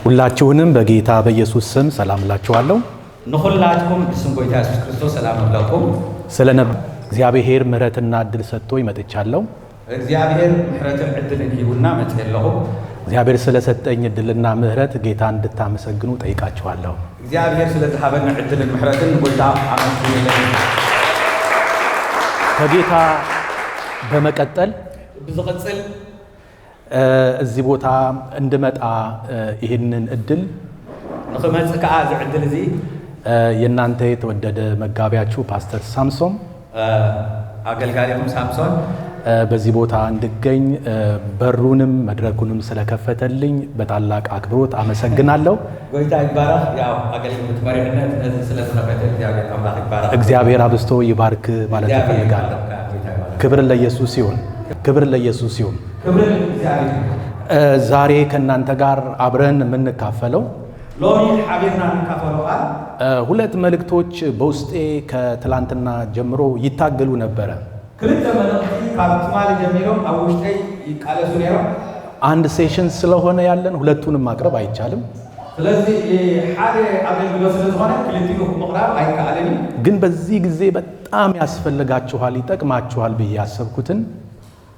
ሁላችሁንም በጌታ በኢየሱስ ስም ሰላም እላችኋለሁ። ንኹላትኩም ብስም ጎይታ የሱስ ክርስቶስ ሰላም እብለኩም። ስለ እግዚአብሔር ምሕረትና እድል ሰጥቶኝ መጥቻለሁ። እግዚአብሔር ምሕረትን ዕድልን ሂቡና መጽእ ኣለኹ። እግዚአብሔር ስለሰጠኝ እድልና ምሕረት ጌታ እንድታመሰግኑ ጠይቃችኋለሁ። እግዚአብሔር ስለ ዝሃበኒ ዕድልን ምሕረትን ንጎይታ ኣመስግኑለይ። ከጌታ በመቀጠል ብዝቕፅል እዚህ ቦታ እንድመጣ ይህንን እድል ንኽመፅእ ከዓ እዚ ዕድል እዚ የእናንተ የተወደደ መጋቢያችሁ ፓስተር ሳምሶን ኣገልጋሊኹም ሳምሶን በዚህ ቦታ እንድገኝ በሩንም መድረኩንም ስለከፈተልኝ በታላቅ አክብሮት አመሰግናለሁ። ጎይታ ይባረኽ። ያው ኣገልግሎት መሪሕነት ነዚ ስለ ዝኸፈተ እግዚአብሔር ኣምላኽ ይባረኽ። እግዚአብሔር አብዝቶ ይባርክ ማለት እግዚአብሔር እፈልጋለሁ። ይባረክ። ጎይታ ይባረክ። ክብር ለኢየሱስ ይሁን። ክብር ለኢየሱስ ይሁን። ክብሪ ንእግዚአብሔር። ዛሬ ከእናንተ ጋር አብረን የምንካፈለው ሎሚ ሓቢርና ንካፈሎ ቃል ሁለት መልእክቶች በውስጤ ከትላንትና ጀምሮ ይታገሉ ነበረ። ክልተ መልእኽቲ ካብ ትማሊ ጀሚሮም ኣብ ውሽጠይ ይቃለሱ ነይሮም። አንድ session ስለሆነ ያለን ሁለቱንም ማቅረብ አይቻልም። ስለዚ ሓደ ኣገልግሎት ስለ ዝኾነ ክልቲኡ ምቕራብ ኣይከኣልን እዩ። ግን በዚህ ጊዜ በጣም ያስፈልጋችኋል፣ ይጠቅማችኋል ብዬ ያሰብኩትን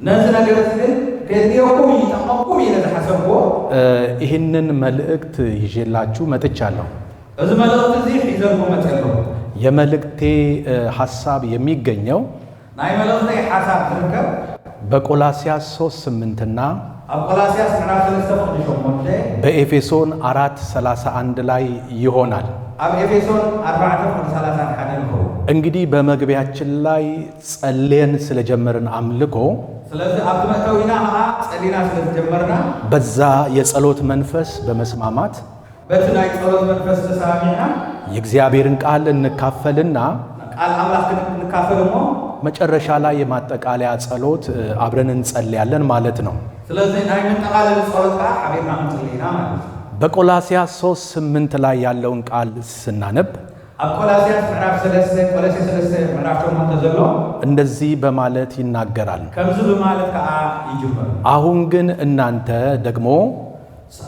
ነዚ ነገር እዚ ግን ከድልየኩም ይጠቕመኩም ኢለ ዝሓሰብክዎ ይህንን መልእክት ይዤላችሁ መጥቻለሁ። እዚ መልእኽቲ እዚ ሒዘልኩም መፅእ ኣለኹ። የመልእክቴ ሐሳብ የሚገኘው ናይ መልእኽተይ ሓሳብ ዝርከብ በቆላስያስ 3:8 እና ኣብ ቆላስያስ ምዕራፍ 3 ፍቕዲ 8 በኤፌሶን 4:31 ላይ ይሆናል። ኣብ ኤፌሶን 4 ፍቕዲ 31 ይኸውን። እንግዲህ በመግቢያችን ላይ ጸልየን ስለጀመርን አምልኮ ስለዚ ኣብቲ መእተዊና ከዓ ጸሊና ስለ ዝጀመርና በዛ የጸሎት መንፈስ በመስማማት በቲ ናይ ጸሎት መንፈስ ተሰማሚዕና የእግዚአብሔርን ቃል እንካፈልና ቃል ኣምላኽ ክንካፈል እሞ መጨረሻ ላይ የማጠቃለያ ጸሎት አብረን እንጸልያለን ማለት ነው። ስለዚ ናይ መጠቃለሊ ጸሎት ከዓ ሓቢርና ክንጽሊ ኢና ማለት እዩ። በቆላስያስ 3:8 ላይ ያለውን ቃል ስናነብ ኣብ ቆላስያስ ምዕራፍ 3 ቆሎሴ 3 ምዕራፍ 8 ዘሎ እንደዚህ በማለት ይናገራል። ከምዚ ብማለት ከዓ ይጅምር። አሁን ግን እናንተ ደግሞ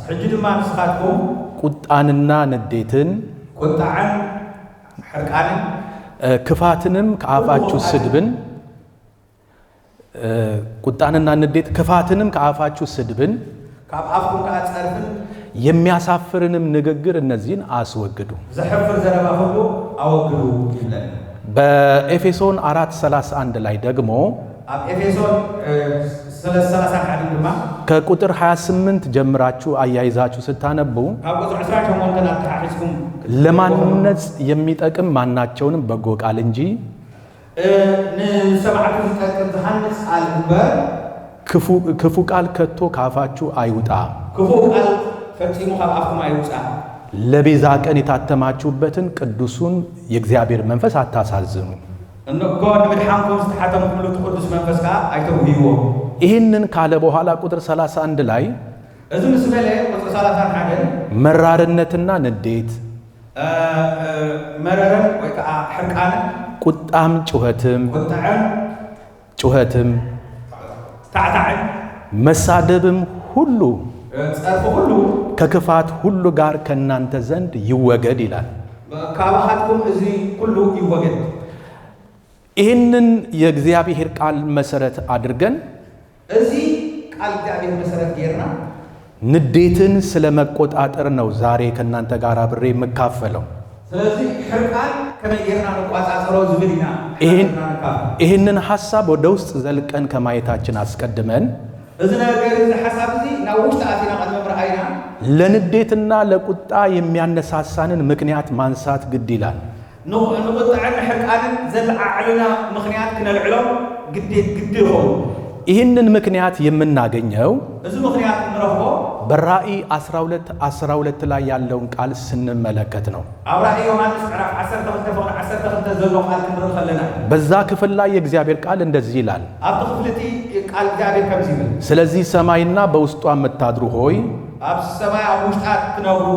ሕጂ ድማ ንስኻትኩም ቁጣንና ንዴትን ቁጣዕን ሕርቃንን ክፋትንም ከአፋችሁ ስድብን ቁጣንና ንዴት ክፋትንም ከአፋችሁ ስድብን ካብ ኣፍኩም ከዓ ፀርፍን የሚያሳፍርንም ንግግር እነዚህን አስወግዱ። ዘሕፍር ዘረባ ኩሉ ኣወግዱ ይብለና። በኤፌሶን 4:31 ላይ ደግሞ ኣብ ኤፌሶን 3:31 ድማ ከቁጥር 28 ጀምራችሁ አያይዛችሁ ስታነቡ ካብ ቁፅሪ 28 ኣተሓሒዝኩም ለማነጽ የሚጠቅም ማናቸውንም በጎ ቃል እንጂ ንሰማዕቱ ዝጠቅም ዝሃንጽ ቃል እምበር ክፉ ቃል ከቶ ካፋችሁ አይውጣ። ክፉእ ቃል ፈጺሙ ካብ ኣፍኩም ኣይውፃእ። ለቤዛ ቀን የታተማችሁበትን ቅዱሱን የእግዚአብሔር መንፈስ አታሳዝኑ። እንኮ ንምድሓንኩም ዝተሓተምኩምሉ እቲ ቅዱስ መንፈስ ከዓ ኣይተጉህይዎ። ይህንን ካለ በኋላ ቁጥር 31 ላይ እዚ ምስ በለ ቁፅሪ 31 መራርነትና ንዴት መረረን ወይ ከዓ ሕርቃንን ቁጣም ጩኸትም ቁጥዐን ጩኸትም ታዕታዕን መሳደብም ሁሉ ፀርፊ ኩሉ ከክፋት ሁሉ ጋር ከእናንተ ዘንድ ይወገድ ይላል። ካባኻትኩም እዚ ኩሉ ይወገድ። ይህንን የእግዚአብሔር ቃል መሰረት አድርገን እዚ ቃል እግዚአብሔር መሰረት ጌርና ንዴትን ስለመቆጣጠር ነው ዛሬ ከእናንተ ጋር አብሬ የምካፈለው። ስለዚ ሕርቃን ከመይ ጌርና ንቋፃፀሮ ዝብል ኢና ንካፈል። ይህንን ሐሳብ ወደ ውስጥ ዘልቀን ከማየታችን አስቀድመን እዚ ነገር እዚ ሓሳብ እዚ ናብ ውሽጢ ኣቲና ቅድሚ ምርኣይና ለንዴትና ለቁጣ የሚያነሳሳንን ምክንያት ማንሳት ግድ ይላል። ንቁጥዐን ሕርቃንን ዘለዓዕልና ምክንያት ክነልዕሎም ግዲ ይኸውን። ይህንን ምክንያት የምናገኘው እዚ ምክንያት እንረኽቦ በራእይ 12 12 ላይ ያለውን ቃል ስንመለከት ነው። ኣብ ራእይ ዮሃንስ ምዕራፍ 12 ፍቕዲ 12 ዘሎ ቃል ክንርኢ ከለና በዛ ክፍል ላይ የእግዚአብሔር ቃል እንደዚህ ይላል። ኣብቲ ክፍሊ እቲ ቃል እግዚአብሔር ከምዚ ይብል። ስለዚህ ሰማይና በውስጧ የምታድሩ ሆይ ኣብ ሰማይ ኣብ ውሽጣ ትነብሩ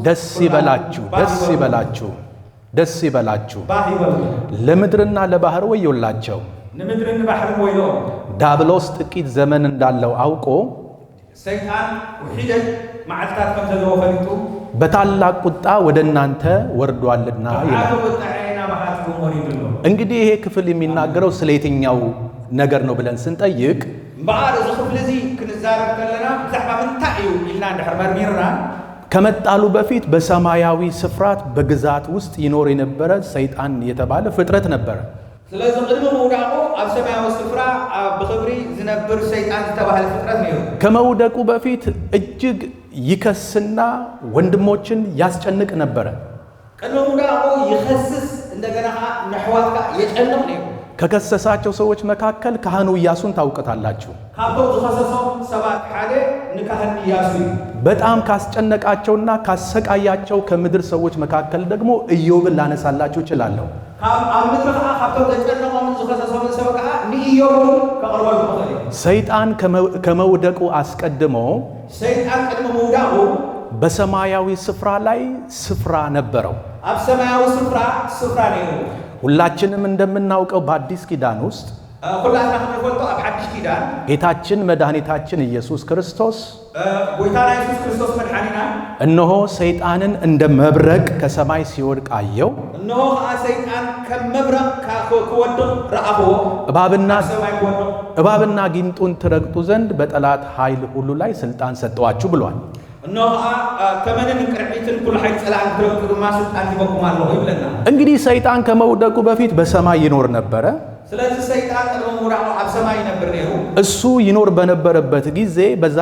ደስ ይበላችሁ፣ ደስ ይበላችሁ፣ ደስ ይበላችሁ። ባህ ይበሉ። ለምድርና ለባህር ወዮላቸው። ንምድርን ንባሕርን ወይሎም። ዲያብሎስ ጥቂት ዘመን እንዳለው አውቆ ሰይጣን ውሒደት መዓልትታት ከም ዘለዎ ፈሊጡ በታላቅ ቁጣ ወደ እናንተ ወርዷልና ይላል። ብዓቢ ቁጥዐ ናባኻትኩም ወሪዱ ኣሎ። እንግዲህ ይሄ ክፍል የሚናገረው ስለ የትኛው ነገር ነው ብለን ስንጠይቅ እምበኣር እዚ ክፍሊ እዚ ክንዛረብ ከለና ብዛዕባ ምንታይ እዩ ኢልና እንድሕር መርሚርና ከመጣሉ በፊት በሰማያዊ ስፍራት በግዛት ውስጥ ይኖር የነበረ ሰይጣን የተባለ ፍጥረት ነበረ። ስለዚ ቅድሚ ምውዳቑ ኣብ ሰማያዊ ስፍራ ኣብ ብክብሪ ዝነብር ሰይጣን ዝተባሃለ ፍጥረት ነይሩ። ከመውደቁ በፊት እጅግ ይከስና ወንድሞችን ያስጨንቅ ነበረ። ቅድሚ ምውዳቑ ይኸስስ እንደገና ከዓ ንኣሕዋትካ የጨንቕ ነይሩ። ከከሰሳቸው ሰዎች መካከል ካህኑ ኢያሱን ታውቁታላችሁ። ካብቶም ዝኸሰሶም ሰባት ሓደ ንካህን ኢያሱ እዩ። በጣም ካስጨነቃቸውና ካሰቃያቸው ከምድር ሰዎች መካከል ደግሞ ኢዮብን ላነሳላችሁ እችላለሁ። ካብ ኣብ ምድሪ ከዓ ካብቶም ዘጨነቖምን ዝኸሰሶምን ሰብ ከዓ ንኢዮብ እውን ከቕርበሉ ክኽእል እዩ። ሰይጣን ከመውደቁ አስቀድሞ ሰይጣን ቅድሚ ምውዳቑ በሰማያዊ ስፍራ ላይ ስፍራ ነበረው። ኣብ ሰማያዊ ስፍራ ስፍራ ነይሩ። ሁላችንም እንደምናውቀው በአዲስ ኪዳን ውስጥ ኩላትና ክንፈልጦ ኣብ ሓድሽ ኪዳን ጌታችን መድኃኒታችን ኢየሱስ ክርስቶስ ጎይታና ኢየሱስ ክርስቶስ መድሓኒና እነሆ ሰይጣንን እንደ መብረቅ ከሰማይ ሲወድቅ አየው። እነሆ ከዓ ሰይጣን ከም መብረቕ ክወድቕ ረኣኽዎ። እባብና ኣብ ሰማይ ክወድቕ እባብና ጊንጡን ትረግጡ ዘንድ በጠላት ኃይል ሁሉ ላይ ስልጣን ሰጠዋችሁ ብሏል። እነሆ ከዓ ተመንን ቅርዒትን ኩሉ ሓይሊ ፀላእን ክትረግጡ ድማ ስልጣን ሂበኩም ኣለኹ ይብለና። እንግዲህ ሰይጣን ከመውደቁ በፊት በሰማይ ይኖር ነበረ። ስለዚ ሰይጣን ቅድሚ ምውዳቑ ኣብ ሰማይ ይነብር ነይሩ። እሱ ይኖር በነበረበት ጊዜ በዛ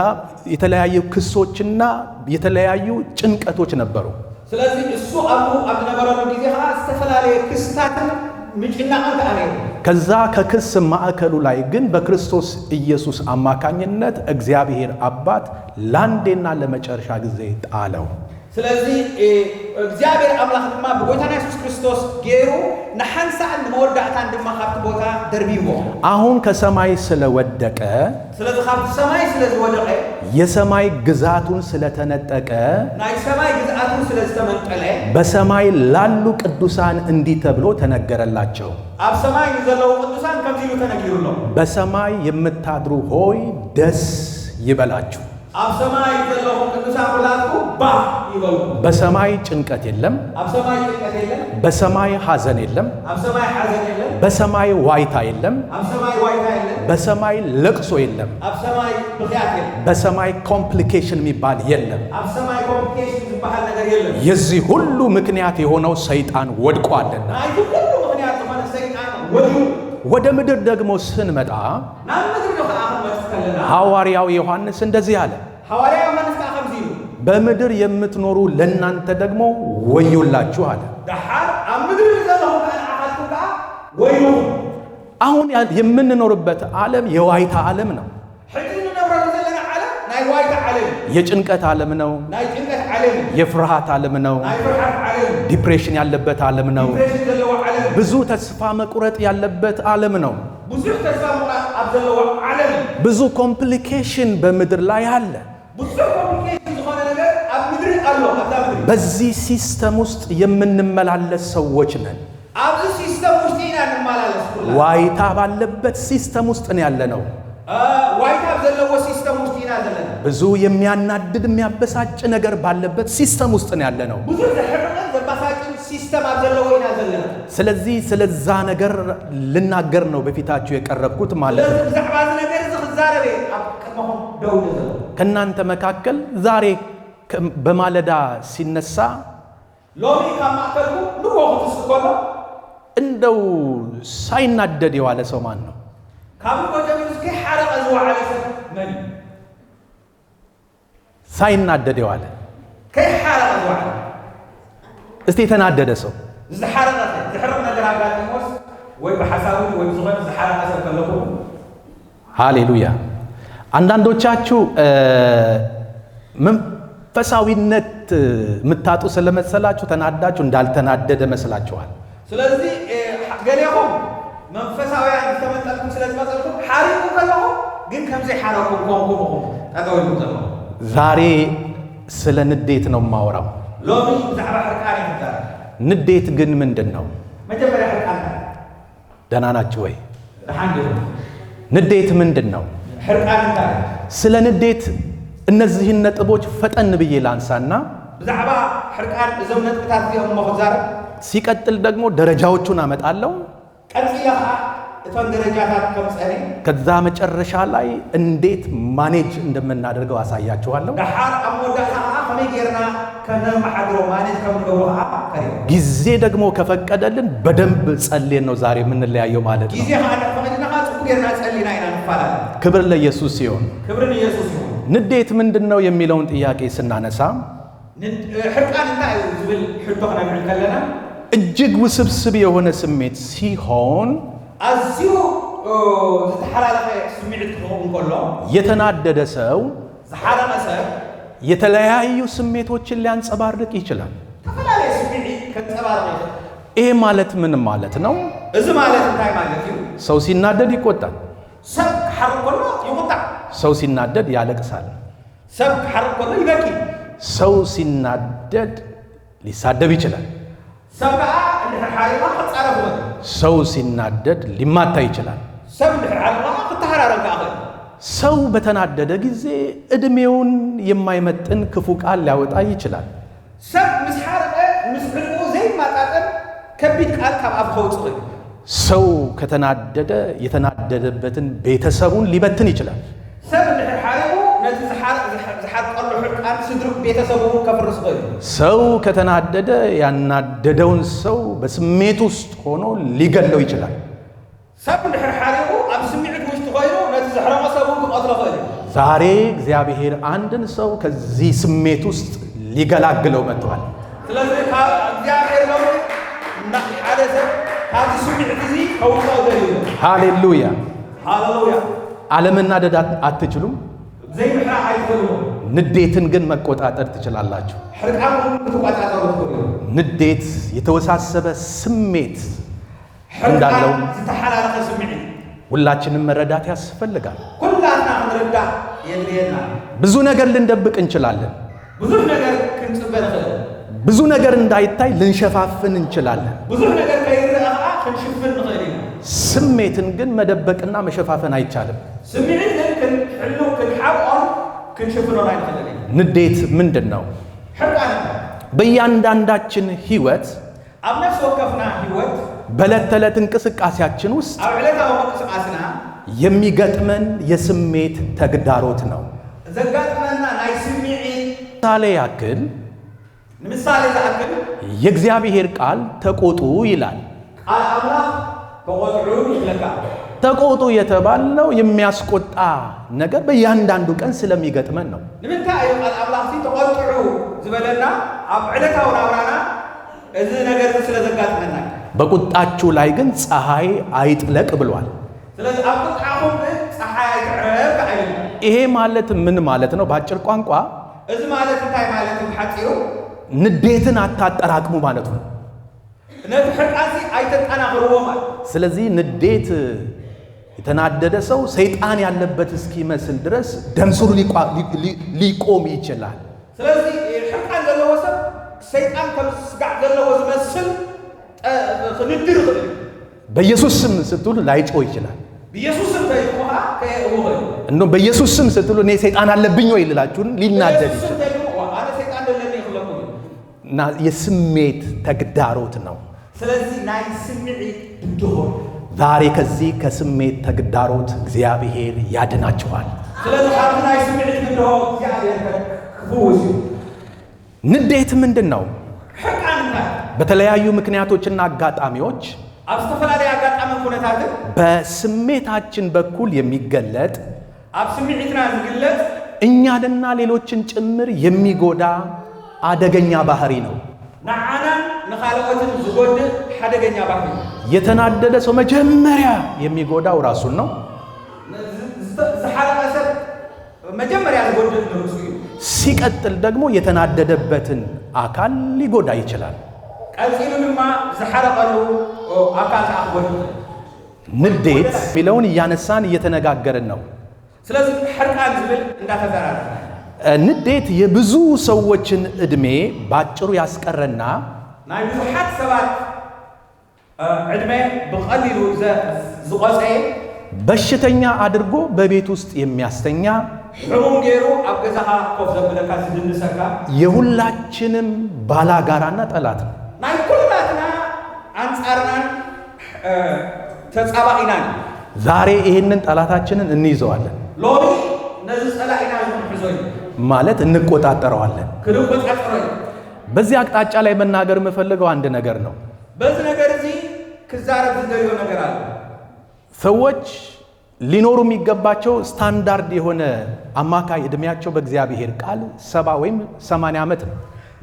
የተለያዩ ክሶችና የተለያዩ ጭንቀቶች ነበሩ። ስለዚ እሱ ኣብኡ ኣብ ዝነበረሉ ግዜ ከዓ ዝተፈላለየ ክስታትን ምጭናቕን ከዓ ነይሩ። ከዛ ከክስ ማዕከሉ ላይ ግን በክርስቶስ ኢየሱስ አማካኝነት እግዚአብሔር አባት ለአንዴና ለመጨረሻ ጊዜ ጣለው። ስለዚ እግዚኣብሔር ኣምላኽ ድማ ብጎይታና የሱስ ክርስቶስ ገይሩ ንሓንሳእን ንመወዳእታን ድማ ካብቲ ቦታ ደርቢዎ። አሁን ከሰማይ ስለወደቀ ስለዚ ካብቲ ሰማይ ስለ ዝወደቐ የሰማይ ግዛቱን ስለተነጠቀ ናይ ሰማይ ግዝኣቱ ስለ ዝተመንጠለ በሰማይ ላሉ ቅዱሳን እንዲህ ተብሎ ተነገረላቸው። ኣብ ሰማይ ንዘለዉ ቅዱሳን ከምዚ ኢሉ ተነጊሩሎም። በሰማይ የምታድሩ ሆይ ደስ ይበላችሁ። ኣብ ሰማይ ዘለኹም ቅዱሳን ኩላትኩም ባህ ይበልኩም። በሰማይ ጭንቀት የለም። ኣብ ሰማይ ጭንቀት የለን። በሰማይ ሐዘን የለም። ኣብ ሰማይ ሓዘን የለን። በሰማይ ዋይታ የለም። ኣብ ሰማይ ዋይታ የለን። በሰማይ ለቅሶ የለም። ኣብ ሰማይ ብኽያት የለን። በሰማይ complication የሚባል የለም። ኣብ ሰማይ complication ዝበሃል ነገር የለን። የዚህ ሁሉ ምክንያት የሆነው ሰይጣን ወድቋልና። ናይቲ ኩሉ ምክንያት ዝኾነ ሰይጣን ወዲኡ። ወደ ምድር ደግሞ ስንመጣ ናብ ምድሪ ዶ ከዓ ክንመፅእ ከለና ሐዋርያው ዮሐንስ እንደዚህ አለ፣ ሐዋርያ ዮሐንስ ከዓ ከምዚ ኢሉ በምድር የምትኖሩ ለእናንተ ደግሞ ወዮላችሁ አለ። ደሓር ኣብ ምድሪ ዘለኹም ከዓ ንዓኻትኩም ከዓ ወይልኩም። አሁን የምንኖርበት ዓለም የዋይታ ዓለም ነው። ሕጂ ንነብረሉ ዘለና ዓለም ናይ ዋይታ ዓለም እዩ። የጭንቀት ዓለም ነው። ናይ ጭንቀት ዓለም እዩ። የፍርሃት ዓለም ነው። ናይ ፍርሃት ዓለም እዩ። depression ያለበት ዓለም ነው። depression ዘለዎ ዓለም እዩ። ብዙ ተስፋ መቁረጥ ያለበት ዓለም ነው። ብዙሕ ተስፋ ምቑራፅ ኣብ ዘለዎ ዓለም እዩ። ብዙ complication በምድር ላይ አለ። ብዙሕ complication ዝኾነ ነገር ኣብ ምድሪ ኣሎ ኣብዛ ምድሪ። በዚህ system ውስጥ የምንመላለስ ሰዎች ነን። ኣብዚ system ውሽጢ ኢና ንመላለስ ኩላ። ዋይታ ባለበት system ውስጥ ነው ያለነው። ዋይታ ኣብ ዘለዎ system ውሽጢ ኢና ዘለና። ብዙ የሚያናድድ የሚያበሳጭ ነገር ባለበት system ውስጥ ነው ያለነው። ብዙሕ ዘሕርቕን ዘባሳጭን system ኣብ ዘለዎ ኢና ዘለና። ስለዚህ ስለዛ ነገር ልናገር ነው በፊታችሁ የቀረብኩት ማለት ስለዚ ነው። ብዛዕባ እዚ ነገር እዚ ክዛረብ እየ ኣብ ቅድመኹም ደው ኢለ ዘለኹ። ከእናንተ መካከል ዛሬ በማለዳ ሲነሳ ሎሚ ካብ ማእከልኩም ንግሆ ክትስእ ከሎ እንደው ሳይናደድ የዋለ ሰው ማን ነው? ካብ ንግሆ ጀሚሩ ከይሓረቐ ዝወዓለ ሰብ መን እዩ? ሳይናደድ የዋለ ከይሓረቐ ዝወዓለ እስቲ የተናደደ ሰው ዝሓረቐ ሰብ ዝሕርቕ ነገር ኣጋጢሞስ ወይ ብሓሳቡ ወይ ብዝኾነ ዝሓረቐ ሰብ ከለኹም ሃሌሉያ። አንዳንዶቻችሁ መንፈሳዊነት የምታጡ ስለመሰላችሁ ተናዳችሁ እንዳልተናደደ መስላችኋል። ስለዚ ገሌኹም መንፈሳውያን ዝተመንጠልኩም ስለ ዝመሰልኩም ሓሪቑ ከለኹም ግን ከምዘይሓረቕኩም ኮንኩም ኢኹም ጠጠው ኢልኩም ዘለኹም። ዛሬ ስለ ንዴት ነው የማወራው። ሎሚ ብዛዕባ ሕርቃን እዩ ክዛረብ። ንዴት ግን ምንድን ነው? መጀመርያ ሕርቃን እንታይ? ደህና ናችሁ ወይ? ደሓን ዲኹም? ንዴት ምንድን ነው? ሕርቃን እንታይ? ስለ ንዴት እነዚህን ነጥቦች ፈጠን ብዬ ላንሳና ብዛዕባ ሕርቃን እዞም ነጥብታት እዚኦም እሞ ክዛረብ፣ ሲቀጥል ደግሞ ደረጃዎቹን አመጣለሁ። ቀፂለ ከዓ እቶም ደረጃታት ከምፀኒ፣ ከዛ መጨረሻ ላይ እንዴት manage እንደምናደርገው አሳያችኋለሁ። ድሓር ኣብ መወዳእታ ከዓ ከመይ ጌርና ከነመሓድሮ manage ከም ንገብሮ ከዓ ከሪኦ። ጊዜ ደግሞ ከፈቀደልን በደንብ ጸልየን ነው ዛሬ የምንለያየው ማለት ነው። ግዜ ከዓ ፈቂድና ከዓ ፅቡቅ ጌርና ጸሊና ኢና ንፈላለ። ክብር ለኢየሱስ ሲሆን፣ ክብሪ ንኢየሱስ ይሁን። ንዴት ምንድን ነው የሚለውን ጥያቄ ስናነሳ ሕርቃን እንታይ እዩ ዝብል ሕቶ ክነልዕል ከለና እጅግ ውስብስብ የሆነ ስሜት ሲሆን ኣዝዩ ዝተሓላለኸ ስምዒት ክኸውን ከሎ የተናደደ ሰው ዝሓረቐ ሰብ የተለያዩ ስሜቶችን ሊያንጸባርቅ ይችላል። ዝተፈላለየ ስምዒት ከንፀባርቕ ይኽእል። ይሄ ማለት ምን ማለት ነው? እዚ ማለት እንታይ ማለት እዩ? ሰው ሲናደድ ይቆጣል። ሰብ ክሓርቕ ከሎ ይቁጣዕ። ሰው ሲናደድ ያለቅሳል። ሰብ ክሓርቕ ከሎ ይበኪ። ሰው ሲናደድ ሊሳደብ ይችላል። ሰብ ከዓ እንድሕር ሓሪቕካ ክፃረፍ ይኽእል። ሰው ሲናደድ ሊማታ ይችላል። ሰብ እንድሕር ሓሪቕካ ክተሃራረም ከዓ ይኽእል። ሰው በተናደደ ጊዜ እድሜውን የማይመጥን ክፉ ቃል ሊያወጣ ይችላል። ሰብ ምስ ሓረቐ ምስ ዕድሚኡ ዘይመጣጠን ከቢድ ቃል ካብ ኣፍ ከውፅእ ይኽእል። ሰው ከተናደደ የተናደደበትን ቤተሰቡን ሊበትን ይችላል። ሰብ እንድሕር ሓሪቑ ነቲ ዝሓርቀሉ ሕርቃን ስድሩ ቤተሰቡ ከፍርስ ይኽእል እዩ። ሰው ከተናደደ ያናደደውን ሰው በስሜት ውስጥ ሆኖ ሊገለው ይችላል። ሰብ እንድሕር ሓሪቑ ኣብ ስምዒት ውሽጢ ኮይኑ ነቲ ዘሕረቆ ሰብ እውን ክቐትሎ ይኽእል እዩ። ዛሬ እግዚአብሔር አንድን ሰው ከዚህ ስሜት ውስጥ ሊገላግለው መጥቷል። ስለዚ ካብ እግዚኣብሔር ሎሚ ሓደ ሰብ ካብዚ ስምዒት እዚ ከውፅኦ ደልዩ እዩ። ሃሌሉያ! ሃሌሉያ! አለመናደድ አትችሉም። ዘይምሕራቅ ኣይትኽእሉን። ንዴትን ግን መቆጣጠር ትችላላችሁ። ሕርቃን እውን ክትቆፃፀሩ ትኽእሉ። ንዴት የተወሳሰበ ስሜት እንዳለው ሕርቃን ዝተሓላለኸ ስምዒት ሁላችንም መረዳት ያስፈልጋል። ኩላትና ክንርዳእ የድልየና። ብዙ ነገር ልንደብቅ እንችላለን። ብዙሕ ነገር ክንፅበ ንኽእል። ብዙ ነገር እንዳይታይ ልንሸፋፍን እንችላለን። ብዙሕ ነገር ከይረአ ከዓ ክንሽፍን ንኽእል ኢና። ስሜትን ግን መደበቅና መሸፋፈን አይቻልም። ስምዒት ግን ክንሕሉ ክንሓብኦን ክንሽፍኖን ኣይንኽእልን ኢና። ንዴት ምንድን ነው? ሕርቃን እንታይ? በእያንዳንዳችን ህይወት ኣብ ነፍሲ ወከፍና ህይወት በዕለት ተዕለት እንቅስቃሴያችን ውስጥ ኣብ ዕለታዊ ምንቅስቃስና የሚገጥመን የስሜት ተግዳሮት ነው። ዘጋጥመና ናይ ስምዒት ምሳሌ ያክል ንምሳሌ ዝኣክል የእግዚአብሔር ቃል ተቆጡ ይላል። ቃል ኣምላኽ ተቆጥዑ ይብለካ። ተቆጡ የተባልነው የሚያስቆጣ ነገር በእያንዳንዱ ቀን ስለሚገጥመን ነው። ንምንታይ እዩ ቃል ኣምላኽ ሲ ተቆጥዑ ዝበለና? ኣብ ዕለታዊ ናብራና እዚ ነገር እዚ ስለ ዘጋጥመና እዩ። በቁጣችሁ ላይ ግን ፀሐይ አይጥለቅ ብሏል። ስለዚ ኣብ ቁጥዓኹም ግን ፀሓይ ኣይትዕረብ ከዓ ይብልና። ይሄ ማለት ምን ማለት ነው? በአጭር ቋንቋ እዚ ማለት እንታይ ማለት እዩ ብሓፂሩ? ንዴትን አታጠራቅሙ ማለት ነው። ነቲ ሕርቃን ሲ ኣይተጠናኽርዎ ማለት። ስለዚህ ንዴት የተናደደ ሰው ሰይጣን ያለበት እስኪመስል ድረስ ደም ስሩ ሊቆም ይችላል። ስለዚ ሕርቃን ዘለዎ ሰብ ሰይጣን ከም ስጋዕ ዘለዎ ዝመስል ክንድር ይኽእል እዩ። በኢየሱስ ስም ስትሉ ላይጮህ ይችላል። ብኢየሱስ ስም ተይልኩ ከዓ ከየእዎ ይኽእል እዩ። እንደውም በኢየሱስ ስም ስትሉ እኔ ሰይጣን አለብኝ ወይ ልላችሁን ሊናደድ ብኢየሱስ ስም ይችላል። ተይልኩ ኣነ ሰይጣን ደለኒ ይኽለኩም እዩ። እና የስሜት ተግዳሮት ነው። ስለዚ ናይ ስምዒት ብድሆ። ዛሬ ከዚህ ከስሜት ተግዳሮት እግዚአብሔር ያድናችኋል። ስለዚ ካብዚ ናይ ስምዒት ብድሆ እግዚኣብሔር ክፍውስ እዩ። ንዴት ምንድን ነው? ሕርቃን እንታይ? በተለያዩ ምክንያቶችና አጋጣሚዎች ኣብ ዝተፈላለየ ኣጋጣሚ ኩነታትን በስሜታችን በኩል የሚገለጥ ኣብ ስምዒትና ዝግለጽ እኛንና ሌሎችን ጭምር የሚጎዳ አደገኛ ባህሪ ነው። ንዓናን ንኻልኦትን ዝጎድእ ሓደገኛ ባህሪ እዩ። የተናደደ ሰው መጀመሪያ የሚጎዳው ራሱን ነው። ዝሓረቐ ሰብ መጀመርያ ዝጎድእ ንርእሱ እዩ። ሲቀጥል ደግሞ የተናደደበትን አካል ሊጎዳ ይችላል። ቀፂሉ ድማ ዝሓረቐሉ ኣካል ከዓ ክጎድእ ይኽእል። ንዴት የሚለውን እያነሳን እየተነጋገርን ነው። ስለዚ ሕርቃን ዝብል እንዳተዘራረብና ንዴት የብዙ ሰዎችን እድሜ ባጭሩ ያስቀረና ናይ ብዙሓት ሰባት ዕድመ ብቐሊሉ ዝቆፀየ በሽተኛ አድርጎ በቤት ውስጥ የሚያስተኛ ሕሙም ገይሩ ኣብ ገዛኻ ኮፍ ዘብለካ ዝድንሰካ የሁላችንም ባላጋራና ጠላት ነው። ናይ ኩላትና አንጻርናን ተጻባኢናን። ዛሬ ይህንን ጠላታችንን እንይዘዋለን፣ ሎሚ ነዚ ጸላኢና ክንሕዞ እዩ፣ ማለት እንቆጣጠረዋለን። ክንቆጻጸሮ እዩ። በዚህ አቅጣጫ ላይ መናገር የምፈልገው አንድ ነገር ነው። በዚ ነገር እዚ ክዛረብ ዝደልዮ ነገር አለ። ሰዎች ሊኖሩ የሚገባቸው ስታንዳርድ የሆነ አማካይ ዕድሜያቸው በእግዚአብሔር ቃል 70 ወይም 80 ዓመት ነው።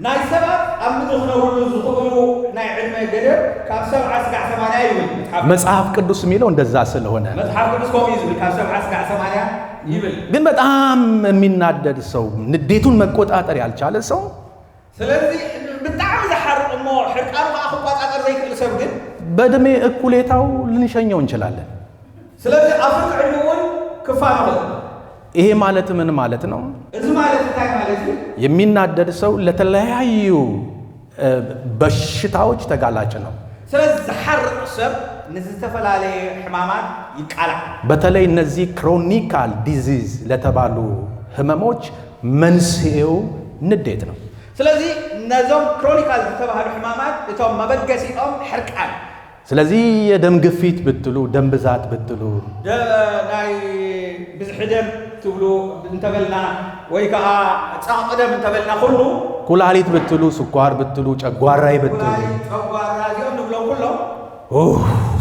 ናይ ሰባት ኣብ ምድሪ ክነብርሉ ዝኽእሉ ናይ ዕድመ ገደብ ካብ 70 ስጋዕ 80 ይብል። መጽሐፍ ቅዱስ የሚለው እንደዛ ስለሆነ መጽሓፍ ቅዱስ ከምኡ እዩ ዝብል፣ ካብ 70 ስጋዕ 80 ይብል። ግን በጣም የሚናደድ ሰው፣ ንዴቱን መቆጣጠር ያልቻለ ሰው ስለዚ ብጣዕሚ ዝሓርቕ እሞ ሕርቃኑ ከዓ ክቆፃፀር ዘይክእል ሰብ ግን በዕድሜ እኩሌታው ልንሸኘው እንችላለን። ስለዚ ኣብ ፍርቂ ዕድመ እውን ክፋኖ ክእል። ይሄ ማለት ምን ማለት ነው? እዚ ማለት እንታይ ማለት እዩ? የሚናደድ ሰው ለተለያዩ በሽታዎች ተጋላጭ ነው። ስለዚ ዝሓርቕ ሰብ ንዝተፈላለየ ሕማማት ይቃላዕ። በተለይ እነዚህ chronical disease ለተባሉ ህመሞች መንስኤው ንዴት ነው። ስለዚ ነዞም chronical ዝተባሃሉ ሕማማት እቶም መበገሲኦም ሕርቃን። ስለዚህ የደም ግፊት ብትሉ፣ ደም ብዛት ብትሉ፣ ናይ ብዝሒ ደም ትብሉ እንተበልና ወይ ከዓ ፃቕጢ ደም እንተበልና ኩሉ፣ ኩላሊት ብትሉ፣ ስኳር ብትሉ፣ ጨጓራይ ብትሉ፣ ኩላሊት፣ ጨጓራ እዚኦም ንብሎም ኩሎም፣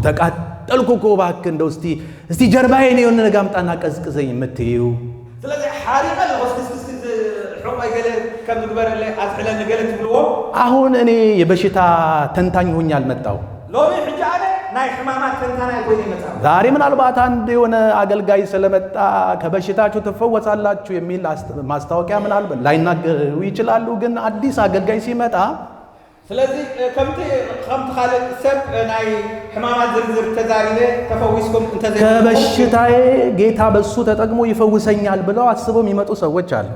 ተቃጠልኩ እኮ እባክህ እንደው እስቲ እስቲ ጀርባዬን የሆነ ነገር አምጣና ቀዝቅዘኝ የምትይው፣ ስለዚ ሓሪቐ ኣለኹ ስክስክስ ሕቆይ ገለ ከም ዝግበረለይ ኣዝሕለኒ ገለ ትብልዎ። አሁን እኔ የበሽታ ተንታኝ ሆኜ አልመጣሁ። ሎሚ ሕጂ ኣነ ናይ ሕማማት ተንታናይ ኮይነ ይመፃ። ዛሬ ምናልባት አንድ የሆነ አገልጋይ ስለመጣ ከበሽታችሁ ትፈወሳላችሁ የሚል ማስታወቂያ ምናልባት ላይናገሩ ይችላሉ። ግን አዲስ አገልጋይ ሲመጣ ስለዚ ከምቲ ከምቲ ካልእ ሰብ ናይ ሕማማት ዝርዝር ተዛሪበ ተፈዊስኩም እንተዘይ ከበሽታዬ ጌታ በሱ ተጠቅሞ ይፈውሰኛል ብለው አስበው የሚመጡ ሰዎች አሉ።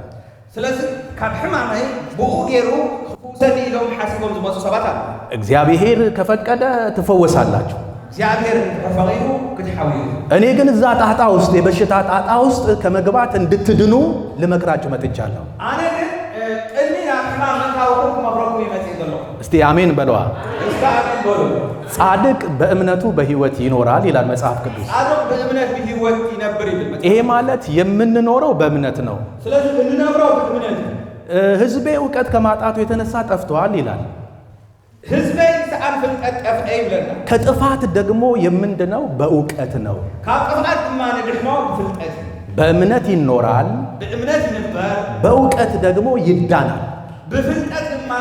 ስለዚ ካብ ሕማመይ ብኡ ገይሩ ክፍውሰኒ ኢሎም ሓሲቦም ዝመፁ ሰባት ኣሉ። እግዚአብሔር ከፈቀደ ትፈወሳላችሁ። እግዚአብሔር እንተፈቂዱ ክትሓውዩ። እኔ ግን እዛ ጣጣ ውስጥ፣ የበሽታ ጣጣ ውስጥ ከመግባት እንድትድኑ ልመክራችሁ መጥቻለሁ። ኣነ ግን ቅድሚ ናብ ሕማም ምእታውኩም ክመክረኩም ይመፅእ ዘለኹ። እስቲ አሜን በለዋ። እስከ ኣሜን በሉ። ጻድቅ በእምነቱ በሕይወት ይኖራል ይላል መጽሐፍ ቅዱስ። ጻድቅ ብእምነት ብሂወት ይነብር ይብል መጽሐፍ። ይሄ ማለት የምንኖረው በእምነት ነው። ስለዚ እንነብሮ ብእምነት እዩ። ሕዝቤ እውቀት ከማጣቱ የተነሳ ጠፍተዋል ይላል። ህዝበይ ሰኣን ፍልጠት ጠፍአ ይብለና። ከጥፋት ደግሞ የምንድነው በእውቀት ነው። ካብ ጥፍኣት ድማ ንድሕኖ ብፍልጠት እዩ። በእምነት ይኖራል፣ ብእምነት ይንበር፣ በእውቀት ደግሞ ይዳናል። ብፍልጠት ድማ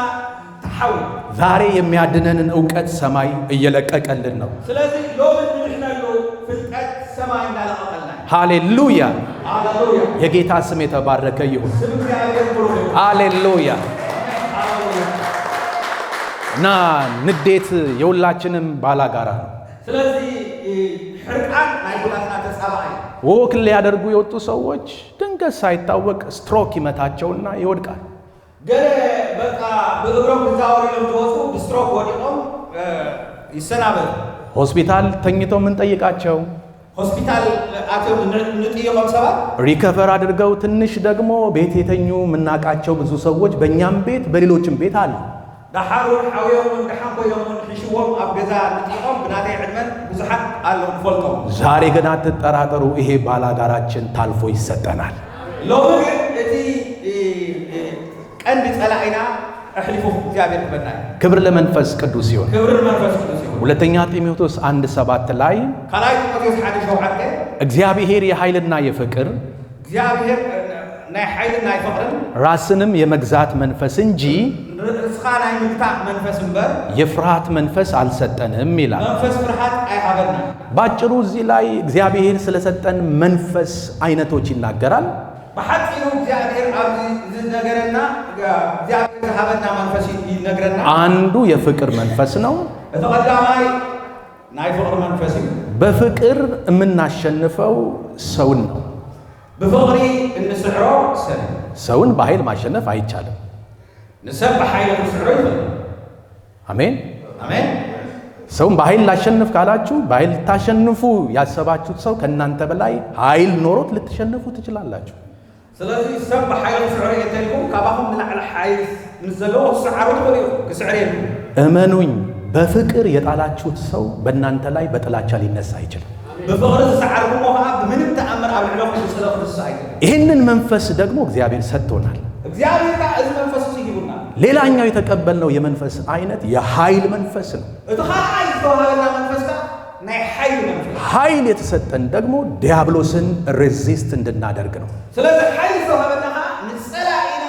ተሓዊ። ዛሬ የሚያድነንን እውቀት ሰማይ እየለቀቀልን ነው። ስለዚ ሎሚ እንድሕነሉ ፍልጠት ሰማይ እንዳለቐቐልና። ሃሌሉያ! ሃሌሉያ! የጌታ ስም የተባረከ ይሁን። ስም እግዚአብሔር ብሩክ ይሁን። ሃሌሉያ! ሃሌሉያ! እና ንዴት የሁላችንም ባላጋራ ነው። ስለዚ ሕርቃን ናይ ኩላትና ተፃባኢ። walk ሊያደርጉ የወጡ ሰዎች ድንገት ሳይታወቅ ስትሮክ ይመታቸውና ይወድቃል። ገለ በቃ ብእግሮም ክዛወሩ ኢሎም ዝወፁ ብ stroke ወዲቖም ይሰናበቱ። ሆስፒታል ተኝተው የምንጠይቃቸው፣ ሆስፒታል ኣትዮም ንጥይቖም ሰባት፣ recover አድርገው ትንሽ ደግሞ ቤት የተኙ የምናውቃቸው ብዙ ሰዎች በእኛም ቤት በሌሎችም ቤት አሉ። ደሓር እውን ሓውዮም ድሓን ኮይኖም እውን ሕሽዎም ኣብ ገዛ ንጥይቖም ብናተይ ዕድመን ብዙሓት ኣለዉ ንፈልጦም። ዛሬ ግን አትጠራጠሩ፣ ይሄ ባላጋራችን ታልፎ ይሰጠናል። ሎሚ ግን እቲ ቀንዲ ጸላኢና ኣሕሊፉ እግዚኣብሔር ክበና እዩ። ክብር ለመንፈስ ቅዱስ ይሁን። ክብሪ ንመንፈስ ቅዱስ ይሁን። ሁለተኛ ጢሞቴዎስ 1:7 ላይ ካልኣይ ጢሞቴዎስ 1:7 እግዚአብሔር የኃይልና የፍቅር እግዚኣብሔር ናይ ሓይልን ናይ ፍቕርን ራስንም የመግዛት መንፈስ እንጂ ርእስኻ ናይ ምግታእ መንፈስ እምበር የፍርሃት መንፈስ አልሰጠንም ይላል። መንፈስ ፍርሃት ኣይሃበና። ባጭሩ እዚህ ላይ እግዚአብሔር ስለሰጠን መንፈስ አይነቶች ይናገራል። ብሓፂሩ እግዚኣብሔር ኣብዚ ዝነገረና እግዚኣብሔር ዝሃበና መንፈስ ይነግረና። አንዱ የፍቅር መንፈስ ነው። እቲ ቀዳማይ ናይ ፍቕሪ መንፈስ እዩ። በፍቅር የምናሸንፈው ሰውን ነው። ብፍቕሪ እንስዕሮ ሰብ። ሰውን በኃይል ማሸነፍ አይቻልም። ንሰብ ብሓይሊ ክንስዕሮ ይኽእል። አሜን። ኣሜን። ሰውን በኃይል ላሸንፍ ካላችሁ፣ በኃይል ልታሸንፉ ያሰባችሁት ሰው ከእናንተ በላይ ኃይል ኖሮት ልትሸንፉ ትችላላችሁ። ስለዚ ሰብ ብሓይሊ ክስዕር እየ እንተኢልኩም ካባኹም ንላዕሊ ሓይሊ ምስ ዘለዎ ክስዓሩ ትኽእሉ ኢኹም፣ ክስዕር የብሉ። እመኑኝ፣ በፍቅር የጣላችሁት ሰው በእናንተ ላይ በጥላቻ ሊነሳ አይችልም። ብፍቕሪ ዝሰዓርኩሞ ከዓ ብምንም ተኣምር ኣብ ልዕለኹም ብፅልኢ ክንስእ ኣይክእልን። ይህንን መንፈስ ደግሞ እግዚአብሔር ሰጥቶናል። እግዚኣብሔር ከዓ እዚ መንፈስ እዚ ሂቡና። ሌላኛው የተቀበልነው የመንፈስ አይነት የኃይል መንፈስ ነው። እቲ ካልኣይ ዝተዋሃበና መንፈስ ከዓ ናይ ሓይሊ መንፈስ። ኃይል የተሰጠን ደግሞ ዲያብሎስን resist እንድናደርግ ነው። ስለዚ ሓይሊ ዝተዋሃበና ከዓ ንፀላኢና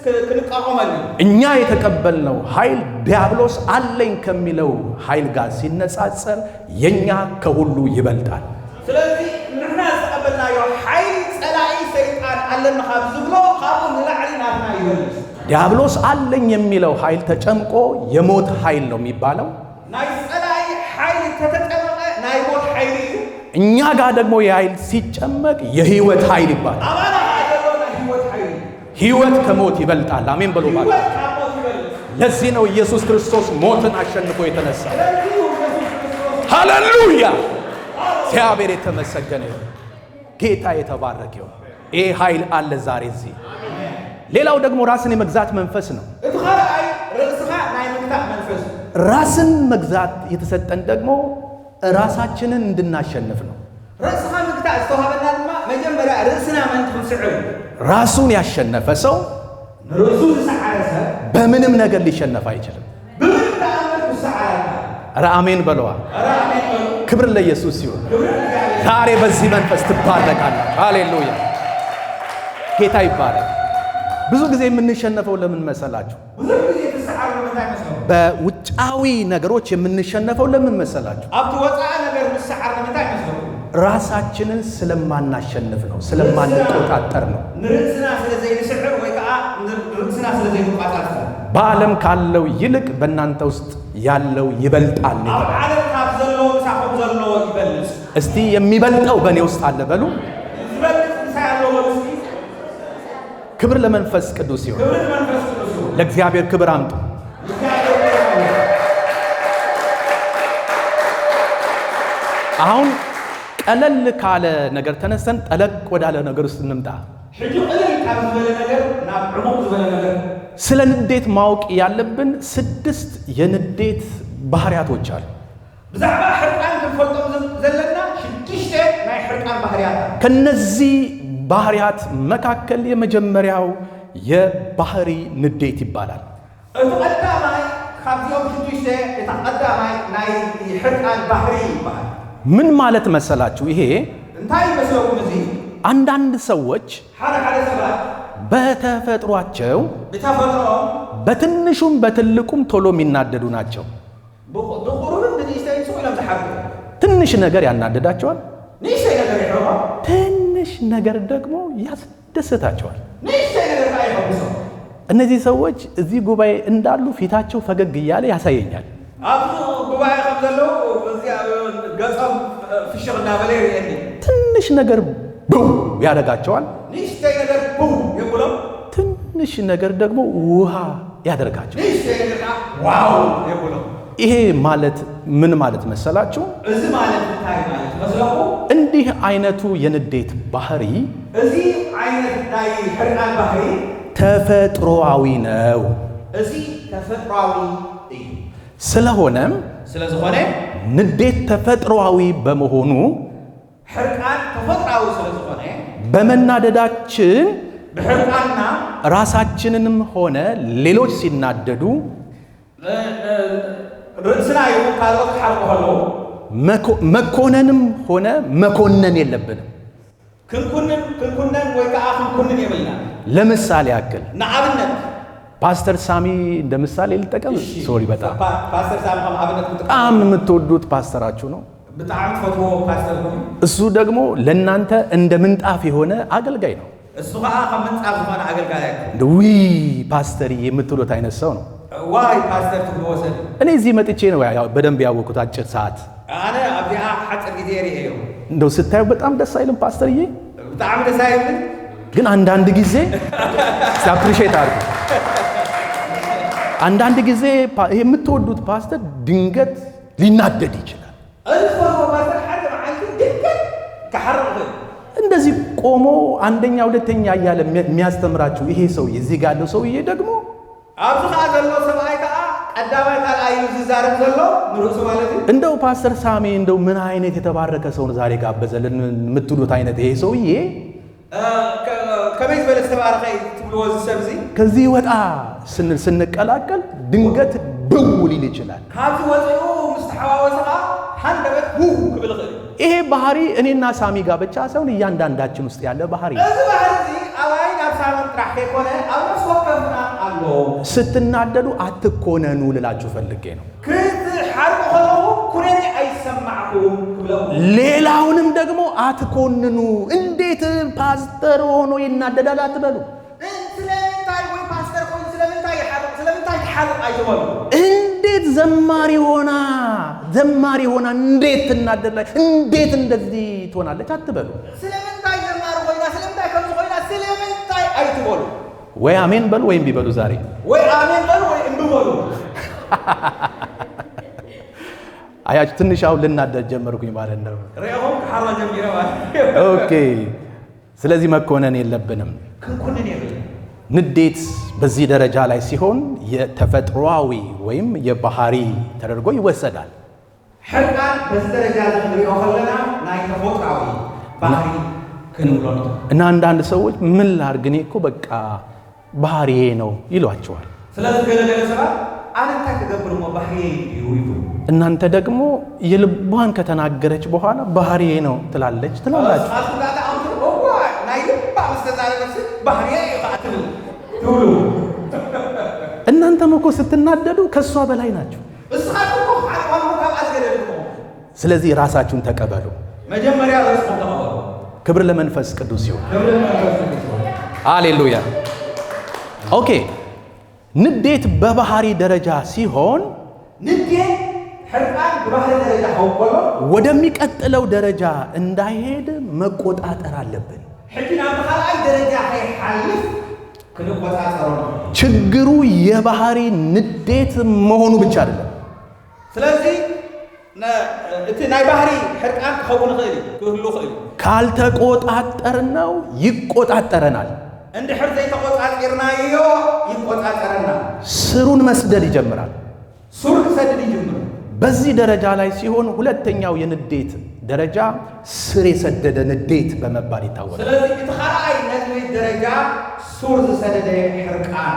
ክንቃወመሉ እዩ። እኛ የተቀበልነው ኃይል ዲያብሎስ አለኝ ከሚለው ኃይል ጋር ሲነጻጸር የኛ ከሁሉ ይበልጣል። ስለዚ ንሕና ዝተቐበልናዮ ሓይሊ ፀላኢ ሰይጣን ኣለና ካብ ዝብሎ ካብኡ ንላዕሊ ናትና ይበልፅ። ዲያብሎስ አለኝ የሚለው ኃይል ተጨምቆ የሞት ኃይል ነው የሚባለው። ናይ ፀላኢ ሓይሊ ተተጠመቐ ናይ ሞት ሓይሊ እዩ። እኛ ጋር ደግሞ የኃይል ሲጨመቅ የህይወት ኃይል ይባላል። ኣባና ከዓ ዘሎ ናይ ህይወት ሓይሊ እዩ። ህይወት ከሞት ይበልጣል። አሜን በሉ ባክ። ህይወት ካብ ሞት ይበልፅ። ለዚህ ነው ኢየሱስ ክርስቶስ ሞትን አሸንፎ የተነሳ። ስለዚ እዩ ኢየሱስ ክርስቶስ ሃሌሉያ! እግዚአብሔር የተመሰገነ ይሁን። ጌታ የተባረከ ይሁን። ይህ ኃይል አለ ዛሬ እዚህ። ሌላው ደግሞ ራስን የመግዛት መንፈስ ነው። እቲ ካልኣይ ርእስኻ ናይ ምግታእ መንፈስ እዩ። ራስን መግዛት የተሰጠን ደግሞ ራሳችንን እንድናሸንፍ ነው። ርእስኻ ምግታእ ዝተዋሃበና ድማ መጀመርያ ርእስና ምእንቲ ክንስዕር እዩ። ራሱን ያሸነፈ ሰው ንርእሱ ዝሰዓረ ሰብ በምንም ነገር ሊሸነፍ አይችልም። ብምንም ተኣምር ክሰዓር ኣይከኣልን። ኧረ አሜን በለዋ። ኧረ ኣሜን በሉ። ክብር ለኢየሱስ ይሁን። ክብሪ ንእግዚኣብሔር። ዛሬ በዚህ መንፈስ ትባረካለህ። ሃሌሉያ! ጌታ ይባረክ። ብዙ ጊዜ የምንሸነፈው ለምን መሰላችሁ? ብዙሕ ግዜ ትሰዓሩ ንምንታይ መስለኩም? በውጫዊ ነገሮች የምንሸነፈው ለምን መሰላችሁ? ኣብቲ ወፃኢ ነገር ምስዓር ንምንታይ መስለኩም? ራሳችንን ስለማናሸንፍ ነው፣ ስለማንቆጣጠር ነው። ንርእስና ስለ ዘይንስዕር ወይ ከዓ ንርእስና ስለ ዘይንቋፃፀር። በዓለም ካለው ይልቅ በእናንተ ውስጥ ያለው ይበልጣል ኣብ የተባለው። ዓለም ካብ ዘለዎ ምሳኹም ዘለዎ ይበልፅ። እስቲ የሚበልጠው በእኔ ውስጥ አለ በሉ። ዝበልፅ ምሳይ ኣለዎ በሉ እስኪ። ክብር ለመንፈስ ቅዱስ ይሁን። ክብሪ ንመንፈስ ቅዱስ ይሁን። ለእግዚአብሔር ክብር አምጡ። እግዚአብሔር ይመስገን። አሁን ቀለል ካለ ነገር ተነስተን ጠለቅ ወዳለ ነገር ውስጥ እንምጣ። ሕጂ ቅልል ካብ ዝበለ ነገር ናብ ዕሙቕ ዝበለ ነገር። ስለ ንዴት ማወቅ ያለብን 6 የንዴት ባህሪያቶች አሉ። ብዛዕባ ሕርቃን ክንፈልጦም ዘለና 6 ናይ ሕርቃን ባህርያት አሉ። ከነዚህ ባህሪያት መካከል የመጀመሪያው የባህሪ ንዴት ይባላል። እቲ ቀዳማይ ካብዚኦም 6 እቲ ቀዳማይ ናይ ሕርቃን ባህሪ ይበሃል። ምን ማለት መሰላችሁ? ይሄ እንታይ ይመስለኩም እዚ? አንዳንድ ሰዎች ሓደ ሓደ ሰባት በተፈጥሯቸው ብተፈጥሮኦም በትንሹም በትልቁም ቶሎ የሚናደዱ ናቸው። ብቁሩብን ብንእሽተይን ስቕ ኢሎም ዝሓርቁ። ትንሽ ነገር ያናደዳቸዋል፣ ንእሽተይ ነገር ይሕርቆም፣ ትንሽ ነገር ደግሞ ያስደስታቸዋል። ንእሽተይ ነገር ከዓ ይሐጉሶም። እነዚህ ሰዎች እዚህ ጉባኤ እንዳሉ ፊታቸው ፈገግ እያለ ያሳየኛል። ኣብዚ ጉባኤ ከም ዘለዉ እዚኣ ገጾም ፍሽኽ እናበለ ይርእየኒ። ትንሽ ነገር ብው ያደርጋቸዋል፣ ንእሽተይ ነገር ብው የብሎም፣ ትንሽ ነገር ደግሞ ውሃ ያደርጋቸዋል። ንእሽተይ ነገር ከዓ wow የብሎም። ይሄ ማለት ምን ማለት መሰላችሁ? እዚ ማለት እንታይ ማለት መስለኩም? እንዲህ አይነቱ የንዴት ባህሪ እዚ ዓይነት ናይ ሕርቃን ባህሪ ተፈጥሮአዊ ነው። እዚ ተፈጥሮአዊ እዩ። ስለሆነም ስለዝኾነ ንዴት ተፈጥሮአዊ በመሆኑ ሕርቃን ተፈጥሮአዊ ስለዝኾነ በመናደዳችን ብሕርቃንና ራሳችንንም ሆነ ሌሎች ሲናደዱ ርእስና ይኹን ካልኦት ክሓርቁ ከለዉ መኮነንም ሆነ መኮነን የለብንም። ክንኩንን ክንኩነን ወይ ከዓ ክንኩንን የብልና። ለምሳሌ ያክል ንኣብነት ፓስተር ሳሚ እንደ ምሳሌ ልጠቀም። sorry፣ በጣም ፓስተር ሳሚ ከም ኣብነት ክትጥቀም። በጣም የምትወዱት ፓስተራችሁ ነው። ብጣዕሚ ትፈትዎ ፓስተር ኮይኑ እሱ ደግሞ ለእናንተ እንደ ምንጣፍ የሆነ አገልጋይ ነው። እሱ ከዓ ከም ምንፃፍ ዝኾነ ኣገልጋይ እዩ። እንደ ውይ ፓስተር የምትሉት አይነት ሰው ነው። ዋይ ፓስተር ትብልዎ ሰብ። እኔ እዚህ መጥቼ ነው ያው በደንብ ያወቁት አጭር ሰዓት። ኣነ ኣብዚኣ ሓፂር ግዜ ርእየዮ። እንደው ስታዩ በጣም ደስ አይልም ፓስተርዬ? ብጣዕሚ ደስ አይብልን? ግን አንዳንድ ጊዜ appreciate አድርጉ። አንዳንድ ጊዜ የምትወዱት ፓስተር ድንገት ሊናደድ ይችላል። እዚ ትፈትዎ ፓስተር ሓደ መዓልቲ ድንገት ክሓርቕ ይኽእል። እንደዚህ ቆሞ አንደኛ ሁለተኛ እያለ የሚያስተምራችሁ ይሄ ሰውዬ እዚህ ጋር ያለው ሰውዬ ደግሞ ኣብዚ ከዓ ዘሎ ሰብኣይ ከዓ ቀዳማይ ካልኣይ እዩ ዝዛረብ ዘሎ ንርእሱ ማለት እዩ። እንደው ፓስተር ሳሚ እንደው ምን አይነት የተባረከ ሰው ነው ዛሬ ጋበዘልን የምትሉት አይነት ይሄ ሰውዬ ከመይ ዝበለ ዝተባረኸ እዩ ትብልዎ እዚ ሰብ እዚ ከዚህ ወጣ ስንል ስንቀላቀል ድንገት ብው ሊል ይችላል። ካብዚ ወፂኡ ምስ ተሓዋወሰ ከዓ ሃንደበት ውው ክብል ይኽእል እዩ። ይሄ ባህሪ እኔና ሳሚ ጋር ብቻ ሳይሆን እያንዳንዳችን ውስጥ ያለ ባህሪ ነው። እዚ ባህሪ እዚ ኣባይ ናብ ሳምን ጥራሕ ከይኮነ ኣብ ነፍሲ ወከፍና ኣሎ። ስትናደዱ አትኮነኑ ልላችሁ ፈልጌ ነው። ክትሓርቁ ከለኹ ኩነኔ ኣይሰማዕኩም ክብለኩም፣ ሌላውንም ደግሞ አትኮንኑ። እንዴት ፓስተር ሆኖ ይናደዳል አትበሉ። ስለምንታይ ወይ ፓስተር ኮይኑ ስለምንታይ ይሓርቅ ስለምንታይ ትሓርቅ ኣይትበሉ። እንዴት ዘማሪ ሆና እንዴት ትናደዳለች፣ እንዴት እንደዚህ ትሆናለች አትበሉ። ስለምንታይ ዘማሪ ኮይና ስለምንታይ ከምዚ ኮይና ስለምንታይ ኣይትበሉ። ወይ አሜን በሉ ወይም ቢበሉ ዛሬ ወይ ኣሜን በሉ ወይ እምቢ በሉ። አያችሁ፣ ትንሽ አሁን ልናደድ ጀመርኩኝ ማለት ነው። ሪአኹም ክሓሮ ጀሚረ ማለት እዩ። Okay፣ ስለዚህ መኮነን የለብንም። ክንኩንን የብልን። ንዴት በዚህ ደረጃ ላይ ሲሆን የተፈጥሯዊ ወይም የባህሪ ተደርጎ ይወሰዳል። ሕርቃን በዚ ደረጃ እዚ ክንሪኦ ከለና ናይ ተፈጥሯዊ ባህሪ ክንብሎ ንኽእል። እና አንዳንድ ሰዎች ምን ላድርግ እኔ እኮ በቃ ባህሪዬ ነው ይሏቸዋል። ስለዚ ገለገለ ሰባት ኣነ እንታይ ክገብር እሞ ባህርየ እዩ ይብሉ። እናንተ ደግሞ የልቧን ከተናገረች በኋላ ባህሪዬ ነው ትላለች ትላላችሁ። ንስኻትኩም ከዓ ተኣምቱ እዋ ናይ ልባ ምስ ተዛረበሲ ባህርየ እዩ ከዓ ትብል ትብሉ። እናንተም እኮ ስትናደዱ ከእሷ በላይ ናችሁ። ንስኻትኩም እኮ ክትሓርቁ ካብኣ ዝገደድኩም። ስለዚህ ራሳችሁን ተቀበሉ። መጀመርያ ርእስኩም ተቐበሉ። ክብር ለመንፈስ ቅዱስ ይሁን። ክብሪ መንፈስ ቅዱስ ይሁን። ሃሌሉያ። Okay፣ ንዴት በባህሪ ደረጃ ሲሆን ንዴት ሕርቃን ብባህሪ ደረጃ ክኸውን ከሎ ወደሚቀጥለው ደረጃ እንዳይሄድ መቆጣጠር አለብን። ሕጂ ናብ ካልኣይ ደረጃ ከይሓልፍ ክንቆፃፀሮ ንኽእል። ችግሩ የባህሪ ንዴት መሆኑ ብቻ አይደለም። ስለዚ እቲ ናይ ባህሪ ሕርቃን ክኸውን ይኽእል እዩ ክህሉ ይኽእል እዩ። ካልተቆጣጠርነው ይቆጣጠረናል። እንድሕር ዘይተቆፃፂርናዮ ይቆፃፀረና። ስሩን መስደድ ይጀምራል። ሱር ክሰድድ ይጅምር። በዚህ ደረጃ ላይ ሲሆን ሁለተኛው የንዴት ደረጃ ስር የሰደደ ንዴት በመባል ይታወቃል። ስለዚ እቲ ካልኣይ ነጥቢ ደረጃ ሱር ዝሰደደ ሕርቃን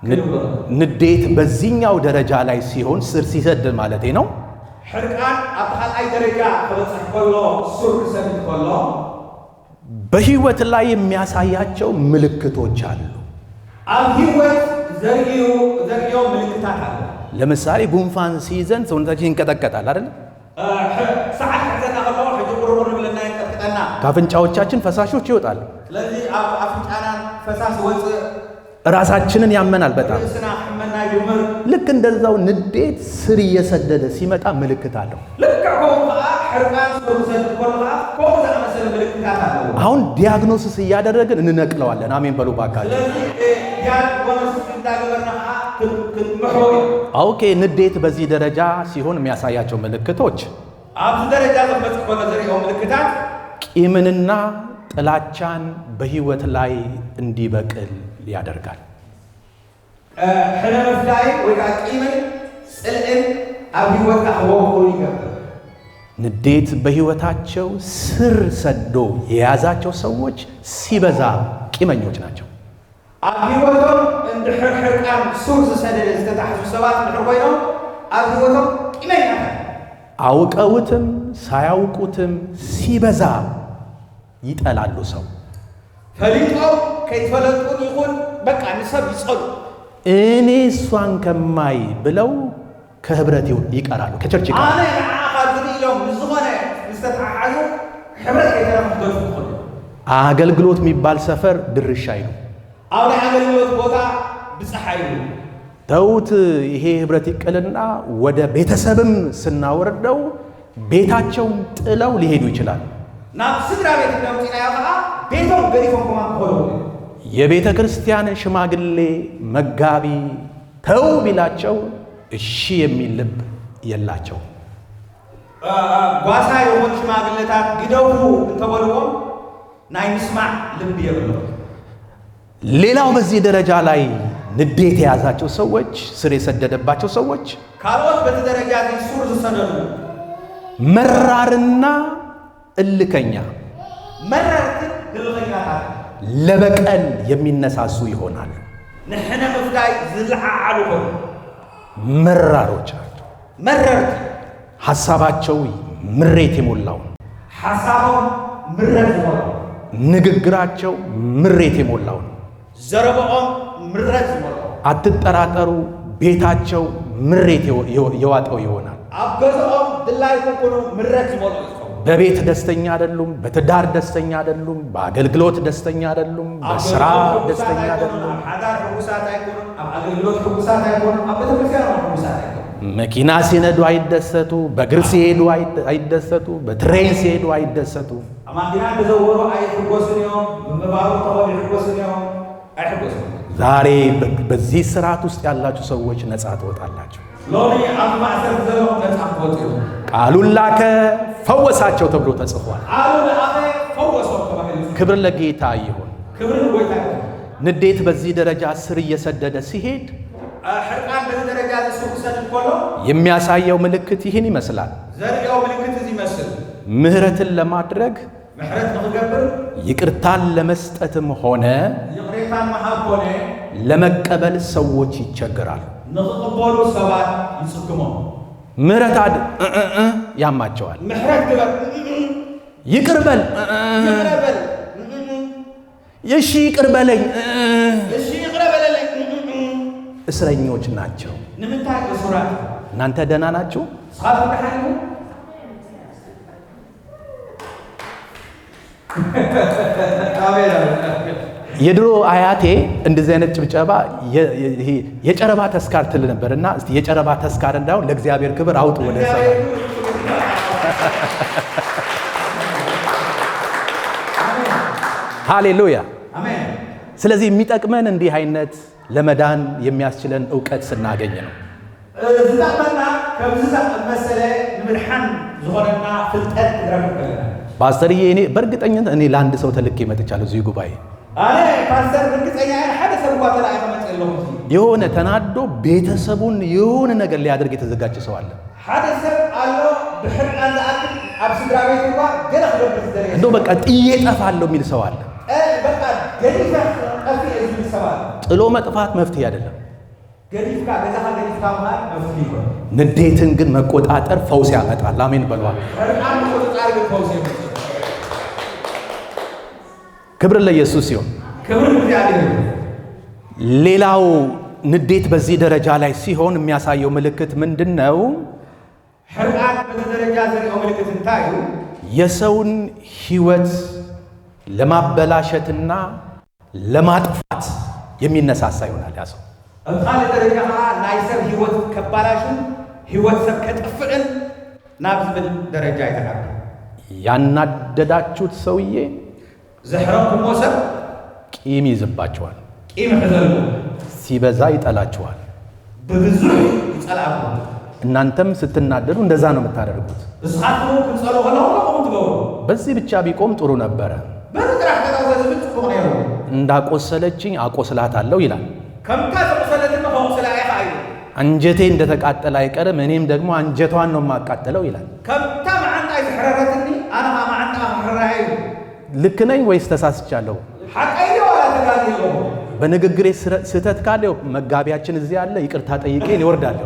ክንብሎ ንኽእል። ንዴት በዚህኛው ደረጃ ላይ ሲሆን፣ ስር ሲሰድ ማለቴ ነው፣ ሕርቃን ኣብቲ ካልኣይ ደረጃ ክበፅሕ ከሎ ሱር ክሰድድ ከሎ በህይወት ላይ የሚያሳያቸው ምልክቶች አሉ። ኣብ ሂወት ዘርእዮ ምልክታት ኣሎ። ለምሳሌ ጉንፋን ሲይዘን ሰውነታችን ይንቀጠቀጣል አይደል? ሰዓት ክሕዘና ከለዎ ሕጂ ቁርቁር ብለና ይንቀጥቅጠና። ከአፍንጫዎቻችን ፈሳሾች ይወጣሉ። ስለዚ ኣብ ኣፍንጫናን ፈሳስ ወፅእ። ራሳችንን ያመናል በጣም። ርእስና ሕመና ይጅምር። ልክ እንደዛው ንዴት ስር እየሰደደ ሲመጣ ምልክት አለው። ልክዕ ከምኡ ከዓ ሕርቃን ሱር ክሰድድ ከሎ ከዓ ከምኡ ዝኣመሰለ ምልክታት ኣለዎ። አሁን diagnosis እያደረግን እንነቅለዋለን። አሜን በሉ ባካችሁ። ስለዚ diagnosis እንዳገበርና ከዓ ክንምሕዎ እዩ። Okay፣ ንዴት በዚህ ደረጃ ሲሆን የሚያሳያቸው ምልክቶች ኣብዚ ደረጃ ክበፅሕ ከሎ ዘርእዮ ምልክታት ቂምንና ጥላቻን በህይወት ላይ እንዲበቅል ያደርጋል። ሕነ ምፍዳይ ወይ ከዓ ቂምን ፅልእን ኣብ ሂወትካ ክወቅሉ ይገብር። ንዴት በህይወታቸው ስር ሰዶ የያዛቸው ሰዎች ሲበዛ ቂመኞች ናቸው። ኣብ ሂወቶም እንድሕር ሕርቃን ሱር ዝሰደደ ዝተታሕዙ ሰባት እንድሕር ኮይኖም ኣብ ሂወቶም ቂመኛታት። አውቀውትም ሳያውቁትም ሲበዛ ይጠላሉ ሰው። ፈሊጦም ከይፈለጡን ይኹን በቃ ንሰብ ይፀሉ። እኔ እሷን ከማይ ብለው ከህብረት ይቀራሉ፣ ከ church ይቀራሉ። ኣነ ንዓኻ ዝርኢ ኢሎም ንዝኾነ ምስተተሓሓዙ ሕብረት ከይተረፉ ክገድፉ ይኽእሉ። አገልግሎት የሚባል ሰፈር ድርሻ አይሉ። ኣብ ናይ ኣገልግሎት ቦታ ብፅሓ ይብሉ። ተውት፣ ይሄ ህብረት ይቅልና ወደ ቤተሰብም ስናወርደው ቤታቸውን ጥለው ሊሄዱ ይችላሉ። ናብ ስድራ ቤት እንደምፂናዮ ከዓ ቤቶም ገዲፎም ከማ ክኸዱ ይኽእሉ። የቤተ ክርስቲያን ሽማግሌ መጋቢ ተው ቢላቸው እሺ የሚል ልብ የላቸው። ጓሳ ይኹን ሽማግለታት ግደፉ እንተበልዎም ናይ ምስማዕ ልቢ የብሎም። ሌላው በዚህ ደረጃ ላይ ንዴት የያዛቸው ሰዎች፣ ስር የሰደደባቸው ሰዎች ካልኦት በቲ ደረጃ እዚ ሱር ዝሰደዱ መራርና እልከኛ፣ መረርትን ህልኸኛታት፣ ለበቀል የሚነሳሱ ይሆናሉ። ንሕነ ምፍዳይ ዝለዓዓሉ ኮኑ። መራሮች ናቸው። መረርቲ። ሐሳባቸው ምሬት የሞላው፣ ሓሳቦም ምረት ዝመልኦ፣ ንግግራቸው ምሬት የሞላው ነው። ዘረብኦም ምረት ዝመልኦ። አትጠራጠሩ፣ ቤታቸው ምሬት የዋጠው ይሆናል። ኣብ ገዝኦም ድላይ ኮኑ ምረት ዝመልኦ ይኸውን። በቤት ደስተኛ አይደሉም። በትዳር ደስተኛ አይደሉም። በአገልግሎት ደስተኛ አይደሉም። ኣብ በስራ ገዝኦም ሕጉሳት ደስተኛ ኣይኮኑን፣ አይደሉም። ኣብ ሓዳር ሕጉሳት ኣይኮኑን፣ ኣብ ኣገልግሎት ሕጉሳት ኣይኮኑን፣ ኣብ ቤተክርስትያን እውን ሕጉሳት ኣይኮኑን። መኪና ሲነዱ አይደሰቱ። በእግር ሲሄዱ አይደሰቱ። በ train ሲሄዱ አይደሰቱ። ኣብ ማኪና ተዘወሩ ኣይሕጎሱን እዮም፣ ብምባሩ ተኸዱ ይሕጎሱን እዮም፣ ኣይሕጎሱን። ዛሬ በዚህ ስርዓት ውስጥ ያላችሁ ሰዎች ነፃ ትወጣላችሁ። ሎሚ ኣብ ማእሰርቲ ዘለኹም ነፃ ክትወፁ ኢኹም። ቃሉን ላከ ፈወሳቸው ተብሎ ተጽፏል። ቃሉ ለኣኸ ፈወሶም ተባሂሉ። ክብር ለጌታ ይሁን። ክብሪ ንጎይታ ይኹን። ንዴት በዚህ ደረጃ ስር እየሰደደ ሲሄድ ሕርቃን በዚ ደረጃ እዚ ሱር ክሰድድ ከሎ የሚያሳየው ምልክት ይህን ይመስላል። ዘርእዮ ምልክት እዚ ይመስል። ምህረትን ለማድረግ፣ ምሕረት ንክገብር፣ ይቅርታን ለመስጠትም ሆነ ይቕሬታን ምሃብ ኮነ ለመቀበል ሰዎች ይቸገራሉ። ንክቕበሉ ሰባት ይፅግሞም። ምህረት አድ እ እ እ ያማቸዋል። ምሕረት ግበር፣ ይቅር በል እ እ፣ ይቕረ በል፣ እሺ ይቅር በለኝ እ እ። እሺ ይቕረ በለለኝ። እስረኞች ናቸው። ንምንታይ እሱራት? እናንተ ደህና ናችሁ? ንስኻትኩም ደሓን ኢኹም? ኣሜን ኣሜን። የድሮ አያቴ እንደዚህ አይነት ጭብጨባ ይሄ የጨረባ ተስካር ትል ነበር እና እስቲ የጨረባ ተስካር እንዳይሆን ለእግዚአብሔር ክብር አውጡ ወደ ሰማይ። ሃሌሉያ። ኣሜን። ስለዚህ የሚጠቅመን እንዲህ አይነት ለመዳን የሚያስችለን እውቀት ስናገኝ ነው። ዝጠቕመና ከምዚ መሰለ ንምድሓን ዝኾነና ፍልጠት ክንረክብ ከለና። ፓስተርዬ፣ እኔ በእርግጠኝነት እኔ ለአንድ ሰው ተልኬ መጥቻለሁ እዚህ ጉባኤ። ኣነ ፓስተር ርግፀኛ እየ ሓደ ሰብ እኳ ተላኢኸ መፅእ ኣለኹ እዚ። የሆነ ተናዶ ቤተሰቡን የሆነ ነገር ሊያደርግ የተዘጋጀ ሰው አለ። ሓደ ሰብ ኣሎ ብሕርቃን ዝኣክል ኣብ ስድራ ቤት እኳ ገለ ክገብር ዝደለየ። እንደው በቃ ጥዬ እጠፋለሁ የሚል ሰው አለ። በቃ ገዲፈ ጠፊአ ዝብል ሰብ ኣሎ። ጥሎ መጥፋት መፍትሄ አይደለም። ገዲፍካ ገዛኻ ገዲፍካ ምኻድ መፍትሒ ይኮነ። ንዴትን ግን መቆጣጠር ፈውስ ያመጣል። አሜን በሏል። ሕርቃን ምቁፅፃር ግን ፈውሲ የምፅእ። ክብር ለኢየሱስ ይሁን። ክብሪ ንእግዚኣብሔር ይኹን። ሌላው ንዴት በዚህ ደረጃ ላይ ሲሆን የሚያሳየው ምልክት ምንድን ነው? ሕርቃን በዚ ደረጃ ዘሪኦ ምልክት እንታይ እዩ? የሰውን ሕይወት ለማበላሸትና ለማጥፋት የሚነሳሳ ይሆናል ያ ሰው። ኣብ ካልእ ደረጃ ከዓ ናይ ሰብ ሂወት ከባላሽን ሂወት ሰብ ከጥፍእን ናብ ዝብል ደረጃ ይተዓቢ። ያናደዳችሁት ሰውዬ ዘሕረኩሞ ሰብ ቂም ይይዝባችኋል፣ ቂም ሕዘልኩም፣ ሲበዛ ይጠላችኋል። ብብዙሕ ይፀልኣኩም። እናንተም ስትናደዱ እንደዛ ነው የምታደርጉት። ንስኻትኩም ክትፀልኡ ከለኹም ከምኡ ትገብሩ። በዚህ ብቻ ቢቆም ጥሩ ነበረ። በዚ ጥራሕ ጠጠው ዝብል ፅቡቕ ነይሩ። እንዳቆሰለችኝ አቆስላታለሁ ይላል። ከምታ ዘቁሰለትኒ ከቁስላ ኢኻ እዩ። አንጀቴ እንደተቃጠለ አይቀርም፣ እኔም ደግሞ አንጀቷን ነው የማቃጠለው ይላል። ከምታ መዓንጣይ ዝሕረረትኒ ኣነ ከዓ መዓንጣ ክሕርራ እዩ። ልክ ነኝ ወይስ ተሳስቻለሁ? ሓቀይ ዶ ዋላ ተጋጊ ኣለኹ? በንግግሬ ስህተት ካለ መጋቢያችን እዚህ አለ፣ ይቅርታ ጠይቄ እኔ እወርዳለሁ።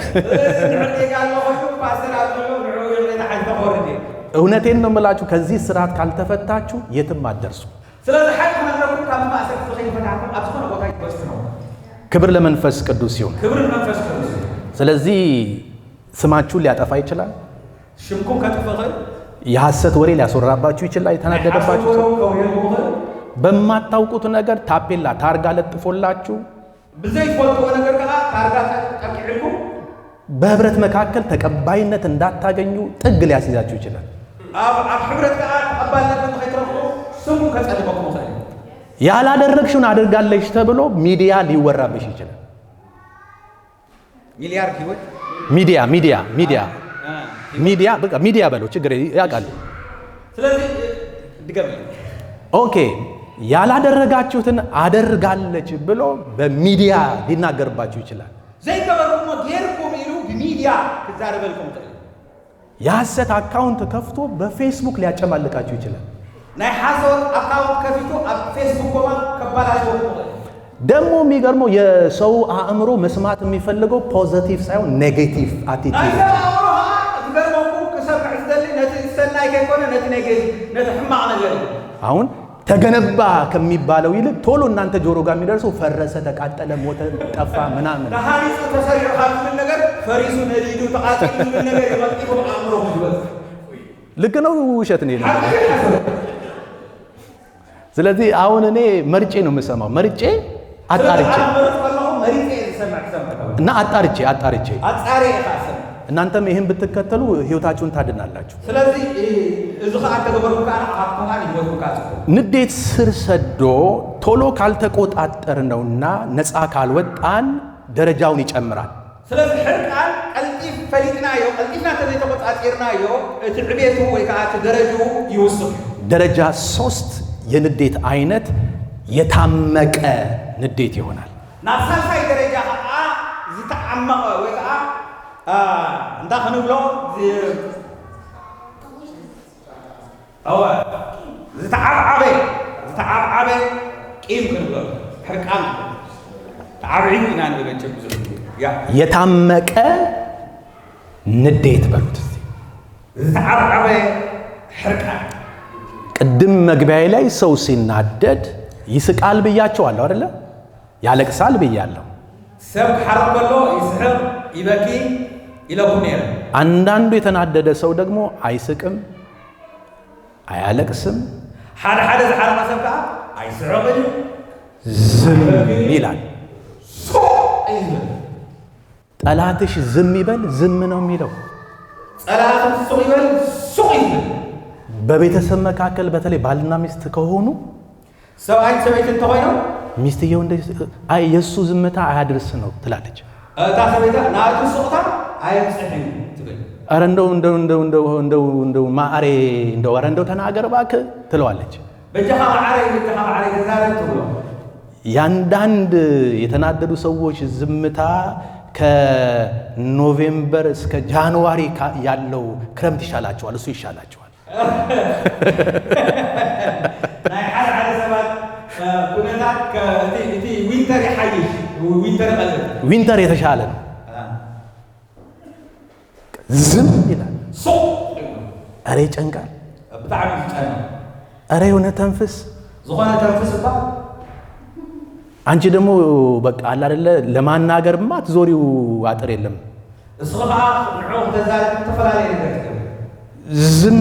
ስለዚ ንዕር ጌጋ ኣሎ ኮይኑ ፓስተር ኣሎ ንዕኡ ይቕሬታ ሓቲተ ክወርድ እየ። እውነቴን ነው የምላችሁ፣ ከዚህ ስርዓት ካልተፈታችሁ የትም አትደርሱ። ስለዚ ሓቂ ክነግረኩም ካብ ማእሰርቲ ከይፈታሕኩም ኣብ ዝኾነ ቦታ ይበፅሑ ነው። ክብር ለመንፈስ ቅዱስ ይሁን። ክብሪ ንመንፈስ ቅዱስ ይሁን። ስለዚህ ስማችሁን ሊያጠፋ ይችላል። ሽምኩም ከጥፍእ ይኽእል። የሐሰት ወሬ ሊያስወራባችሁ ይችላል። የተናደደባችሁ ሰው ሓሶት ከውርየልኩም ይኽእል። በማታውቁት ነገር ታፔላ ታርጋ ለጥፎላችሁ ብዘይትፈልጥዎ ነገር ከዓ ታርጋ ጠቂዕልኩም በህብረት መካከል ተቀባይነት እንዳታገኙ ጥግ ሊያስይዛችሁ ይችላል። ኣብ ሕብረት ከዓ ተቐባልነት ንኸይትረኽቡ ስሙ ከፀልመኩም ይኽእል እዩ። ያላደረግሽውን አድርጋለች ተብሎ ሚዲያ ሊወራብሽ ይችላል። ሚልያርድ ህይወት። ሚዲያ ሚዲያ ሚዲያ ሚዲያ በቃ ሚዲያ በለው ችግር ያውቃሉ። ስለዚ ድገም። Okay፣ ያላደረጋችሁትን አደርጋለች ብሎ በሚዲያ ሊናገርባችሁ ይችላል። ዘይገበርኩሞ ጌርኩም ኢሉ ብሚድያ ክዛረበልኩም ይኽእል። የሐሰት account ከፍቶ በፌስቡክ ሊያጨማልቃችሁ ይችላል። ናይ ሓሶት account ከፊቱ ኣብ ፌስቡክ ኮማ ከባላሽወኩም ይኽእል። ደግሞ የሚገርመው የሰው አእምሮ መስማት የሚፈልገው positive ሳይሆን negative ናይ attitude። ሰብ ኣእምሮ ከዓ ዝገርመኩም ክሰምዕ ዝደሊ ነቲ ሰናይ ከይኮነ ነቲ negative፣ ነቲ ሕማቕ ነገር እዩ። አሁን ተገነባ ከሚባለው ይልቅ ቶሎ እናንተ ጆሮ ጋር የሚደርሰው ፈረሰ፣ ተቃጠለ፣ ሞተ፣ ጠፋ ምናምን። ተሃኒፁ ተሰሪሑ ካብ ዝብል ነገር ፈሪሱ ነዲዱ ተቃፂሉ ዝብል ነገር ይቐልጢፉ ኣእምሮኩም ዝበፅሕ። ልክ ነው፣ ውሸት ነው ይላል። ስለዚህ አሁን እኔ መርጬ ነው የምሰማው፣ መርጬ አጣርቼ። ስለዚ ኣነ ክመርፅ ከለኹ መሪፀ እየ ዝሰምዕ፣ ክሰምዕ ከለኹ እና አጣርቼ አጣርቼ። ኣፃርየ ኢኻ ዝሰምዕ። እናንተም ይህን ብትከተሉ ህይወታችሁን ታድናላችሁ። ስለዚ እዚ ከዓ እንተገበርኩም ከዓ ንዓኻትኩም ከዓ ንሂወትኩም ከዓ ፅቡቅ። ንዴት ስር ሰዶ ቶሎ ካልተቆጣጠር ነውና ነፃ ካልወጣን ደረጃውን ይጨምራል። ስለዚ ሕርቃን ቀልጢፍ ፈሊጥናዮ፣ ቀልጢፍና እንተዘይተቆፃፂርናዮ እቲ ዕቤቱ ወይ ከዓ እቲ ደረጅኡ ይውስኽ እዩ። ደረጃ 3 የንዴት አይነት የታመቀ ንዴት ይሆናል። ናብ ሳልሳይ ደረጃ ከዓ ዝተዓመቐ ወይ ከዓ እንታይ ክንብሎ እወ ዝተዓብዓበ ቂም ክንብሎ፣ ሕርቃን ተዓብዒቡ ኢና ንብል መቸም ብዙሕ ግዜ yeah። የታመቀ ንዴት በሉት እስቲ። ዝተዓብዓበ ሕርቃን። ቅድም መግቢያዬ ላይ ሰው ሲናደድ ይስቃል ብያቸዋለሁ አይደለ? ያለቅሳል ብያለሁ። ሰብ ክሓርቕ ከሎ ይስሕቕ፣ ይበኪ ኢለኩም ነይረ። አንዳንዱ የተናደደ ሰው ደግሞ አይስቅም፣ አያለቅስም፣ ሓደ ሓደ ዝሓረቐ ሰብ ከዓ ኣይስሕቕን፣ ዝም ይላል። ሱቕ እዩ ዝብል። ጠላትሽ ዝም ይበል፣ ዝም ነው የሚለው። ፀላእኹም ሱቕ ይበል፣ ሱቕ እዩ ዝብል። በቤተሰብ መካከል በተለይ ባልና ሚስት ከሆኑ ሰብኣይን ሰበይትን እንተኮይኖም ሚስትየው እንደዚህ አይ የእሱ ዝምታ አያድርስ ነው ትላለች። እታ ሰበይታ ናቱ ሱቕታ ኣየብፅሕን ትብል። ኧረ እንደው እንደው እንደው እንደው እንደው እንደው ማዕሬ እንደው ኧረ እንደው ተናገር እባክህ ትለዋለች። በጃኻ ማዕረይ፣ በጃኻ ማዕረይ ተዛረብ ትብሎ። ያንዳንድ የተናደዱ ሰዎች ዝምታ ከ November እስከ January ያለው ክረምት ይሻላቸዋል፣ እሱ ይሻላቸዋል። ናይ ሓደ ሓደ ሰባት ኩነታት እቲ winter ይሓይሽ፣ winter ይቐልል። Winter የተሻለ ነው። ዝም ይላል። ሱቕ። ኧረ ይጨንቃል። ብጣዕሚ ዝጨንቕ። ኧረ የሆነ ተንፍስ። ዝኾነ ተንፍስ እባ። አንቺ ደግሞ በቃ አለ አይደለ ለማናገርማ ትዞሪው አጥር የለም። እስኺ ከዓ ንዕኡ ክተዛረብ ዝተፈላለየ ነገር ትገብር። ዝም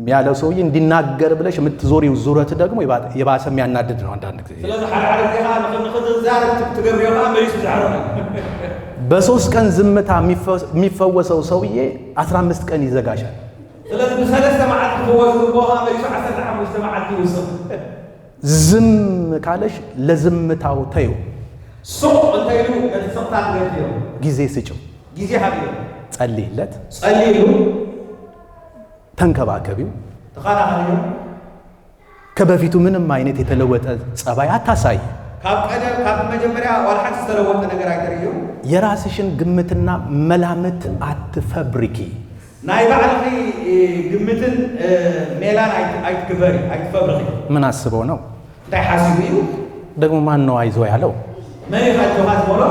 ያለው ሰውዬ እንዲናገር ብለሽ የምትዞሪው ዙረት ደግሞ የባሰ የሚያናድድ ነው አንዳንድ ጊዜ። ስለዚ ሓደ ሓደ ግዜ ከዓ ንክትዛረብ ትገብርዮ ከዓ መሊሱ ዝሓረቕ። በ3 ቀን ዝምታ የሚፈወሰው ሰውዬ 15 ቀን ይዘጋሻል። ስለዚ ብ3 መዓልቲ ክፍወስ ዝግብኦ ከዓ መሊሱ 15 መዓልቲ ይውስኽ። ዝም ካለሽ ለዝምታው ተይው። ሱቕ እንተኢሉ ነቲ ስቕታ ትገድዮ። ጊዜ ስጭው፣ ግዜ ሃብዮ። ጸልይለት፣ ጸልይሉ፣ ተንከባከቢው። ተኸናኸንዮ። ከበፊቱ ምንም አይነት የተለወጠ ጸባይ አታሳይ። ካብ ቀደም ካብ መጀመርያ ዋላ ሓንቲ ዝተለወጠ ነገር ኣይተርእዮ። የራስሽን ግምትና መላምት አትፈብሪኪ። ናይ ባዕልኺ ግምትን ሜላን ኣይትግበሪ፣ ኣይትፈብርኺ። ምን አስበው ነው? እንታይ ሓሲቡ እዩ? ደግሞ ማን ነው አይዞ ያለው? መን ኢኻ ኣጆኻ ዝበሎ?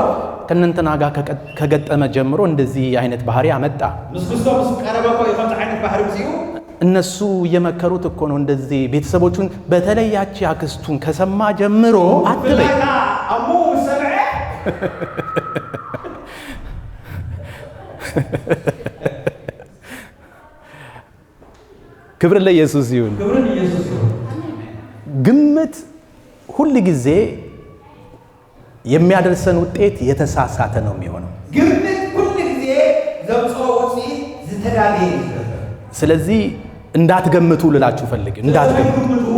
ከእነንትና ጋር ከገጠመ ጀምሮ እንደዚህ አይነት ባህሪ አመጣ። ምስ ክርስቶስ ቀረበ እኮ እዩ ከምዚ ዓይነት ባህሪ ምፅኡ። እነሱ እየመከሩት እኮ ነው እንደዚህ ቤተሰቦቹን፣ በተለይ ያቺ አክስቱን ከሰማ ጀምሮ አትበይ። ብፍላይ እታ ኣሙ ምስ ሰምዐ። ክብር ለኢየሱስ ይሁን። ክብርን ኢየሱስ ይሁን። ግምት ሁል ጊዜ የሚያደርሰን ውጤት የተሳሳተ ነው የሚሆነው። ግምት ኩሉ ግዜ ዘምፅኦ ውፅኢት ዝተዳለየ እዩ ዝገብር። ስለዚህ እንዳትገምቱ ልላችሁ ፈልጌ፣ እንዳትገምቱ። ግምቱ።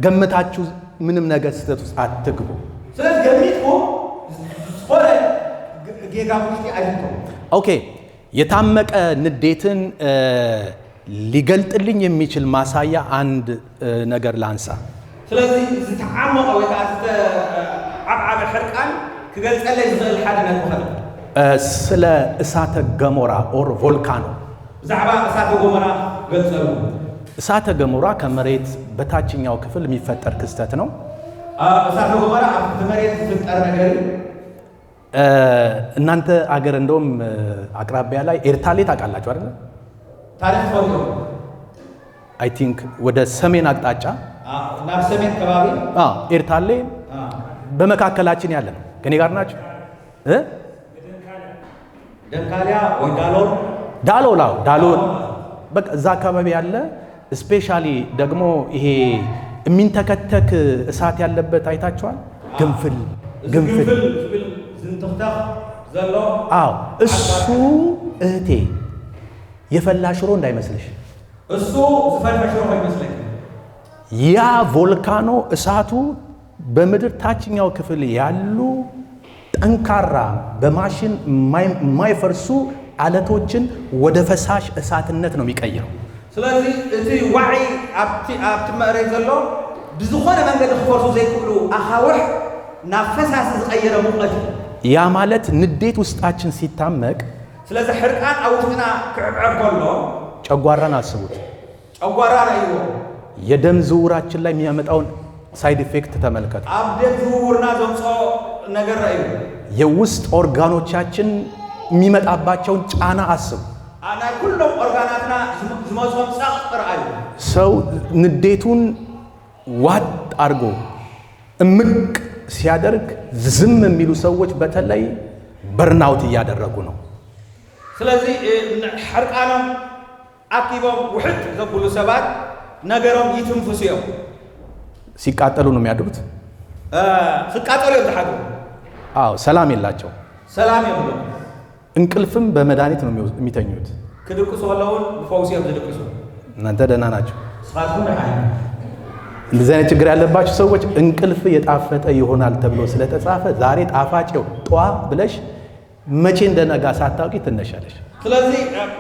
ገምታችሁ ምንም ነገር ስህተት ውስጥ አትግቡ። ስለዚ ገሚትኩም ዝኾነ ጌጋ ውሽጢ ኣይትእተዉ። Okay፣ የታመቀ ንዴትን ሊገልጥልኝ የሚችል ማሳያ አንድ ነገር ላንሳ። ስለዚ ዝተዓመቐ ወይ ከዓ ዝተዓብዓበ ሕርቃን ክገልፀለይ ዝኽእል ሓደ ነጥቢ ከለ። ስለ እሳተ ገሞራ or volcano። ብዛዕባ እሳተ ጎመራ ገልፀሉ። እሳተ ገሞራ ከመሬት በታችኛው ክፍል የሚፈጠር ክስተት ነው። እሳተ ጎመራ ኣብ መሬት ዝፍጠር ነገር እዩ። እናንተ አገር እንደውም አቅራቢያ ላይ ኤርታሌ ታውቃላችሁ አይደለ? ታሪክ ትፈልጡ? I think ወደ ሰሜን አቅጣጫ። ናብ ሰሜን ከባቢ። አዎ፣ ኤርታሌ በመካከላችን ያለ ነው። ከኔ ጋር ናቸው እ ደንካልያ ወይ ዳሎል። ዳሎል፣ አዎ ዳሎል። በቃ እዛ አካባቢ ያለ፣ specially ደግሞ ይሄ የሚንተከተክ እሳት ያለበት አይታችኋል? ግንፍል ግንፍል። ግንፍል ዝብል ዝንትኽተኽ ዘሎ። አዎ፣ እሱ እህቴ የፈላ ሽሮ እንዳይመስልሽ። እሱ ዝፈልሐ ሽሮ ይመስለኝ። ያ volcano እሳቱ በምድር ታችኛው ክፍል ያሉ ጠንካራ በማሽን የማይፈርሱ አለቶችን ወደ ፈሳሽ እሳትነት ነው የሚቀይረው። ስለዚ እቲ ዋዒ ኣብቲ መሬት ዘሎ ብዝኾነ መንገዲ ክፈርሱ ዘይክእሉ ኣኻውሕ ናብ ፈሳሲ ዝቐየረ ሙቐት እዩ። ያ ማለት ንዴት ውስጣችን ሲታመቅ ስለዚ ሕርቃን ኣብ ውሽጥና ክዕብዕብ ከሎ ጨጓራን አስቡት። ጨጓራ ረእይዎ። የደም ዝውውራችን ላይ የሚያመጣውን side effect ተመልከቱ። ኣብ ደም ዝውውርና ዘምፅኦ ነገር ረእዩ። የውስጥ ኦርጋኖቻችን የሚመጣባቸውን ጫና አስቡ። ናይ ኩሎም ኦርጋናትና ዝመፅኦም ፀቕጢ ረኣዩ። ሰው ንዴቱን ዋጥ አድርጎ እምቅ ሲያደርግ ዝም የሚሉ ሰዎች በተለይ burnout እያደረጉ ነው። ስለዚ ሕርቃኖም ኣኪቦም ውሕጥ ዘብሉ ሰባት ነገሮም ይትንፍሱ እዮም። ሲቃጠሉ ነው የሚያድሩት። ክቃጠሉ እዮም ዝሓድሩ። አዎ፣ ሰላም የላቸው። ሰላም የብሎም። እንቅልፍም በመድኃኒት ነው የሚተኙት። ክድቅሱ ከለውን ብፈውሲ እዮም ዝድቅሱ። እናንተ ደህና ናቸው። ንስኻትኩም ድሓን። እንደዚህ አይነት ችግር ያለባቸው ሰዎች እንቅልፍ የጣፈጠ ይሆናል ተብሎ ስለተጻፈ ዛሬ ጣፋጭ ጧ ብለሽ መቼ እንደነጋ ሳታውቂ ትነሻለሽ። ስለዚ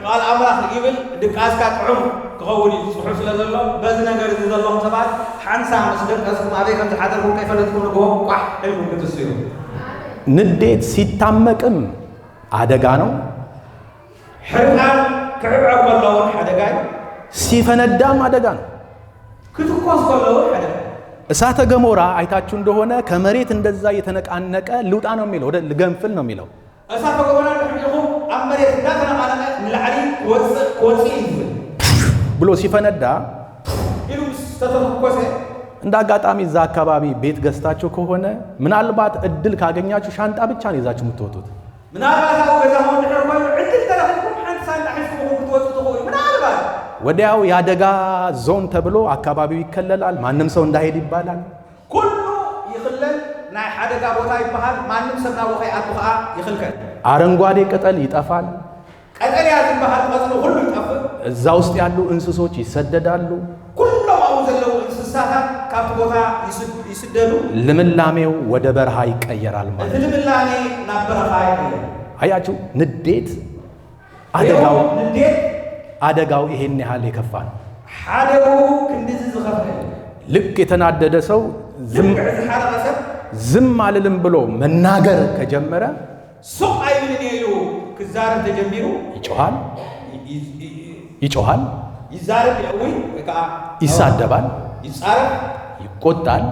ቃል ኣምላኽ ይብል ድቃስካ ጥዑም ክኸውን እዩ ፅሑፍ ስለ ዘሎ፣ በዚ ነገር እዚ ዘለኹም ሰባት ሓንሳ ምስ ደቀስኩም ኣበይ ከም ዝሓደርኩም ከይፈለጥኩም ንግሆ ቋሕ ኢልኩም ክትስዩ። ንዴት ሲታመቅም አደጋ ነው፣ ሕርቃን ክዕብዐብ ከለውን ሓደጋ እዩ። ሲፈነዳም አደጋ ነው። ክትኮስ ከለውን ሓደጋ። እሳተ ገሞራ አይታችሁ እንደሆነ ከመሬት እንደዛ እየተነቃነቀ ልውጣ ነው የሚለው፣ ወደ ልገንፍል ነው የሚለው። እሳተ ጎመራ ድሕሪኹም ኣብ መሬት እንዳተነቃነቀ ንላዕሊ ክወፅእ ክወፅእ እዩ ዝብል። ብሎ ሲፈነዳ ኢሉ ምስ ተተኮሰ እንደ አጋጣሚ እዛ አካባቢ ቤት ገዝታችሁ ከሆነ ምናልባት እድል ካገኛችሁ ሻንጣ ብቻ ነው ይዛችሁ የምትወጡት። ምናልባት ኣብኡ ገዛኹም እንድሕር ኮይኑ ዕድል ተረኺብኩም ሓንቲ ሳንጣ ሒዝኩም ክትወፁ ትኽእሉ ምናልባት። ወዲያው የአደጋ ዞን ተብሎ አካባቢው ይከለላል። ማንም ሰው እንዳይሄድ ይባላል። ኩሉ ይኽለል፣ ናይ ሓደጋ ቦታ ይበሃል፣ ማንም ሰብ ናብኡ ከይኣቱ ከዓ ይኽልከል። አረንጓዴ ቅጠል ይጠፋል። ቀጠልያ ዝበሃል ቆፅሊ ኩሉ ይጠፍእ። እዛ ውስጥ ያሉ እንስሶች ይሰደዳሉ። ኩሎም ኣብኡ ዘለዉ እንስሳታት ካብቲ ቦታ ይስደዱ። ልምላሜው ወደ በረሃ ይቀየራል ማለት እቲ ልምላሜ ናብ በረኻ ይቅየር። አያችሁ፣ ንዴት አደጋው ንዴት አደጋው ይሄን ያህል የከፋ ነው። ሓደግኡ ክንዲዚ ዝኸፍአ እዩ። ልክ የተናደደ ሰው ዝም ልክዕ ዝሓረቐ ሰብ ዝም አልልም ብሎ መናገር ከጀመረ ሱቕ ኣይብልን እየ ኢሉ ክዛረብ ተጀሚሩ ይጮሃል፣ ይጮሃል፣ ይዛረብ፣ የእዊ ወይ ከዓ ይሳደባል፣ ይፃረብ፣ ይቆጣል።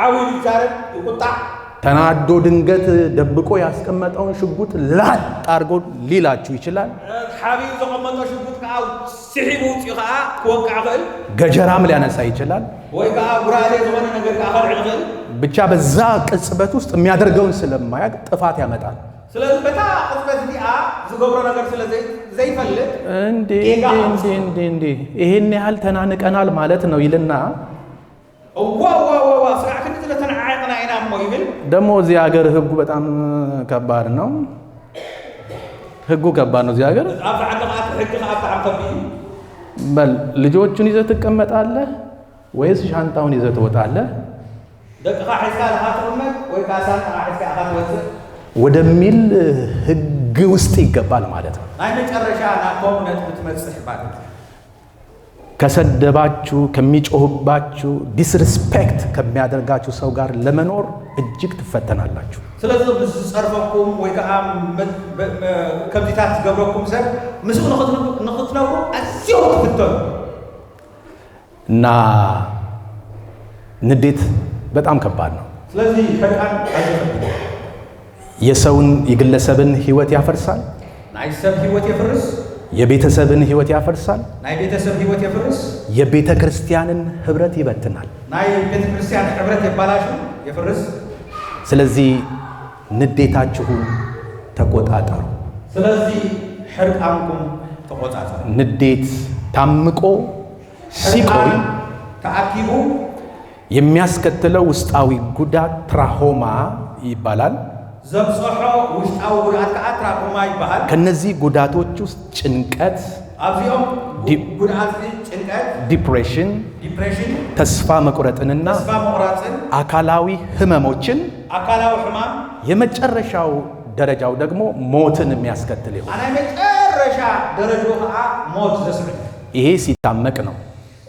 ዓው ኢሉ ይዛረብ፣ ይቁጣዕ። ተናዶ ድንገት ደብቆ ያስቀመጠውን ሽጉጥ ላጥ አድርጎ ሊላችሁ ይችላል። ሓቢኡ ዘቐመጦ ሽጉጥ ከዓ ስሒቡ ውፅኡ ከዓ ክወቅዕ ክእል። ገጀራም ሊያነሳ ይችላል። ወይ ከዓ ጉራዴ ዝኾነ ነገር ከዓ ከልዕል ይኽእል። ብቻ በዛ ቅጽበት ውስጥ የሚያደርገውን ስለማያውቅ ጥፋት ያመጣል። ስለዚ በታ ቅፅበት እዚኣ ዝገብሮ ነገር ስለ ዘይፈልጥ እንዴ እንዴ እንዴ እንዴ እንዴ፣ ይሄን ያህል ተናንቀናል ማለት ነው ይልና እዋ እዋ እዋ እዋ፣ ስጋዕ ክንዲ ስለተነዓዕቅና ኢና እሞ ይብል። ደግሞ እዚህ ሀገር ህጉ በጣም ከባድ ነው። ህጉ ከባድ ነው እዚህ ሀገር። ኣብዚ ዓዲ ከዓ እቲ ሕጊ ከዓ ብጣዕሚ ከቢድ እዩ። በል ልጆቹን ይዘህ ትቀመጣለህ ወይስ ሻንጣውን ይዘህ ትወጣለህ ደቅኻ ሒዝካ ኢኻ ትቕመጥ ወይ ከዓ ሳንጣኻ ሒዝካ ኢኻ ትወፅእ ወደሚል ህግ ውስጥ ይገባል ማለት ነው። ናይ መጨረሻ ናቶም ነጥቢ ትመፅሕ ማለት እዩ። ከሰደባችሁ፣ ከሚጮህባችሁ፣ disrespect ከሚያደርጋችሁ ሰው ጋር ለመኖር እጅግ ትፈተናላችሁ። ስለዚ ምስ ዝፀርፈኩም ወይ ከዓ ከምዚታት ዝገብረኩም ሰብ ምስኡ ንኽትነብሩ ኣዝዮም ትፍተኑ። እና ንዴት በጣም ከባድ ነው። ስለዚ ሕርቃን ኣዝዩ ከቢድ። የሰውን የግለሰብን ህይወት ያፈርሳል። ናይ ሰብ ሂወት የፍርስ። የቤተሰብን ህይወት ያፈርሳል። ናይ ቤተሰብ ሂወት የፍርስ። የቤተ ክርስቲያንን ህብረት ይበትናል። ናይ ቤተ ክርስቲያን ሕብረት የባላሹ የፍርስ። ስለዚህ ንዴታችሁን ተቆጣጠሩ። ስለዚ ሕርቃንኩም ተቆፃፀሩ። ንዴት ታምቆ ሲቆይ ሕርቃን ተኣኪቡ የሚያስከትለው ውስጣዊ ጉዳት ትራሆማ ይባላል። ዘብፅሖ ውሽጣዊ ጉድኣት ከዓ ትራኮማ ይበሃል። ከነዚህ ጉዳቶች ውስጥ ጭንቀት፣ ኣብዚኦም ጉድኣት ጭንቀት፣ depression፣ depression፣ ተስፋ መቁረጥንና ተስፋ ምቑራፅን አካላዊ ህመሞችን፣ ኣካላዊ ሕማም፣ የመጨረሻው ደረጃው ደግሞ ሞትን የሚያስከትል ይሆናል። ናይ መጨረሻ ደረጃኡ ከዓ ሞት ዘስዕብ። ይሄ ሲታመቅ ነው።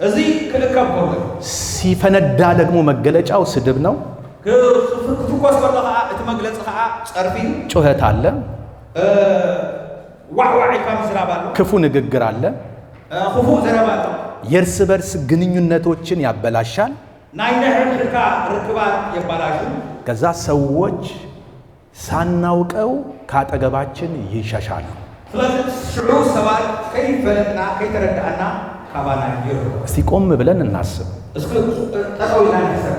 እዚ ክእከብ ከሎ። ሲፈነዳ ደግሞ መገለጫው ስድብ ነው፣ ክትኮስ ከሎ ከዓ እቲ መግለፂ ከዓ ፀርፊ እዩ። ጩኸት አለ፣ ዋዕዋዕ ኢልካ ምዝራብ ኣሎ፣ ክፉ ንግግር አለ፣ ክፉእ ዘረባ ኣሎ፣ የእርስ በርስ ግንኙነቶችን ያበላሻል። ናይ ንሕድሕድካ ርክባት የባላሹ። ከዛ ሰዎች ሳናውቀው ከአጠገባችን ይሸሻሉ። ስለዚ ሽዑ ሰባት ከይፈለጥና ከይተረዳእና ካባና ይርሑ። እስቲ ቆም ብለን እናስብ። እስኪ ጠጠው ኢልና ንሕሰብ።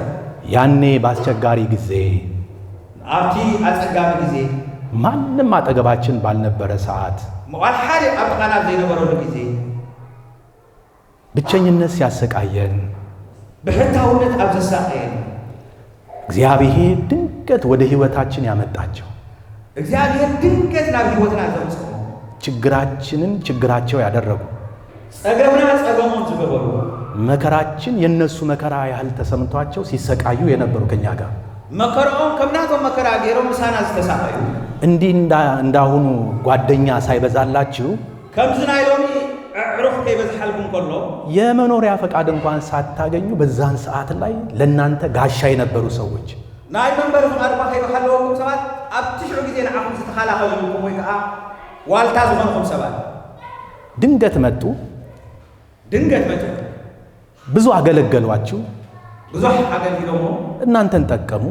ያኔ በአስቸጋሪ ጊዜ፣ ኣብቲ ኣፀጋሚ ግዜ፣ ማንም አጠገባችን ባልነበረ ሰዓት፣ ዋላ ሓደ ኣብ ጥቓና ዘይነበረሉ ግዜ፣ ብቸኝነት ሲያሰቃየን፣ ብሕታውነት ኣብ ዘሳቀየን፣ እግዚአብሔር ድንገት ወደ ሕይወታችን ያመጣቸው፣ እግዚኣብሔር ድንገት ናብ ሂወትና ዘምፅኦ፣ ችግራችንን ችግራቸው ያደረጉ፣ ፀገምና ፀገሞም ዝገበሩ፣ መከራችን የነሱ መከራ ያህል ተሰምቷቸው ሲሰቃዩ የነበሩ ከኛ ጋር፣ መከርኦም ከም ናቶም መከራ ገይሮም ምሳና ዝተሳቀዩ፣ እንዲህ እንዳሁኑ ጓደኛ ሳይበዛላችሁ፣ ከምዚ ናይ ሎሚ ኣዕሩኽ ከይበዝሓልኩም ከሎ፣ የመኖሪያ ፈቃድ እንኳን ሳታገኙ በዛን ሰዓት ላይ ለእናንተ ጋሻ የነበሩ ሰዎች፣ ናይ መንበሪ ፍቓድ እኳ ከይሃለወኩም ሰባት ኣብቲ ሽዑ ግዜ ንዓኹም ዝተኸላኸልልኩም ወይ ከዓ ዋልታ ዝኾንኩም ሰባት ድንገት መጡ፣ ድንገት መጡ፣ ብዙ አገለገሏችሁ፣ ብዙሕ ኣገልጊሎሞ፣ እናንተን ጠቀሙ፣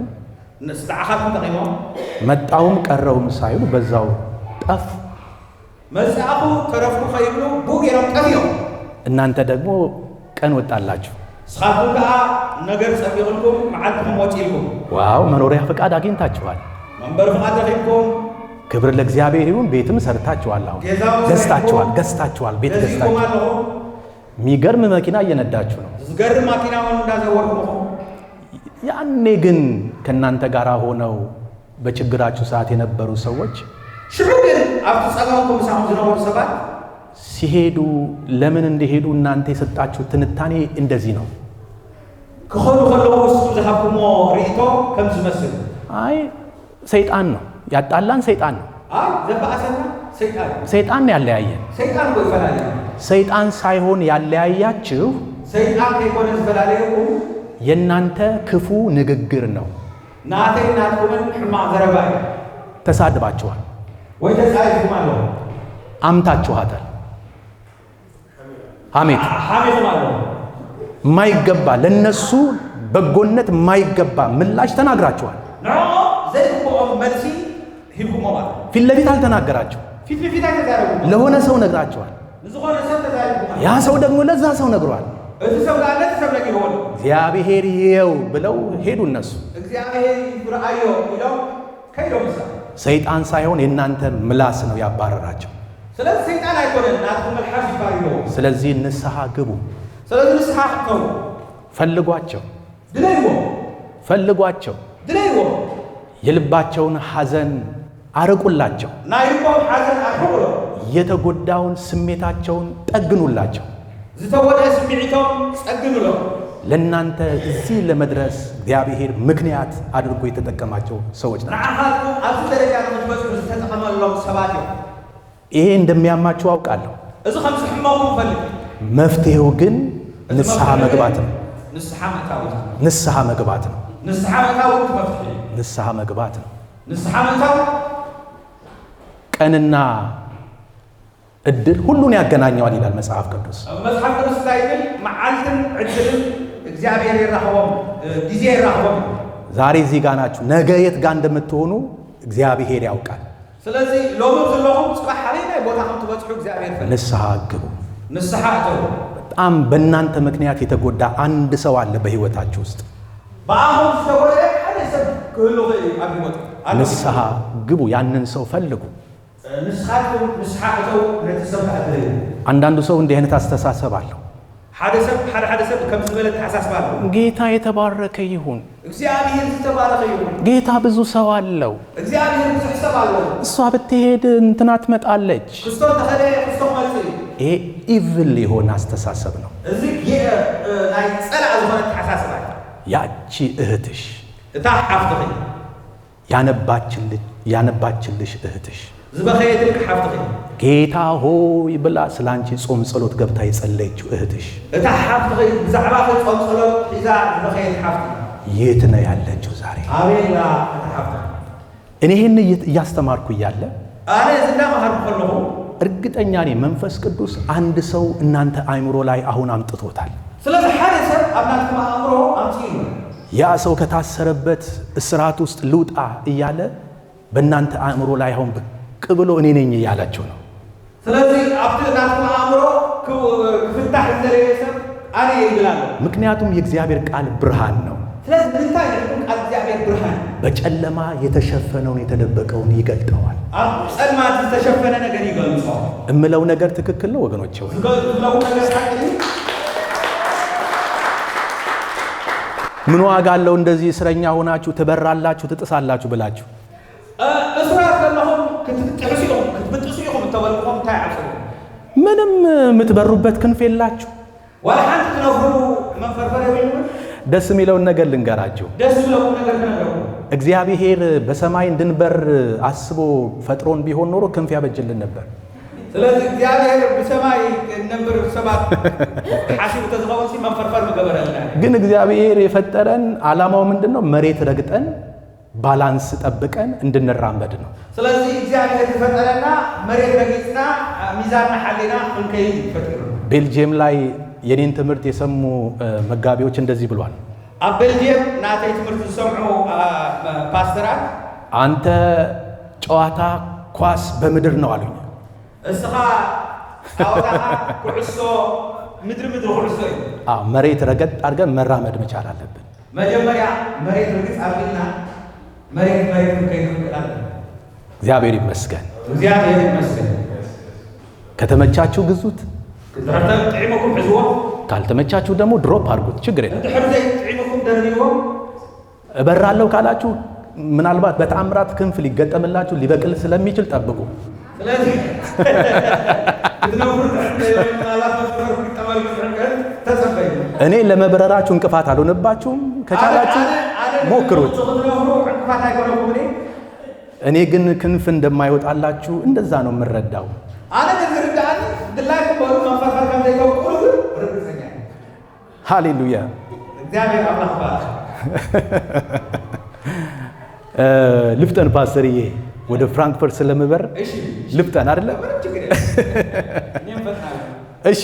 ንዓኻትኩም ጠቒሞም፣ መጣውም ቀረውም ሳይሉ በዛው ጠፉ። መፅኣኹ ተረፍኩ ከይብሉ ብኡ ገይሮም ጠፊኦም። እናንተ ደግሞ ቀን ወጣላችሁ። ንስኻትኩም ከዓ ነገር ፀቢቕልኩም መዓልትኩም ወፂልኩም። Wow፣ መኖሪያ ፈቃድ አግኝታችኋል። መንበሪ ፍቓድ ረኺብኩም። ክብር ለእግዚአብሔር ይሁን። ቤትም ሰርታችኋል። አሁን ገዛውን ገዝታችኋል፣ ሰርኩም፣ ገዝታችኋል፣ ቤት ገዚእኩም ገዝታችኋል። ኣለኹም። የሚገርም መኪና እየነዳችሁ ነው። ዝገርም ማኪና እውን እንዳዘወርኩም ኢኹም። ያኔ ግን ከእናንተ ጋር ሆነው በችግራችሁ ሰዓት የነበሩ ሰዎች ሽዑ ግን ኣብቲ ፀገምኩም ምሳኹም ዝነበሩ ሰባት ሲሄዱ ለምን እንደሄዱ እናንተ የሰጣችሁ ትንታኔ እንደዚህ ነው። ክኸዱ ከለዉ ንስኹም ዝሃብኩሞ ርእቶ ከም ዝመስል፣ አይ ሰይጣን ነው ያጣላን፣ ሰይጣን ነው። ኣይ ዘበኣሰና ሰይጣን እዩ። ሰይጣን ነው ያለያየን። ሰይጣን ኮ ይፈላለዩ። ሰይጣን ሳይሆን ያለያያችሁ ሰይጣን ከይኮነ ዝፈላለየኩም የእናንተ ክፉ ንግግር ነው። ናተይ ናትኩምን ሕማቕ ዘረባ እዩ። ተሳድባችኋል፣ ወይ ተፃሪፍኩም ኣለኹም፣ አምታችኋታል። ሐሜት፣ ሓሚኹም ኣለኹም። የማይገባ ለነሱ በጎነት የማይገባ ምላሽ ተናግራችኋል። ንዕኦም ዘይግብኦም መልሲ ሂብኩሞም ኣሎ። ፊት ለፊት አልተናገራችሁ፣ ፊት ንፊት ኣይተዛረብኩም፣ ለሆነ ሰው ነግራችኋል። ንዝኾነ ሰብ ተዛሪብኩም ኣሎ። ያ ሰው ደግሞ ለዛ ሰው ነግሯል። እቲ ሰብ ከዓ ነቲ ሰብ ነጊርዎ ኣሎ። እግዚአብሔር ይየው ብለው ሄዱ እነሱ። እግዚኣብሔር ይርአዮ ኢሎም ከይዶም ንሳ። ሰይጣን ሳይሆን የእናንተ ምላስ ነው ያባረራቸው። ስለዚ ሰይጣን ኣይኮነን ናትኩም መልሓስ ይባርይዎ። ስለዚህ ንስሐ ግቡ፣ ስለዚ ንስሓ ክትከው፣ ፈልጓቸው፣ ድለይዎ፣ ፈልጓቸው፣ ድለይዎ፣ የልባቸውን ሐዘን አርቁላቸው፣ ናይ ልቦም ሓዘን ኣርሕቑሎም፣ የተጎዳውን ስሜታቸውን ጠግኑላቸው። ዝተጎድአ ስምዒቶም ፀግኑሎም። ለእናንተ እዚህ ለመድረስ እግዚአብሔር ምክንያት አድርጎ የተጠቀማቸው ሰዎች ናቸው። ንዓኻትኩም ኣብዚ ደረጃ ንክትበፅሑ ዝተጠቐመሎም ሰባት እዮም። ይሄ እንደሚያማችሁ አውቃለሁ። እዚ ከም ዝሕመኩም ፈልጥ። መፍትሄው ግን ንስሐ መግባት ነው። ንስሓ ምእታው እዩ። ንስሐ መግባት ነው። ንስሓ ምእታው እቲ መፍትሒ እዩ። ንስሐ መግባት ነው። ንስሓ ምእታው። ቀንና እድል ሁሉን ያገናኘዋል ይላል መጽሐፍ ቅዱስ። መጽሓፍ ቅዱስ እንታይ ይብል? መዓልትን ዕድልን እግዚአብሔር ይራኸቦም፣ ጊዜ ይራኸቦም። ዛሬ እዚህ ጋር ናችሁ፣ ነገ የት ጋር እንደምትሆኑ እግዚአብሔር ያውቃል። ስለዚ ሎሚ ዘለኹም ፅባሕ ኣበይ ቦታ ከም ትበፅሑ እግዚአብሔር ይፈልጥ። ንስሐ ግቡ። ንስሓ እተው። በጣም በእናንተ ምክንያት የተጎዳ አንድ ሰው አለ በህይወታችሁ ውስጥ። ብኣኹም ዝተጎድአ ሓደ ሰብ ክህሉ ይኽእል እዩ ኣብ ሂወት። ንስሐ ግቡ፣ ያንን ሰው ፈልጉ። ንስኻትኩም ንስሓ እተው፣ ነቲ ሰብ ከኣድለዩ። አንዳንዱ ሰው እንዲህ አይነት አስተሳሰብ አለው። ሓደ ሰብ ሓደ ሓደ ሰብ ከም ዝበለ ተሓሳስባ ኣለዎ። ጌታ የተባረከ ይሁን፣ እግዚአብሔር ዝተባረኸ ይሁን፣ ጌታ ብዙ ሰው አለው፣ እግዚአብሔር ብዙሕ ሰብ ኣለዎ፣ እሷ ብትሄድ እንትና ትመጣለች። ክርስቶ እንተኸደ ክርስቶ ክመፅእ እዩ። ይሄ evil የሆነ አስተሳሰብ ነው። እዚ ናይ ፀላእ ዝኾነ ተሓሳስባ እዩ። ያቺ እህትሽ እታ ሓፍትኺ ያነባችልሽ እህትሽ ዝበኸየትልክ ሓፍትኺ ጌታ ሆይ ብላ ስለ አንቺ ጾም ጸሎት ገብታ የጸለየችው እህትሽ እታ ሓፍትኺ ብዛዕባ ጾም ጸሎት ሒዛ ዝበኸየት ሓፍቲ የት ነው ያለችው ዛሬ? ኣበየላ እታ ሓፍትኺ? እኔ ይህን እያስተማርኩ እያለ ኣነ እዚ እንዳመሃርኩ ከለኹ እርግጠኛ ነኝ መንፈስ ቅዱስ አንድ ሰው እናንተ አእምሮ ላይ አሁን አምጥቶታል። ስለዚ ሓደ ሰብ ኣብ ናትኩም ኣእምሮ ኣምፂኡ። ያ ሰው ከታሰረበት እስራት ውስጥ ልውጣ እያለ በእናንተ አእምሮ ላይ አሁን ብቅ ብሎ እኔ ነኝ እያላችሁ ነው። ስለዚ ኣብቲ ናትኩም ኣእምሮ ክፍታሕ ዝደለየ ሰብ ኣነ ይብል ኣሎ። ምክንያቱም የእግዚአብሔር ቃል ብርሃን ነው። ስለዚ ምንታይ ንሕኩም ቃል እግዚአብሔር ብርሃን። በጨለማ የተሸፈነውን የተደበቀውን ይገልጠዋል። ኣብ ፀልማት ዝተሸፈነ ነገር ይገልጾ። እምለው ነገር ትክክል ነው ወገኖቼ ወይ? ዝብለኩም ነገር ሓቂ እዩ። ምን ዋጋ አለው እንደዚህ እስረኛ ሆናችሁ ትበራላችሁ ትጥሳላችሁ ብላችሁ? እሱራት ከለኹም ክትጥሕሱ ኢኹም ክትብጥሱ ኢኹም እተበልኩኹም እንታይ ዓብስሩ? ምንም የምትበሩበት ክንፍ የላችሁ። ዋላ ሓንቲ ትነፍሩ መንፈርፈር የብልኩምን። ደስ የሚለውን ነገር ልንገራችሁ። ደስ ዝብለኩም ነገር ክነግረኩም። እግዚአብሔር በሰማይ እንድንበር አስቦ ፈጥሮን ቢሆን ኖሮ ክንፍ ያበጅልን ነበር። ስለዚ እግዚአብሔር ብሰማይ ነብር ሰባት ሓሲቡ ተዝኸውን ሲ መንፈርፈር ምገበረልና። ግን እግዚአብሔር የፈጠረን ዓላማው ምንድን ነው? መሬት ረግጠን balance ጠብቀን እንድንራመድ ነው። ስለዚ እግዚአብሔር ዝፈጠረና መሬት ረጊፅና ሚዛንና ሓሊና ክንከይድ ፈጢሩ። ቤልጅየም ላይ የኔን ትምህርት የሰሙ መጋቢዎች እንደዚህ ብሏል። ኣብ ቤልጅየም ናተይ ትምህርቲ ዝሰምዑ ፓስተራት አንተ ጨዋታ ኳስ በምድር ነው አሉኝ። እስኻ ፃወታኻ ኩዕሶ ምድሪ ምድሪ ኩዕሶ እዩ። አዎ፣ መሬት ረገጥ አድርገን መራመድ መቻል አለብን። መጀመርያ መሬት ርግፅ ኣቢልና መሬት መሬት ክንከይድ ክንክእል ኣለና። እግዚአብሔር ይመስገን። እግዚአብሔር ይመስገን። ከተመቻችሁ ግዙት፣ እንድሕር ጥዒመኩም ሕዝዎ፣ ካልተመቻችሁ ደግሞ drop አድርጉት፣ ችግር የለም። እንድሕር ዘይጥዒመኩም ደርቢዎ። እበራለሁ ካላችሁ ምናልባት በተአምራት ክንፍ ሊገጠምላችሁ ሊበቅል ስለሚችል ጠብቁ። ስለዚ ክትነብሩ ምናልባት መፍረር ክጠመልኩም ሕንቅል ተፀበዩ። እኔ ለመብረራችሁ እንቅፋት አልሆነባችሁም። ከቻላችሁ ሞክሩት። ክትነብሩ ዕንቅፋት ኣይኮነኩም እኔ። እኔ ግን ክንፍ እንደማይወጣላችሁ እንደዛ ነው የምረዳው። ኣነ ዝርዳእኒ ድላይኩም በሉ መንፈርፈር ከም ዘይተብቅሉ ግን ርግፀኛ እየ። ሃሌሉያ። እግዚአብሔር ኣምላኽ ባርክ። ልፍጠን ፓስተርዬ፣ ወደ ፍራንክፈርት ስለምበር እሺ። ልፍጠን አይደለ? ምንም ችግር የለም። እኔም ፈጥናለሁ። እሺ፣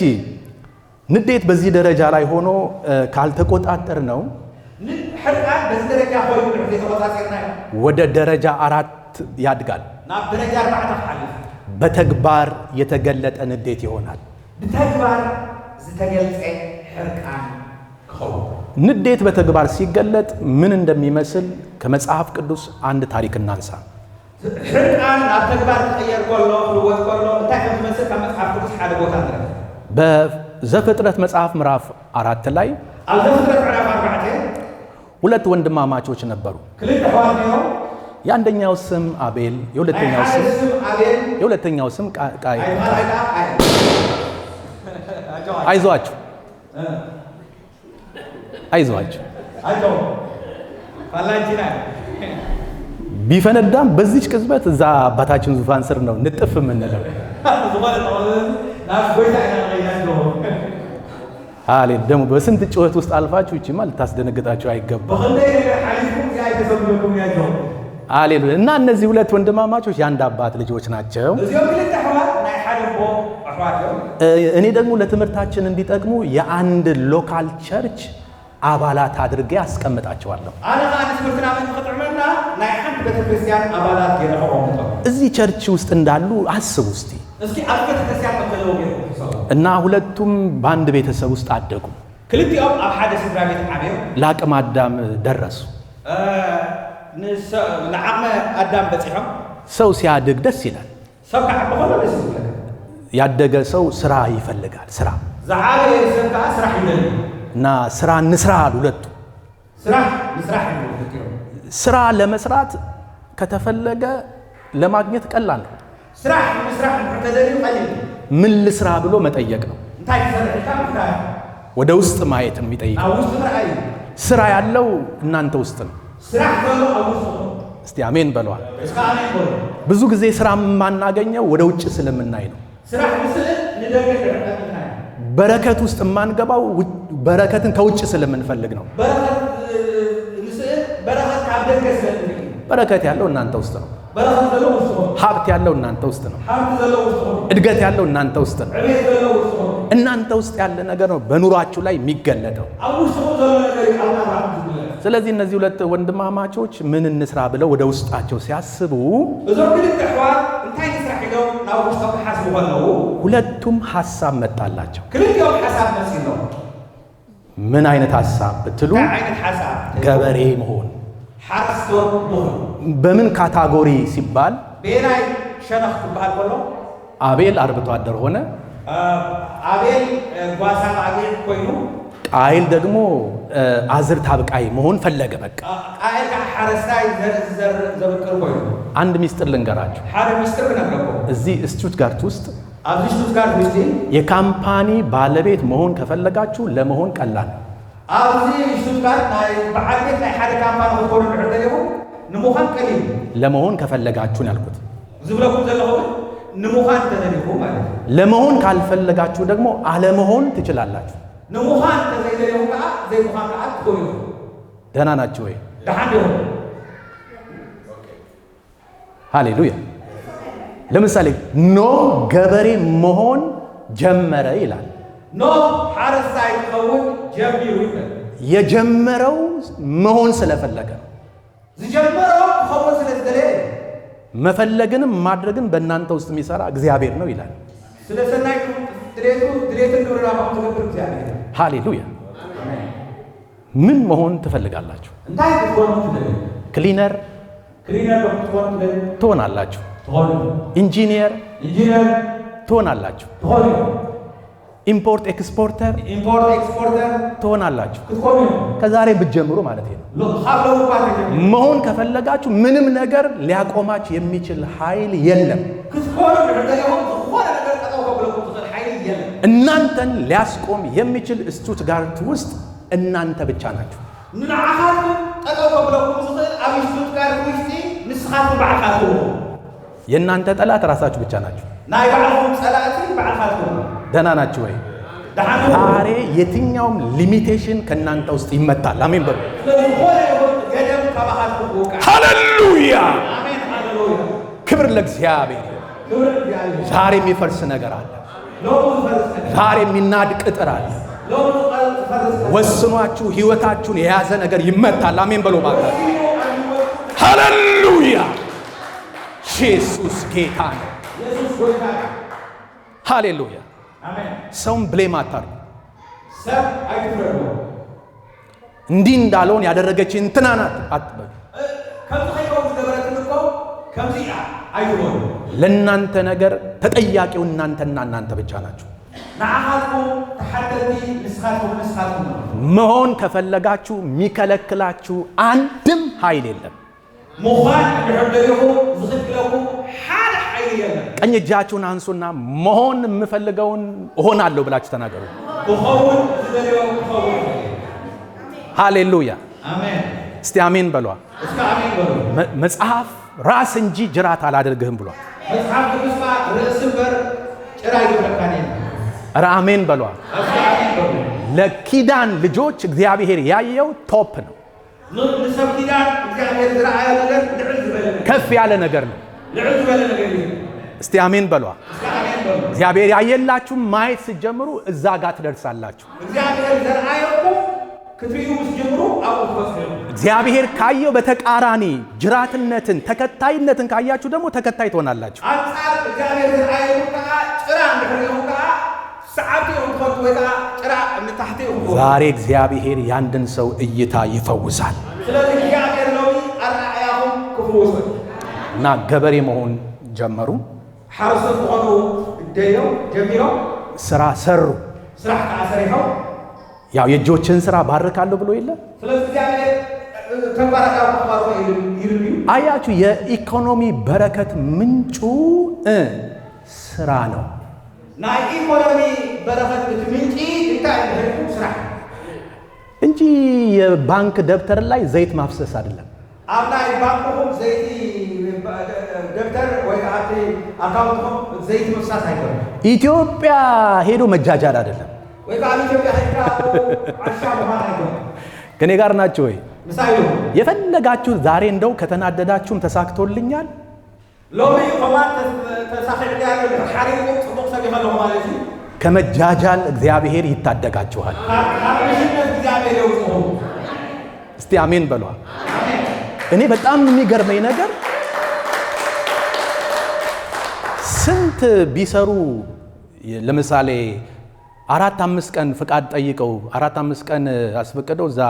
ንዴት በዚህ ደረጃ ላይ ሆኖ ካልተቆጣጠር ነው ሕርቃን በዚ ደረጃ ኮይኑ ድሕሪ ዘይተቆፃፂርናዮ ወደ ደረጃ 4 ያድጋል። ናብ ደረጃ 4 ክሓልፍ። በተግባር የተገለጠ ንዴት ይሆናል። ብተግባር ዝተገልፀ ሕርቃን ክኸውን። ንዴት በተግባር ሲገለጥ ምን እንደሚመስል ከመጽሐፍ ቅዱስ አንድ ታሪክ እናንሳ። ሕርቃን ናብ ተግባር ክቅየር ከሎ ክልወጥ ከሎ እንታይ ከም ዝመስል ካብ መፅሓፍ ቅዱስ ሓደ ቦታ ንረክብ። በዘፍጥረት መጽሐፍ ምዕራፍ 4 ላይ ኣብ ዘፍጥረት ምዕራፍ 4 ሁለት ወንድማማቾች ነበሩ። ክልተ ኣሕዋት ነይሮም። የአንደኛው ስም አቤል፣ ናይ የሁለተኛው ሓደ ስም ስም አቤል፣ የሁለተኛው ስም ቃየል። ናይ ካልኣይ ከዓ ቃየል። አይዟችሁ አይዟችሁ፣ ኣጆ ፋላንቺና። ቢፈነዳም በዚች ቅጽበት እዛ አባታችን ዙፋን ስር ነው ንጥፍ የምንለው። ዝኾነ ተቐ ናብ ጎይታ ኢና ንኸይድ ኣለዎ። ሃሌ ደግሞ በስንት ጩኸት ውስጥ አልፋችሁ ይቺማ ልታስደነግጣችሁ አይገባም። ብክንደይ ነገር ሓሊፍኩም እዚኣ ኣይተሰምለኩም እያ ጆ። ሃሌሉያ። እና እነዚህ ሁለት ወንድማማቾች የአንድ አባት ልጆች ናቸው። እዚኦም ክልተ ኣሕዋት ናይ ሓደ ኣቦ ኣሕዋት እዮም። እኔ ደግሞ ለትምህርታችን እንዲጠቅሙ የአንድ local church አባላት አድርጌ አስቀምጣቸዋለሁ። ኣነ ከዓ ንትምህርትና ምእንቲ ክጥዕመና ናይ ሓንቲ ቤተ ክርስቲያን ኣባላት ገይረ ከቐምጦም። እዚህ church ውስጥ እንዳሉ አስቡ እስቲ። እስኪ ኣብ ቤተ ክርስቲያን ከም ዘለዉ ገይርኩም ሕሰቡ። እና ሁለቱም በአንድ ቤተሰብ ውስጥ አደጉ። ክልቲኦም ኣብ ሓደ ስድራ ቤት ዓብዮም። ለአቅመ አዳም ደረሱ። ንዓቕመ ኣዳም በፂሖም። ሰው ሲያድግ ደስ ይላል። ሰብ ክዓቢ ከሎ ደስ ይብለካ። ያደገ ሰው ስራ ይፈልጋል። ስራ። ዝዓበየ ሰብ ከዓ ስራሕ ይደሊ። እና ስራ እንስራ አሉ ሁለቱ። ስራሕ ምስራሕ ይብሉ ክልቲኦም። ስራ ለመስራት ከተፈለገ ለማግኘት ቀላል ነው። ስራሕ ንምስራሕ እንድሕር ተደልዩ ቀሊል እዩ። ምን ልስራ ብሎ መጠየቅ ነው። እንታይ ክሰርሕ ኢልካ ምሕታት። ወደ ውስጥ ማየት ነው የሚጠይቀው። ናብ ውሽጢ ምርኣይ እዩ። ስራ ያለው እናንተ ውስጥ ነው። ስራሕ ዘሎ ኣብ ውሽጢ ነው። እስቲ አሜን በለዋል። እስካ ኣሜን በሉ። ብዙ ጊዜ ስራ የማናገኘው ወደ ውጭ ስለምናይ ነው። ስራሕ ምስእል ንደገ ድሕር ጠሚትና እዩ። በረከት ውስጥ የማንገባው በረከትን ከውጭ ስለምንፈልግ ነው። በረከት ንስእል በረከት ካብ ደገ ስለንርኢ። በረከት ያለው እናንተ ውስጥ ነው። በረከት ዘሎ ውሽጥኹም። ሀብት ያለው እናንተ ውስጥ ነው። ሃብቲ ዘሎ ውሽጥኹም። እድገት ያለው እናንተ ውስጥ ነው። ዕብየት ዘሎ ውሽጥኹም። እናንተ ውስጥ ያለ ነገር ነው በኑሯችሁ ላይ የሚገለጠው። ኣብ ውሽጥኹም ዘሎ ነገር እዩ ኣብ ናብራኹም ዝግለፅ። ስለዚህ እነዚህ ሁለት ወንድማማቾች ምን እንስራ ብለው ወደ ውስጣቸው ሲያስቡ እዞም ክልተ ኣሕዋት እንታይ ንስራሕ ኢሎም ናብ ውሽጦም ክሓስቡ ከለዉ ሁለቱም ሐሳብ መጣላቸው። ክልቲኦም ሓሳብ መፂሎም። ምን አይነት ሐሳብ ብትሉ እንታይ ዓይነት ሓሳብ? ገበሬ መሆን። ሓረስቶት ምኹን። በምን category ሲባል ብናይ ሸነኽ ክበሃል ከሎ አቤል አርብቶ አደር ሆነ፣ ኣቤል ጓሳ ኣባጊዕ ኮይኑ፣ ቃይል ደግሞ አዝርዕት አብቃይ መሆን ፈለገ። በቃ ቃኤል ከዓ ሓረስታይ ዘርኢ ዝዘርእ ዘብቅል ኮይኑ። አንድ ሚስጥር ልንገራችሁ። ሓደ ሚስጥር ክነግረኩም። እዚህ ስቱትጋርት ውስጥ ኣብዚ ሽቱትጋርት ውሽጢ የ company ባለቤት መሆን ከፈለጋችሁ ለመሆን ቀላል ነው። ኣብዚ ሽቱትጋርት ናይ በዓል ቤት ናይ ሓደ company ክትኮኑ እንድሕር ደሊኹም ንምዃን ቀሊል እዩ። ለመሆን ከፈለጋችሁ ነው ያልኩት። ዝብለኩም ዘለኹ ግን ንምዃን ተደሊኹም ማለት እዩ። ለመሆን ካልፈለጋችሁ ደግሞ አለመሆን ትችላላችሁ። ንምዃን ተዘይደሊኹም ከዓ ዘይምዃን ከዓ ትኽእሉ ኢኹም። ደህና ናችሁ ወይ? ደሓን ዲኹም? ሃሌሉያ። ለምሳሌ ኖህ ገበሬ መሆን ጀመረ ይላል። ኖህ ሓረስታይ ክኸውን ጀሚሩ ይብል። የጀመረው መሆን ስለፈለገ ነው። ዝጀመሮ ክኸውን ስለ ዝደለየ እዩ። መፈለግንም ማድረግን በእናንተ ውስጥ የሚሰራ እግዚአብሔር ነው ይላል። ስለ ሰናይ ድሌቱ ድሌትን ግብርን ኣባኹም ዝገብር እግዚአብሔር እዩ። ሃሌሉያ። ምን መሆን ትፈልጋላችሁ? እንታይ ክትኮኑ ትደልዩ? cleaner cleaner ዶ ክትኮኑ ትደልዩ? ትሆናላችሁ። ትኾኑ። ኢንጂኒየር ኢንጂነር ትሆናላችሁ። ትኾኑ። import exporter import exporter ትሆናላችሁ። ክትኮኑ። ከዛሬ ብትጀምሩ ማለት ነው። ካብ ሎሚ እኳ ተጀሚሩ መሆን ከፈለጋችሁ ምንም ነገር ሊያቆማችሁ የሚችል ኃይል የለም። ክትኮኑ እንድሕር ደሊኹም ዝኾነ ነገር ጠጠው ከብለኩም ዝኽእል ሓይሊ የለን። እናንተን ሊያስቆም የሚችል ስቱትጋርት ውስጥ እናንተ ብቻ ናችሁ። ንዓኻትኩም ጠጠው ከብለኩም ዝኽእል ኣብ ሽቱትጋርት ውሽጢ ንስኻትኩም ባዕልካትኩም። የእናንተ ጠላት ራሳችሁ ብቻ ናችሁ። ናይ ባዕልኩም ፀላእቲ ባዕልካትኩም። ደህና ናችሁ ወይ? ደሓን? ዛሬ የትኛውም limitation ከእናንተ ውስጥ ይመታል። አሜን በሉ። ዝኾነ ይኹን ገደብ ካባኻትኩም ክውቃዕ። ሃሌሉያ! ኣሜን ሃሌሉያ። ክብር ለእግዚአብሔር። ክብሪ እግዚአብሔር። ዛሬ የሚፈርስ ነገር አለ። ሎሚ ዝፈርስ ነገር፣ ዛሬ የሚናድ ቅጥር አለ። ሎሚ ዝፈርስ ነገር፣ ወስኗችሁ ህይወታችሁን የያዘ ነገር ይመታል። አሜን በሉ እባካችሁ። ሃሌሉያ! ኢየሱስ ጌታ ነው። ኢየሱስ ጎይታ እዩ። ሃሌሉያ! ኣሜን። ሰውን blame አታርጉ። ሰብ ኣይትፍረድዎ። እንዲህ እንዳልሆን ያደረገች እንትና ናት አትበሉ። ከምዚ ከይከውን ዝገበረትን እኮ ከምዚ እያ ኣይትበሉ። ለእናንተ ነገር ተጠያቂው እናንተና እናንተ ብቻ ናችሁ። ንዓኻትኩም ተሓተቲ ንስኻትኩም ንስኻትኩም ነው። መሆን ከፈለጋችሁ የሚከለክላችሁ አንድም ኃይል የለም። ምዃን እንድሕር ደሊኹም ዝኽልክለኩም ሓደ ሓይሊ የለን። ቀኝ እጃችሁን አንሱና መሆን የምፈልገውን እሆናለሁ ብላችሁ ተናገሩ። ክኸውን ዝደልዮ ክኸውን። ሃሌሉያ! ኣሜን። እስቲ አሜን በሏ። እስከ ኣሜን በሉ። መጽሐፍ ራስ እንጂ ጅራት አላደርግህም ብሏል። መጽሓፍ ቅዱስ ከዓ ርእሲ እምበር ጭራ ይገብረካን የለ። ኧረ አሜን በሏ። እስኪ ኣሜን በሉ። ለኪዳን ልጆች እግዚአብሔር ያየው top ነው፣ ንሰብ ኪዳን እግዚአብሔር ዝረኣዮ ነገር ልዕል ዝበለ ነገር፣ ከፍ ያለ ነገር ነው። ልዕል ዝበለ ነገር እዩ። እስቲ አሜን በሏ። እስኪ ኣሜን በሉ። እግዚአብሔር ያየላችሁ ማየት ስትጀምሩ እዛ ጋር ትደርሳላችሁ። እግዚአብሔር ዘርኣየኩም ክትርእዩ ምስ ጀምሩ ኣብኡ ክትበፅሑ ኢኹም። እግዚአብሔር ካየው በተቃራኒ ጅራትነትን ተከታይነትን ካያችሁ ደግሞ ተከታይ ትሆናላችሁ። ኣንጻር እግዚአብሔር ዝረኣየኩም ከዓ ጭራ እንድሕር ኢኹም ከዓ ሰዓብቲ ኢኹም ትኾኑ ወይ ከዓ ጭራ ንታሕቲ ኢኹም ትኾኑ። ዛሬ እግዚአብሔር የአንድን ሰው እይታ ይፈውሳል። ስለዚ እግዚአብሔር ሎሚ ኣረኣእያኹም ክፍውስ እዩ። እና ገበሬ መሆን ጀመሩ። ሓረስቶት ክኾኑ ደልዮም ጀሚሮም፣ ስራ ሰሩ። ስራሕ ከዓ ሰሪሖም። ያው የእጆችን ስራ ባርካለሁ ብሎ የለ። ስለዚ እግዚአብሔር ተግባራት ኣብ ክባርኮ ይብል እዩ። አያችሁ፣ የኢኮኖሚ በረከት ምንጩ ስራ ነው። ናይ ኢኮኖሚ በረኸት እቲ ምንጪ እንታይ እንድሕር ስራሕ እንጂ የባንክ ደብተር ላይ ዘይት ማፍሰስ አይደለም። ኣብ ናይ ባንክኹም ዘይቲ ደብተር ወይ ከዓ ኣብቲ ኣካውንትኩም ዘይቲ ምፍሳስ ኣይኮነን። ኢትዮጵያ ሄዶ መጃጃል አይደለም። ወይ ከዓ ኣብ ኢትዮጵያ ሄድካ ዓሻ ምዃን ኣይኮነን። ከኔ ጋር ናችሁ ወይ? ምሳይ ኢኹም? የፈለጋችሁ ዛሬ እንደው ከተናደዳችሁም ተሳክቶልኛል። ሎሚ ከማን ተሳኺዕ ያለ ሓሪቕኩም ፅቡቅ ሰሪሕ ኣለኹ ማለት እዩ። ከመጃጃል እግዚአብሔር ይታደጋችኋል። ካብ ዕሽነት እግዚአብሔር የውፅኹም። እስቲ አሜን በሏ። እኔ በጣም የሚገርመኝ ነገር ስንት ቢሰሩ፣ ለምሳሌ 4 5 ቀን ፍቃድ ጠይቀው 4 5 ቀን አስፈቅደው እዛ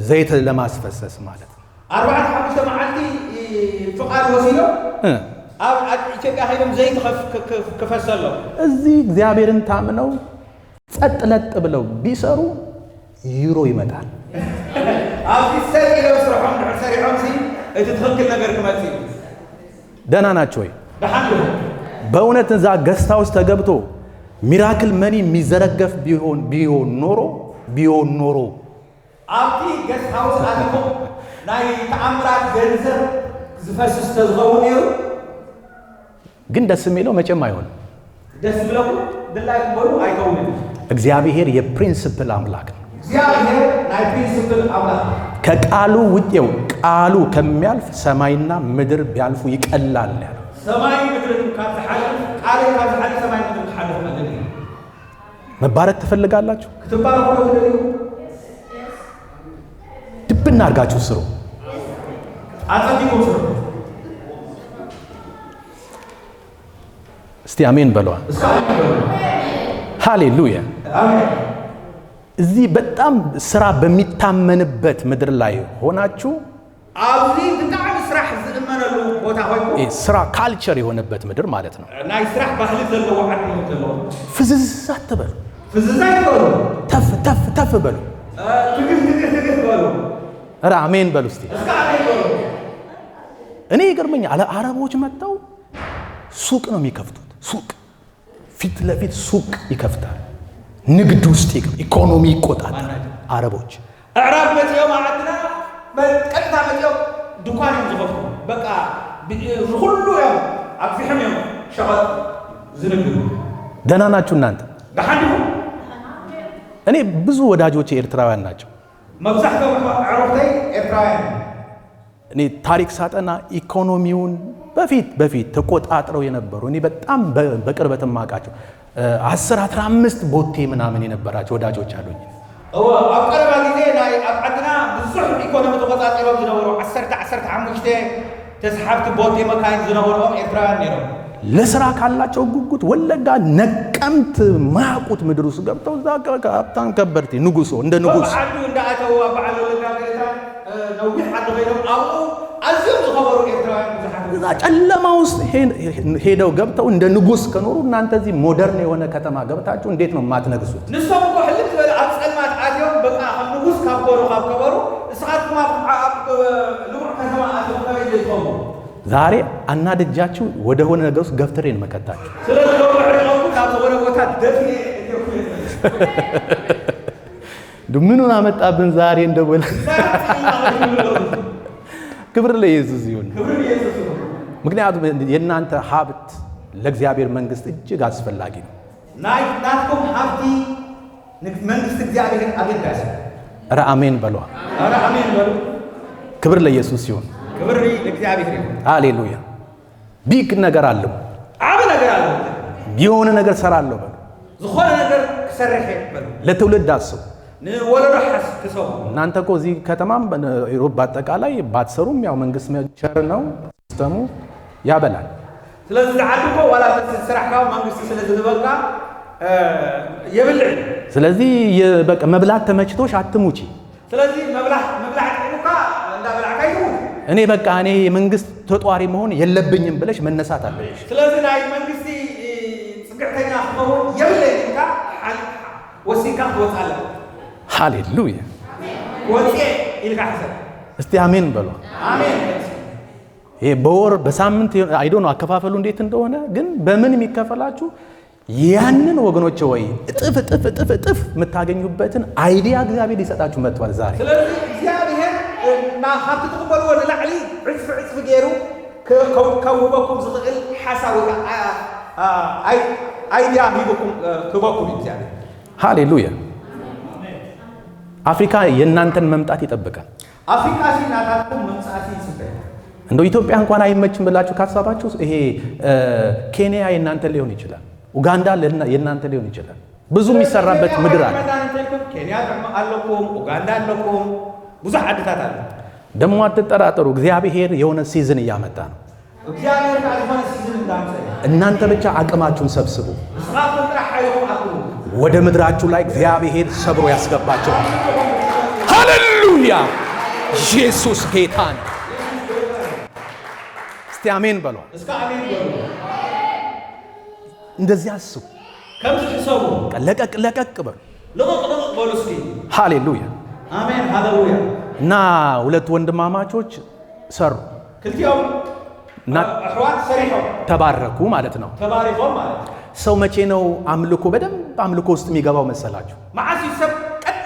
ዘይት ለማስፈሰስ ማለት ነው። 4 5 መዓልቲ ፍቃድ ወሲዶም ኣብ ኢትዮጵያ ከይዶም ዘይቲ ክፈሰሎም። እዚህ እግዚአብሔርን ታምነው ጸጥ ለጥ ብለው ቢሰሩ ዩሮ ይመጣል። ኣብዚ ሰጥ ኢሎም ስርሖም ድሕር ሰሪሖም ሲ እቲ ትኽክል ነገር ክመፅእ እዩ። ደህና ናቸው ወይ? ደሓን ኢኹም? በእውነት እዛ guest house ተገብቶ miracle money የሚዘረገፍ ቢሆን ኖሮ ኣብቲ guest house ኣቲኹም ናይ ተኣምራት ገንዘብ ዝፈስስ ተዝኸውን ነይሩ፣ ግን ደስ የሚለው መቼም አይሆንም። ደስ ዝብለኩም ድላይ ክበሉ ኣይከውንን። እግዚአብሔር የ principle አምላክ ነው። እግዚአብሔር ናይ principle ኣምላኽ እዩ። ከቃሉ ውጤው ቃሉ ከሚያልፍ ሰማይና ምድር ቢያልፉ ይቀላል ያለው። ሰማይ ምድርን ካብ ዝሓልፍ ቃለይ ካብ ዝሓልፍ ሰማይ ምድርን ክሓልፍ መገዲ እዩ። መባረክ ትፈልጋላችሁ? ክትባረኹ ዶ ትደልዩ? ድብና አድርጋችሁ ስሩ። ኣፀቢቁም ስሩ። እስቲ አሜን በለዋ። እስከ ኣሜን በሉ። ሃሌሉያ። ኣሜን። እዚህ በጣም ስራ በሚታመንበት ምድር ላይ ሆናችሁ፣ ኣብዚ ብጣዕሚ ስራሕ ዝእመነሉ ቦታ ኮይንኩም፣ ይሄ ስራ culture የሆነበት ምድር ማለት ነው። ናይ ስራሕ ባህሊ ዘለዎ ዓዲ እዮም ዘለዎ። ፍዝዝ አትበሉ። ፍዝዛ ይበሉ። ተፍ ተፍ ተፍ በሉ። ትግህ ትግህ ትግህ በሉ። ኧረ አሜን በሉ እስቲ። እስከ ኣሜን በሉ። እኔ ይገርመኛል። አረቦች መጥተው ሱቅ ነው የሚከፍቱት። ሱቅ ፊት ለፊት ሱቅ ይከፍታል። ንግድ ውስጥ ኢኮኖሚ ይቆጣጠራል። አረቦች። ኣዕራብ መፂኦም ኣብ ዓድና ቀጥታ መፂኦም ድኳን እዮም ዝኸፍቱ። በቃ ንኩሉ እዮም ኣግፊሖም እዮም ሸቐጥ ዝንግዱ። ደህና ናችሁ እናንተ? ደሓን ዲኹም? እኔ ብዙ ወዳጆቼ ኤርትራውያን ናቸው። መብዛሕትኦም ኣዕሩኽተይ ኤርትራውያን። እኔ ታሪክ ሳጠና ኢኮኖሚውን በፊት በፊት ተቆጣጥረው የነበሩ፣ እኔ በጣም በቅርበት የማውቃቸው 10 15 ቦቴ ምናምን የነበራቸው ወዳጆች አሉኝ። እወ፣ ኣብ ቀረባ ግዜ ናይ ኣብ ዓድና ብዙሕ ኢኮኖሚ ተቆፃፂሮም ዝነበሩ 10 15 ተሰሓብቲ ቦቴ መካይን ዝነበርኦም ኤርትራውያን ነይሮም። ለስራ ካላቸው ጉጉት ወለጋ ነቀምት ማያውቁት ምድር ውስጥ ገብተው እዛ ሀብታም ከበርቴ ንጉሶ እንደ ንጉስ። በዓዱ እንዳኣተው ኣብ በዓል ወለጋ ገለታ ነዊሕ ዓዲ ኮይኖም ኣብኡ ኣዝዮም ዝኸበሩ ኤርትራውያን ብዙሓት። እዛ ጨለማ ውስጥ ሄደው ገብተው እንደ ንጉስ ከኖሩ እናንተ እዚህ modern የሆነ ከተማ ገብታችሁ እንዴት ነው የማትነግሱት? ንሶም እኮ ሕልም ዝበለ ኣብ ፀልማት ኣትዮም በቃ ከም ንጉስ ካብ ኮኑ ካብ ከበሩ እስኻትኩም ኣብ ልሙዕ ከተማ ኣትዮም ከመይ ዘይትኸሙ? ዛሬ አናድጃችሁ ወደ ሆነ ነገር ውስጥ ገፍትሬ ነው መከታችሁ። ስለዚ ሎሚ ዕሪቖም ናብ ዝኾነ ቦታ ደፍየ። ምኑን አመጣብን ዛሬ እንደበለ። ክብር ለኢየሱስ ይሁን። ክብሪ ንየሱስ ይሁን። ምክንያቱም የእናንተ ሀብት ለእግዚአብሔር መንግስት እጅግ አስፈላጊ ነው። ናትኩም ሃብቲ መንግስት እግዚአብሔር አገዳሲ። ኧረ አሜን በሏ። ኧረ አሜን በሉ። ክብር ለኢየሱስ ይሁን። ክብር ለእግዚአብሔር ይሁን። ሃሌሉያ። Big ነገር አለው። ዓብ ነገር አለው። የሆነ ነገር ሰራለሁ በሉ። ዝኾነ ነገር ክሰርሕ በሉ። ለትውልድ አስቡ። ንወለዶ ሕሰቡ። እናንተ እኮ እዚህ ከተማም Europe በአጠቃላይ ባትሰሩም ያው መንግስት ቸር ነው፣ system ኡ ያበላል። ስለዚ ዝዓዲ እኮ ዋላ ስራሕካ መንግስቲ ስለ ዝህበካ የብልዕ። ስለዚህ በቃ መብላት ተመችቶሽ አትሙጪ። ስለዚ መብላዕ ጥዒሙካ እንዳበላዕካ ይሙት። እኔ በቃ እኔ የመንግስት ተጧሪ መሆን የለብኝም ብለሽ መነሳት አለብሽ። ስለዚ ናይ መንግስቲ ፅግዕተኛ ክኸውን የብለይ ኢልካ ወሲንካ ክትወፅእ ኣለካ። ሃሌሉያ። ወፅአ ኢልካ ሕሰብ። እስቲ አሜን በሉ። አሜን። ይሄ በወር በሳምንት I don't know አከፋፈሉ እንዴት እንደሆነ ግን በምን የሚከፈላችሁ ያንን ወገኖች ወይ እጥፍ እጥፍ እጥፍ እጥፍ የምታገኙበትን idea እግዚአብሔር ሊሰጣችሁ መጥቷል ዛሬ። ስለዚ እግዚአብሔር ካብቲ ትቕበልዎ ንላዕሊ ዕፅፊ ዕፅፊ ገይሩ ከውህበኩም ዝኽእል ሓሳብ ወይ idea ሂብኩም ክህበኩም እዩ እግዚአብሔር። ሃሌሉያ። አፍሪካ የእናንተን መምጣት ይጠብቃል። አፍሪካ ሲ ናታትኩም ምምፃእሲ ይፅበ። እንደው ኢትዮጵያ እንኳን አይመችም ብላችሁ ካሰባችሁ ይሄ ኬንያ የእናንተ ሊሆን ይችላል፣ ኡጋንዳ የእናንተ ሊሆን ይችላል። ብዙ የሚሰራበት ምድር አለ። ኬንያ ኣለኩም፣ ኡጋንዳ ኣለኩም፣ ብዙሕ ዓድታት አለ። ደግሞ አትጠራጠሩ፣ እግዚአብሔር የሆነ season እያመጣ ነው። እግዚአብሔር ከዓ ዝኾነ season እንዳምፀ እናንተ ብቻ አቅማችሁን ሰብስቡ። ንስኻትኩም ጥራሕ ሓይልኩም ኣክቡ። ወደ ምድራችሁ ላይ እግዚአብሔር ሰብሮ ያስገባቸዋል። ሃሌሉያ! ኢየሱስ ጌታ ነው። እስቲ አሜን በሉ። እስከ አሜን በሉ። እንደዚህ አስቡ። ከምዚ ሕሰቡ። ለቀቅ ለቀቅ በሉ። ልቕቕ ልቕቕ በሉ እስኪ። ሃሌሉያ። አሜን ሃሌሉያ። እና ሁለት ወንድማማቾች ሰሩ ክልቲኦም እና ኣሕዋት ሰሪሖም ተባረኩ ማለት ነው። ተባሪኾም ማለት ነው። ሰው መቼ ነው አምልኮ በደንብ አምልኮ ውስጥ የሚገባው መሰላችሁ? መዓስ እዩ ሰብ ቀጥ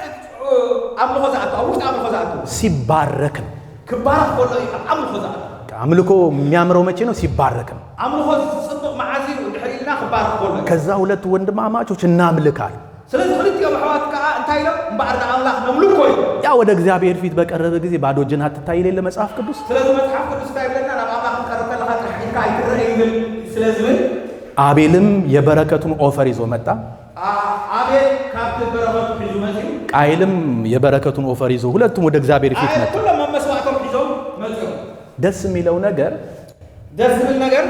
ኣምልኾ ዝኣቱ ኣብ ውሽጢ ኣምልኾ ዝኣቱ? ሲባረክ ነው። ክባረኽ ከሎ እዩ ኣብ ኣምልኾ ዝኣቱ። አምልኮ የሚያምረው መቼ ነው? ሲባረክ ነው። ኣምልኾ ዝፅብቕ መዓስ እዩ እንድሕር ኢልና ክባረኽ ከሎ እዩ። ከዛ ሁለት ወንድማማቾች እናምልካል። ስለዚ ክልቲኦም ኣሕዋት ከዓ እንታይ ኢሎም? እምበኣር ንኣምላኽ ነምልኮ እዩ። ያ ወደ እግዚአብሔር ፊት በቀረበ ጊዜ ባዶ እጅን አትታይ የሌለ መጽሐፍ ቅዱስ። ስለዚ መጽሓፍ ቅዱስ እንታይ ይብለና? ናብ ኣምላኽ ክንቀርብ ከለኻ ጥራሕ ኢድካ ኣይትረአ ይብል ስለዝብል አቤልም የበረከቱን offer ይዞ መጣ። አቤል ካብቲ በረኸቱ ሒዙ መፂኡ። ቃይልም የበረከቱን offer ይዞ ሁለቱም ወደ እግዚአብሔር ፊት መጡ። ኩሎም መስዋዕቶም ሒዞም መፂኦም። ደስ የሚለው ነገር ደስ ዝብል ነገር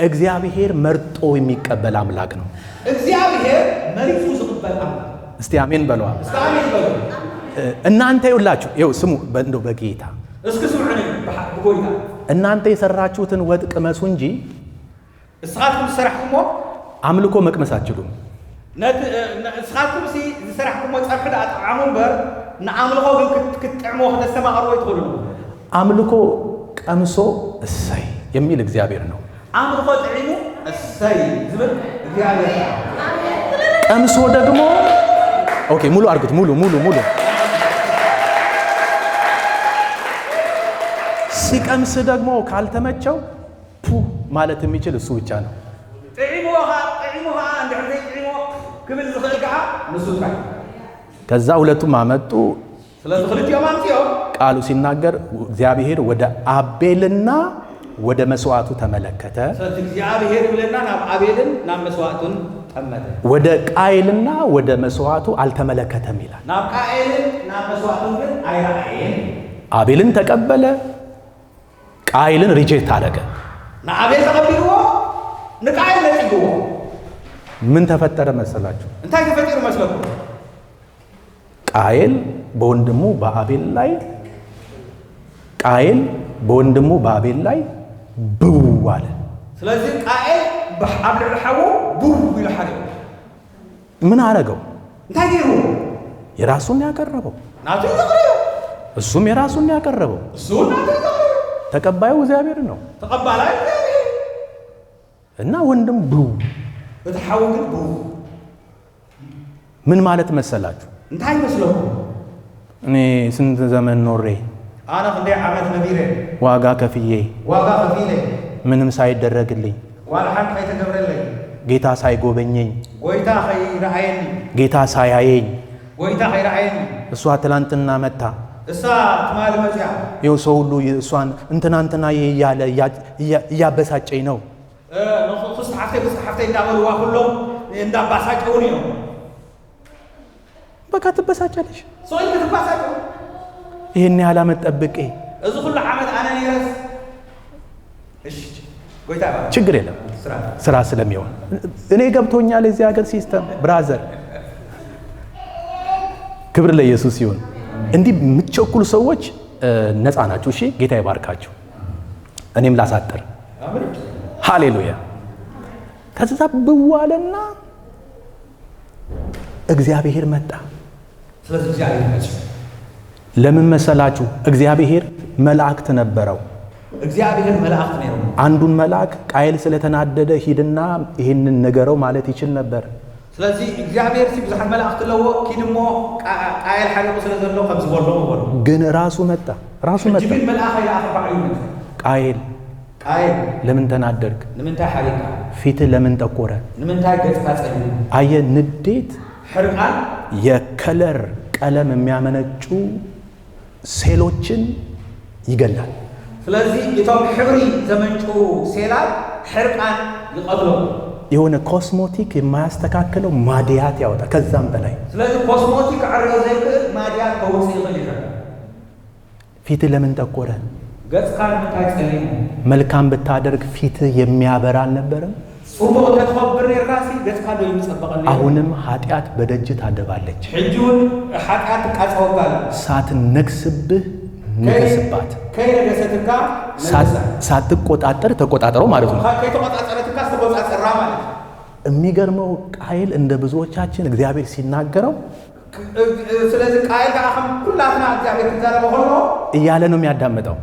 እግዚአብሔር መርጦ የሚቀበል አምላክ ነው። እግዚአብሔር መሪፁ ዝቕበል ኣምላክ። እስቲ አሜን በለዋ። እስኪ አሜን በሉ። እናንተ ይውላችሁ ይኸው ስሙ እንደው በጌታ እስኪ ስምዑኒ ብጎይታ እናንተ የሰራችሁትን ወጥ ቅመሱ እንጂ እስኻትኩም ዝሰራሕኩሞ አምልኮ መቅመስ አትችሉም። ንስኻትኩም ሲ ዝሰራሕኩሞ ፀብሒ ዳኣ ጣዕሙ እምበር ንኣምልኾ ግን ክትጥዕምዎ ክተስተማቕርዎ ይትኽእሉ። አምልኮ ቀምሶ እሰይ የሚል እግዚአብሔር ነው። ኣምልኾ ጥዒሙ እሰይ ዝብል እግዚአብሔር። ቀምሶ ደግሞ okay ሙሉ አድርጉት። ሙሉ ሙሉ ሙሉ ሲቀምስ ደግሞ ካልተመቸው ፑ ማለት የሚችል እሱ ብቻ ነው። ጥዒምዎ ከዓ እንድሕር ዘይጥዒምዎ ክብል ዝኽእል ከዓ ንሱ ጥራይ። ከዛ ሁለቱም አመጡ። ስለዚ ክልቲኦም ኣምፂኦም። ቃሉ ሲናገር እግዚአብሔር ወደ አቤልና ወደ መስዋዕቱ ተመለከተ፣ ስለዚ እግዚአብሔር ይብለና ናብ አቤልን ናብ መስዋዕቱን ጠመተ፣ ወደ ቃይልና ወደ መስዋዕቱ አልተመለከተም ይላል። ናብ ቃኤልን ናብ መስዋዕቱን ግን ኣይረኣየን። አቤልን ተቀበለ፣ ቃይልን reject አደረገ። ንአቤል ተቐቢልዎ ንቃኤል ነፂግዎ። ምን ተፈጠረ መሰላችሁ? እንታይ ተፈጢሩ መስለኩም? ቃየል በወንድሙ በአቤል ላይ ቃየል በወንድሙ በአቤል ላይ ብው አለ። ስለዚ ቃኤል ኣብ ልዕሊ ሓዉ ብው ኢሉ ሓሪቑ። ምን አረገው? እንታይ ገይሩ? የራሱን ያቀረበው ናቱ ዘቕርዮ። እሱም የራሱን ያቀረበው። እሱ ናቱ ዘቕርዮ። ተቀባዩ እግዚአብሔር ነው። ተቐባላይ እግዚአብሔር እና ወንድም ብው እቲ ሓዉ ግን ብው። ምን ማለት መሰላችሁ? እንታይ መስለኩም? እኔ ስንት ዘመን ኖሬ ኣነ ክንደይ ዓመት ነቢረ ዋጋ ከፍዬ ዋጋ ከፊለ ምንም ሳይደረግልኝ ዋላ ሓንቲ ከይተገብረለይ ጌታ ሳይጎበኘኝ ጎይታ ከይረኣየኒ፣ ጌታ ሳያየኝ፣ ጎይታ ከይረኣየኒ፣ እሷ ትላንትና መታ፣ እሳ ትማሊ መፅያ፣ ይኸው ሰው ሁሉ እሷን እንትና እንትና እያለ እያበሳጨኝ ነው። ክስቲ ሓፍተይ ክስቲ ሓፍተይ እንዳበልዋ ኩሎም እንዳባሳጨውን እዮም። በቃ ትበሳጫለሽ። ሰው ክትባሳጨው። ይህን ያህል ዓመት ጠብቄ፣ እዚ ኩሉ ዓመት ኣነ ነይረስ። እሺ ጎይታ ይባርክ። ችግር የለም። ስራ ስራ ስለሚሆን እኔ ገብቶኛል። የዚህ ሀገር system brother፣ ክብር ለኢየሱስ ይሁን። እንዲህ የምትቸኩሉ ሰዎች ነፃ ናችሁ። እሺ ጌታ ይባርካችሁ። እኔም ላሳጥር። ሃሌሉያ። ከዛ ብዋለና እግዚአብሔር መጣ። ስለዚ እግዚአብሔር መፅኡ። ለምን መሰላችሁ? እግዚአብሔር መላእክት ነበረው። እግዚአብሔር መላእክት ነይሮም። አንዱን መልአክ ቃየል ስለተናደደ ሂድና ይህንን ንገረው ማለት ይችል ነበር። ስለዚ እግዚአብሔር ሲ ብዙሓት መላእክቲ ኣለዎ፣ ኪድ እሞ ቃየል ሓሪቑ ስለ ዘሎ ከም ዝበሎ በሎ። ግን ራሱ መጣ። ራሱ ሕጂ መጣ። ግን መልኣኽ ይለኣኸ፣ ባዕሉ ይመፅእ። ቃየል፣ ቃየል፣ ለምን ተናደድክ? ንምንታይ ሓሪቕካ? ፊትህ ለምን ጠቆረ? ንምንታይ ገፅካ ፀሊሙ? አየ ንዴት ሕርቃን የ color ቀለም የሚያመነጩ ሴሎችን ይገላል። ስለዚ እቶም ሕብሪ ዘመንጩ ሴላት ሕርቃን ይቐትሎም። የሆነ cosmetic የማያስተካክለው ማዲያት ያወጣል። ከዛም በላይ። ስለዚ cosmetic ክዕርዮ ዘይክእል ማድያት ከውፅእ ይኽእል እዩ። ፊትህ ለምን ጠቆረ? ገፅካ ንምንታይ ፀሊሙ? መልካም ብታደርግ ፊትህ የሚያበራ አልነበረም? ፅቡቅ እንተትኸብር ነርካሲ ገፅካ ዶ ይምፀበቐ ነይሩ? አሁንም ኃጢአት በደጅ ታደባለች። ሕጂ እውን ሓጢኣት ትቃፀወካ ኣላ። ሳትነግስብህ ንገስባት። ከይነገሰትካ ሳትቆጣጠር ተቆጣጠረው ማለት ነው። ከይተቆፃፀረትካ ዝተቆፃፀራ ማለት እዩ። የሚገርመው ቃየል እንደ ብዙዎቻችን እግዚአብሔር ሲናገረው ስለዚ ቃየል ከዓ ከም ኩላትና እግዚአብሔር ክዛረበ ከሎ እያለ ነው የሚያዳምጠው።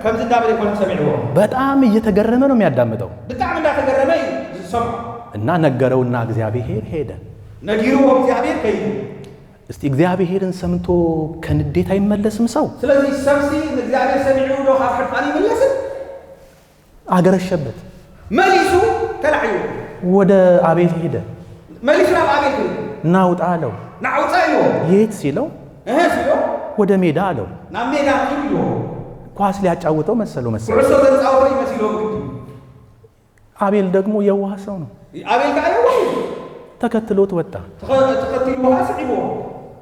ከምዚ እንዳበለ ይኮነ ሰሚዕዎ። በጣም እየተገረመ ነው የሚያዳምጠው። ብጣዕሚ እንዳተገረመ እዩ ዝሰምዖ። እና ነገረውና እግዚአብሔር ሄደ። ነጊርዎ እግዚአብሔር ከይዱ። እስቲ እግዚአብሔርን ሰምቶ ከንዴት አይመለስም ሰው? ስለዚ ሰብሲ ንእግዚአብሔር ሰሚዑ ዶ ካብ ሕርቃን ይምለስን? አገረሸበት። መሊሱ ተላዕዩ። ወደ አቤል ሄደ። መሊሱ ናብ ኣቤል ከይዱ። ና ውጣ አለው። ናውፃ ኢልዎ። የት ሲለው እህ ሲሎ ወደ ሜዳ አለው። ናብ ሜዳ ኪድ ኢልዎ። ኳስ ሊያጫውተው መሰለው መሰለው። ኩዕሶ ዘፃወቶ ይመሲልዎ ግዲ። አቤል ደግሞ የዋህ ሰው ነው። ኣቤል ከዓ የዋህ እዩ። ተከትሎት ወጣ። ተኸቲልዎ ከዓ ስዒብዎ።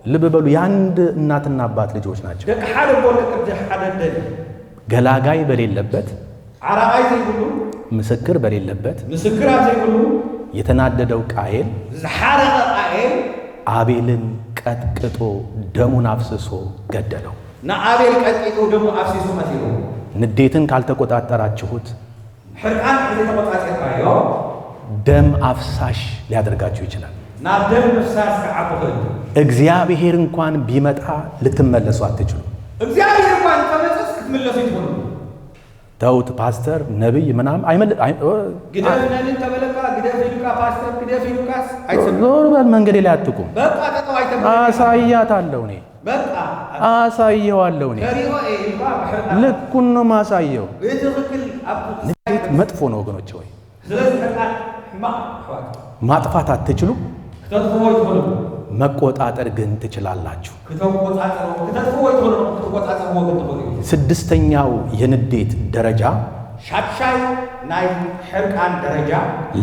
ልብ በሉ፣ የአንድ እናትና አባት ልጆች ናቸው። ደቂ ሓደ ቦ ደቂ ሓደ ደሊ። ገላጋይ በሌለበት፣ ዓራቃይ ዘይብሉ፣ ምስክር በሌለበት ምስክር ኣብ ዘይብሉ የተናደደው ቃየል ዝሓረቐ ቃኤል አቤልን ቀጥቅጦ ደሙን አፍስሶ ገደለው። ንኣቤል ቀጥቂጡ ደሙ ኣፍሲሱ ቀቲልዎ። ንዴትን ካልተቆጣጠራችሁት ሕርቃን እንተዘይተቆፃፂርካዮ ደም አፍሳሽ ሊያደርጋችሁ ይችላል። ናብ ደም ምፍሳስ ክዓቢ ክእል። እግዚአብሔር እንኳን ቢመጣ ልትመለሱ አትችሉ። እግዚአብሔር እኳ እንተመፅስ ክትምለሱ ይትኽእሉ። ተውት፣ ፓስተር ነቢይ ምናምን አይመል ግደፍ ነን እንተበለካ፣ ግደፍ ኢሉካ ፓስተር፣ ግደፍ ኢሉካስ ኣይትሰምዕ። ዞር በል፣ መንገዴ ላይ አትቁም። በቃ ጠጠው ኣይተብል። አሳያታለሁ እኔ፣ በቃ አሳየዋለሁ እኔ፣ ከሪኦ እየ ኢልካ ብሕርቃን ልኩን ነው ማሳየው። ብትኽክል ኣብ ንዴት መጥፎ ነው ወገኖች፣ ወይ ስለዚ ሕርቃን ሕማቕ ኣሕዋት። ማጥፋት አትችሉ፣ ክተጥፍዎ ይትኽእሉ፣ መቆጣጠር ግን ትችላላችሁ። ክተቆፃፀርዎ ክተጥፍዎ ይትኽእሉ፣ ክትቆፃፀርዎ ግን ትኽእሉ እዩ። ስድስተኛው የንዴት ደረጃ ሻድሻይ ናይ ሕርቃን ደረጃ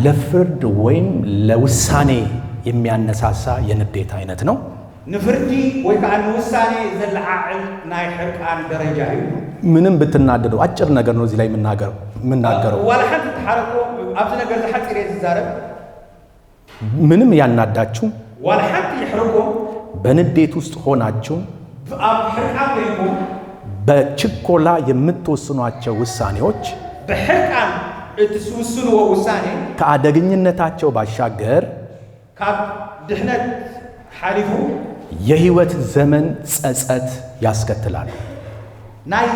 ለፍርድ ወይም ለውሳኔ የሚያነሳሳ የንዴት አይነት ነው። ንፍርዲ ወይ ከዓ ንውሳኔ ዘለዓዕል ናይ ሕርቃን ደረጃ እዩ። ምንም ብትናደዱ አጭር ነገር ነው እዚህ ላይ የምናገረው። ዋላ ሓንቲ ተሓረቁ ኣብዚ ነገር ዝሓፂር እየ ዝዛረብ። ምንም ያናዳችሁ፣ ዋላ ሓንቲ ይሕርቁም፣ በንዴት ውስጥ ሆናችሁ ኣብ ሕርቃን ኮይንኩም በችኮላ የምትወስኗቸው ውሳኔዎች ብሕርቃን እትውስንዎ ውሳኔ ከአደገኝነታቸው ባሻገር ካብ ድሕነት ሓሊፉ የህይወት ዘመን ጸጸት ያስከትላሉ። ናይ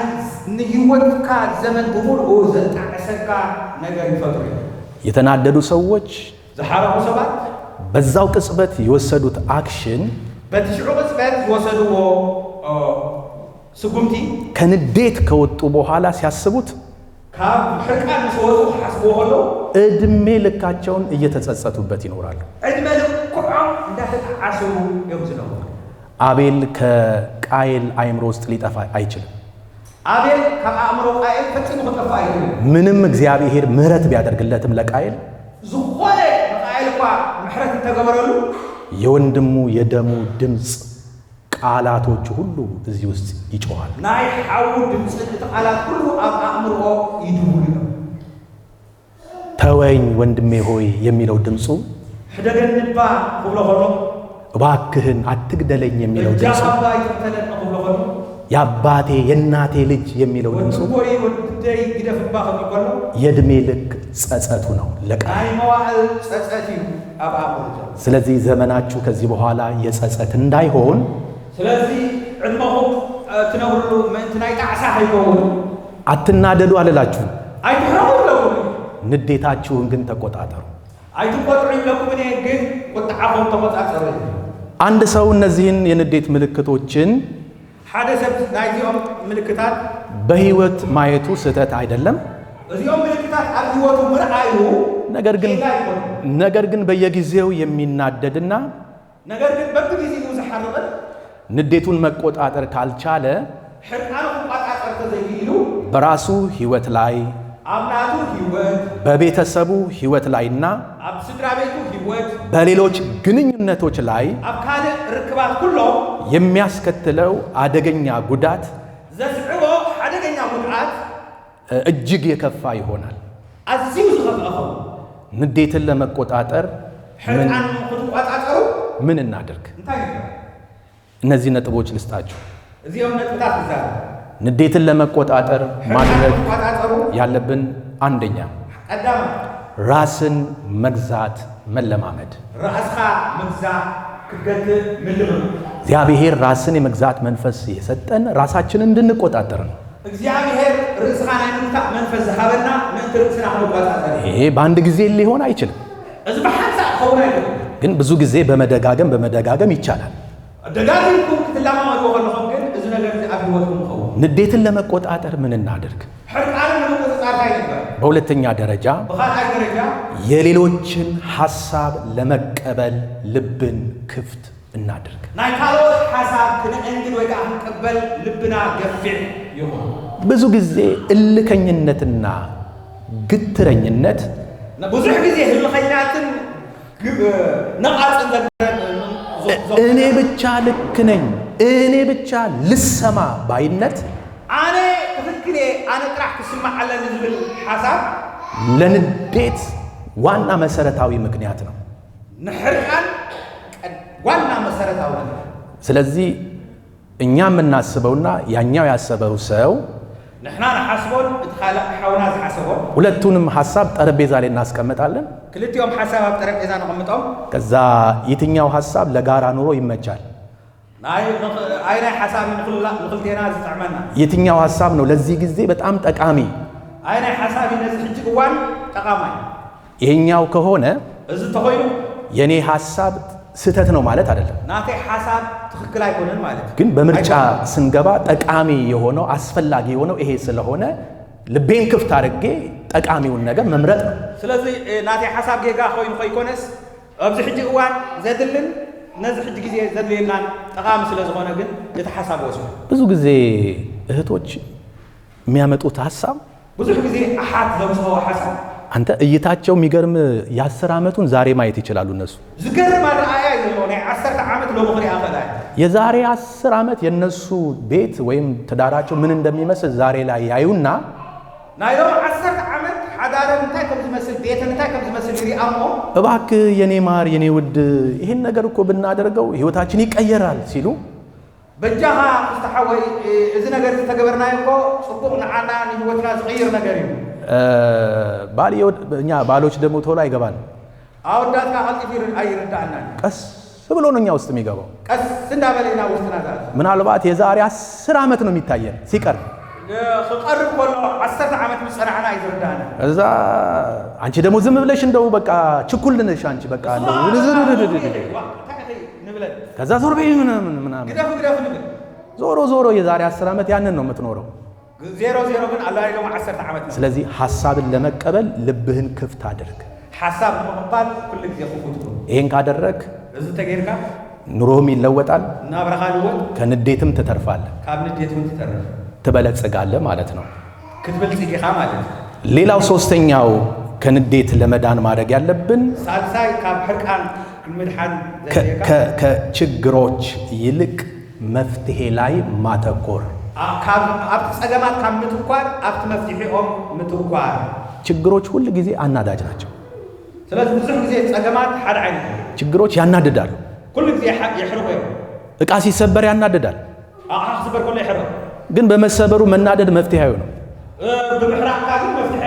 ንህይወትካ ዘመን ብምሉኡ ዘጣዕሰካ ነገር ይፈጥሩ እዮም። የተናደዱ ሰዎች ዝሓረቑ ሰባት በዛው ቅጽበት የወሰዱት action በቲ ሽዑ ቅፅበት ዝወሰድዎ ስጉምቲ ከንዴት ከወጡ በኋላ ሲያስቡት ካብ ሕርቃን ምስ ወፁ ክሓስብዎ ከለዉ እድሜ ልካቸውን እየተጸጸቱበት ይኖራሉ። ዕድመ ልክዖም እንዳተጣዓሱ እዮም ዝነብሩ። አቤል ከቃየል አእምሮ ውስጥ ሊጠፋ አይችልም። ኣቤል ካብ ኣእምሮ ቃየል ፈፂሙ ክጠፍእ ኣይክእልን። ምንም እግዚአብሔር ምሕረት ቢያደርግለትም ለቃየል ዝኾነ ንቃየል እኳ ምሕረት እንተገበረሉ የወንድሙ የደሙ ድምፅ ቃላቶቹ ሁሉ እዚህ ውስጥ ይጮኻል። ናይ ሓዉ ድምፅን እቲ ቃላት ኩሉ ኣብ ኣእምሮኦ ይድውሉ እዮም። ተወኝ ወንድሜ ሆይ የሚለው ድምፁ፣ ሕደገኒ ባ ክብሎ ከሎ፣ እባክህን አትግደለኝ የሚለው ድምፁ፣ እጃኻ ይቅተለኒ ክብሎ ከሎ፣ የአባቴ የእናቴ ልጅ የሚለው ድምፁ ወድቦይ ወድደይ ግደፍ እባ ክብል ከሎ የእድሜ ልክ ጸጸቱ ነው ለቃየል። ናይ መዋዕል ጸጸት እዩ ኣብ ኣእምሮ ዘሎ። ስለዚህ ዘመናችሁ ከዚህ በኋላ የጸጸት እንዳይሆን ስለዚ ዕድመኹም ትነብርሉ ምእንቲ ናይ ጣዕሳ ከይከውን አትናደዱ አልላችሁም። ኣይትሕረቑ ይብለኩም፣ ንዴታችሁን ግን ተቆጣጠሩ። ኣይትቆጥዑ ይብለኩም እኔ ግን ቁጥዓኹም ተቆፃፀሩ እዩ። አንድ ሰው እነዚህን የንዴት ምልክቶችን ሓደ ሰብ ናይዚኦም ምልክታት በህይወት ማየቱ ስህተት አይደለም። እዚኦም ምልክታት ኣብ ህይወቱ ምርኣዩ ነገር ግን ጌጋ ኣይኮኑን። ነገር ግን በየጊዜው የሚናደድና ነገር ግን በብግዜኡ ዝሓርቕን ንዴቱን መቆጣጠር ካልቻለ ሕርቃኑ ክቆፃፀር ተዘይኢሉ በራሱ ህይወት ላይ፣ ኣብ ናቱ ህይወት፣ በቤተሰቡ ህይወት ላይና ኣብ ስድራ ቤቱ ህይወት፣ በሌሎች ግንኙነቶች ላይ ኣብ ካልእ ርክባት ኩሎም የሚያስከትለው አደገኛ ጉዳት ዘስዕቦ ሓደገኛ ጉድኣት እጅግ የከፋ ይሆናል። ኣዝዩ ዝኸፍአ ኸውን። ንዴትን ለመቆጣጠር ሕርቃን ክትቆፃፀሩ ምን እናድርግ? እንታይ ንግበር? እነዚህ ነጥቦች ልስጣችሁ። እዚኦም ነጥብታት ክዛረብ። ንዴትን ለመቆጣጠር ሕርቃን ማድረግ ክትቆፃፀሩ ያለብን አንደኛ ቀዳማይ ራስን መግዛት መለማመድ። ርእስኻ ምግዛእ ክትገትእ ምልምም። እግዚአብሔር ራስን የመግዛት መንፈስ የሰጠን ራሳችንን እንድንቆጣጠር ነው። እግዚአብሔር ርእስኻ ናይ ምግታእ መንፈስ ዝሃበና ምእንቲ ርእስና ክንቆፃፀር እዩ። ይሄ በአንድ ጊዜ ሊሆን አይችልም፣ እዚ ብሓንሳእ ክኸውን ኣይክእልን፣ ግን ብዙ ጊዜ በመደጋገም በመደጋገም ይቻላል። ደጋጊምኩም ክትለማመድዎ ከለኹም ግን እዚ ነገር እዚ ኣብ ህይወትኩም ይኸውን። ንዴትን ለመቆጣጠር ምን እናድርግ? ሕርቃንን ንምቁፅፃር እንታይ ንግበር? በሁለተኛ ደረጃ ብኻልኣይ ደረጃ የሌሎችን ሐሳብ ለመቀበል ልብን ክፍት እናድርግ። ናይ ካልኦት ሓሳብ ክንእንግድ ወይ ከዓ ክንቅበል ልብና ገፊዕ ይኹን። ብዙ ጊዜ እልከኝነትና ግትረኝነት ብዙሕ ግዜ ህልኸኛትን ነቓፅን እኔ ብቻ ልክ ነኝ፣ እኔ ብቻ ልሰማ ባይነት ኣነ ትክክል እየ፣ ኣነ ጥራሕ ክስማዕ ኣለኒ ዝብል ሓሳብ ለንዴት ዋና መሰረታዊ ምክንያት ነው። ንሕርቃን ዋና መሰረታዊ ነገር። ስለዚህ እኛ የምናስበውና ያኛው ያሰበው ሰው ንሕና ንሓስቦን እቲ ካልእ ሓውና ዝሓሰቦን ሁለቱንም ሐሳብ ጠረጴዛ ላይ እናስቀምጣለን። ክልቲኦም ሓሳብ ኣብ ጠረጴዛ ነቐምጦም። ከዛ የትኛው ሐሳብ ለጋራ ኑሮ ይመቻል፣ ኣይ ናይ ሓሳብ ንክልቴና ዝጥዕመና፣ የትኛው ሐሳብ ነው ለዚህ ጊዜ በጣም ጠቃሚ፣ ኣይ ናይ ሓሳብ ነዚ ሕጂ እዋን ጠቃማይ፣ ይሄኛው ከሆነ እዚ እንተኮይኑ የኔ ሐሳብ ስህተት ነው ማለት አይደለም። ናተይ ሓሳብ ትክክል ኣይኮነን ማለት ግን በምርጫ ስንገባ ጠቃሚ የሆነው አስፈላጊ የሆነው ይሄ ስለሆነ ልቤን ክፍት አድርጌ ጠቃሚውን ነገር መምረጥ ነው። ስለዚ ናተይ ሓሳብ ጌጋ ኮይኑ ከይኮነስ ኣብዚ ሕጂ እዋን ዘድልን ነዚ ሕጂ ግዜ ዘድልየናን ጠቃሚ ስለ ዝኾነ ግን እቲ ሓሳብ ወስዱ። ብዙ ጊዜ እህቶች የሚያመጡት ሐሳብ ብዙሕ ግዜ ኣሓት ዘምፅኦ ሓሳብ አንተ እይታቸው የሚገርም የ10 ዓመቱን ዛሬ ማየት ይችላሉ እነሱ። ዝገርም ኣረኣያ እዩ ዘለዎ ናይ 10 ዓመት ሎሚ ክሪኣ ኽእላ እየ። የዛሬ 10 ዓመት የነሱ ቤት ወይም ትዳራቸው ምን እንደሚመስል ዛሬ ላይ ያዩና ናይ ሎሚ 10 ዓመት ሓዳረን እንታይ ከም ዝመስል ቤተን እንታይ ከም ዝመስል ይሪኣ እሞ እባክህ የኔ ማር የኔ ውድ ይህን ነገር እኮ ብናደርገው ህይወታችን ይቀየራል ሲሉ በጃኻ ክስተሓወይ እዚ ነገር ዝተገበርናዮ እኮ ፅቡቕ ንዓና ንህይወትና ዝቕይር ነገር እዩ። ባል እኛ ባሎች ደግሞ ቶሎ አይገባን። ኣወዳትካ ቀልጢፉ ኣይርዳእናን። ቀስ ብሎ ነው እኛ ውስጥ የሚገባው። ቀስ እንዳበለ ኢና ውስጥና ዝኣቱ። ምናልባት የዛሬ 10 ዓመት ነው የሚታየን ሲቀርብ። ክቐርብ ከሎ 10 ዓመት ምስ ፀናሕና እዩ ዝርዳእና። እዛ አንቺ ደግሞ ዝም ብለሽ እንደው በቃ ችኩል ነሽ አንቺ በቃ እንደው ንብለን። ከዛ ዞር በይ ምናምን ምናምን ግደፉ ግደፉ ንብል። ዞሮ ዞሮ የዛሬ 10 ዓመት ያንን ነው የምትኖረው። 0-0 ግን ኣላኢሎም 10 ዓመት ነው። ስለዚህ ሐሳብን ለመቀበል ልብህን ክፍት አድርግ። ሐሳብ ንምቕባል ኩሉ ግዜ ክፉት ኩን። ይህን ካደረግ እዚ ተገይርካ ኑሮህም ይለወጣል፣ ናብራኻ ልወጥ፣ ከንዴትም ትተርፋለህ፣ ካብ ንዴት እውን ትተርፍ፣ ትበለጽጋለህ ማለት ነው። ክትብልፅግ ኢኻ ማለት እዩ። ሌላው ሶስተኛው ከንዴት ለመዳን ማድረግ ያለብን ሳልሳይ ካብ ሕርቃን ንምድሓን ዘድልየካ ከችግሮች ይልቅ መፍትሄ ላይ ማተኮር። ኣብቲ ፀገማት ካብ ምትኳር ኣብቲ መፍትሒኦም ምትኳር። ችግሮች ሁል ጊዜ አናዳጅ ናቸው። ስለዚ ብዙሕ ግዜ ፀገማት ሓደ ዓይነት እዩ። ችግሮች ያናድዳሉ። ኩሉ ግዜ የሕርቁ እዮም። ዕቃ ሲሰበር ያናድዳል። ኣቕሓ ክስበር ከሎ ይሕርቕ። ግን በመሰበሩ መናደድ መፍትሄ አይሆንም። ብምሕራቕካ ግን መፍትሒ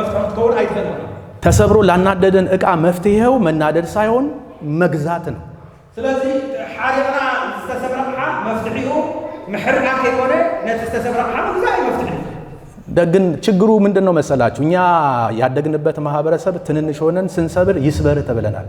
ክትከውን ኣይትኽእልን። ተሰብሮ ላናደደን ዕቃ መፍትሄው መናደድ ሳይሆን መግዛት ነው። ስለዚ ሓሪቕና ዝተሰብረ ኣቕሓ መፍትሒኡ ምሕርቃን ከይኮነ ነቲ ዝተሰብረ ኣቕሓ ምግዛእ እዩ መፍትሒ። ግን ችግሩ ምንድን ነው መሰላችሁ? እኛ ያደግንበት ማህበረሰብ ትንንሽ ሆነን ስንሰብር ይስበርህ ተብለናል።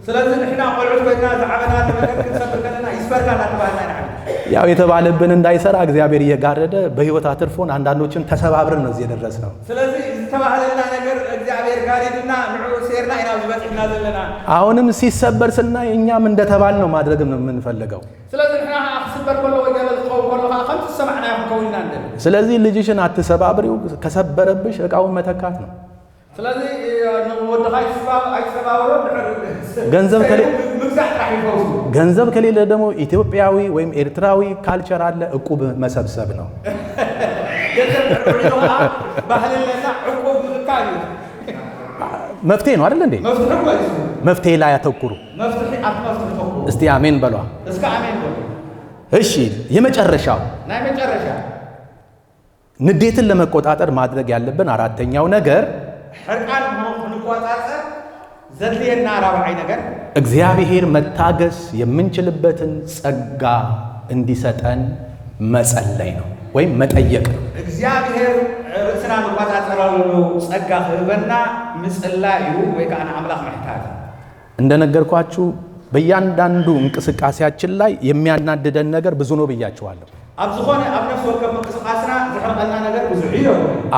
ስለዚ ንሕና ቆልዑት ኮይና ዝዓበና ነገር ክንሰብር ከለና ይስበርካ እናተባሃልና ኢና ዓቢና። ያው የተባለብን እንዳይሰራ እግዚአብሔር እየጋረደ በህይወት አትርፎን አንዳንዶችን ተሰባብረን ነው እዚህ የደረስነው። ስለዚ ዝተባሃለና ነገር እግዚአብሔር ጋሪድና ንዕኡ ሴርና ኢና ዝበፂሕና ዘለና። አሁንም ሲሰበር ስናይ እኛም እንደተባል ነው ማድረግ ነው የምንፈልገው። ስለዚ ንሕና ከዓ ክስበር ከሎ ወይ ገለ ዝኸውን ከሎ ከዓ ከምቲ ዝሰማዕናዮ ክንከውን ኢና ንደሊ። ስለዚህ ልጅሽን አትሰባብሪው፣ ከሰበረብሽ እቃውን መተካት ነው። ስለዚ ንወድኻ ኣይትሰባብሮ፣ ገንዘብ ምግዛእ ጥራሕ ይፈውሱ። ገንዘብ ከሌለ ደግሞ ኢትዮጵያዊ ወይም ኤርትራዊ culture አለ፣ እቁብ መሰብሰብ ነው። ገንዘብ ዕቁብ ከዓ ባህሊ ኣለና፣ ዕቁብ ምእካብ እዩ። መፍትሄ ነው አይደል እንዴ? መፍትሒ እኮ እዩ። መፍትሄ ላይ ያተኩሩ። መፍትሒ ኣብቲ መፍትሒ ተኩሩ። እስቲ አሜን በሏ። እስከ ኣሜን በሉ። እሺ፣ የመጨረሻው ናይ መጨረሻ ንዴትን ለመቆጣጠር ማድረግ ያለብን አራተኛው ነገር ሕርቃን ክንቆፃፀር ዘድልየና ራብዓይ ነገር እግዚአብሔር መታገስ የምንችልበትን ጸጋ እንዲሰጠን መጸለይ ነው ወይም መጠየቅ ነው። እግዚአብሔር ርእስና ንቆፃፀረሉ ፀጋ ክህበና ምፅላይ እዩ ወይ ከዓ ንኣምላኽ ምሕታት። እንደነገርኳችሁ በእያንዳንዱ እንቅስቃሴያችን ላይ የሚያናድደን ነገር ብዙ ነው ብያችኋለሁ። ኣብ ዝኾነ ኣብ ነፍሲ ወከፍ ምንቅስቃስና ዝሕርቀና ነገር ብዙሕ እዩ።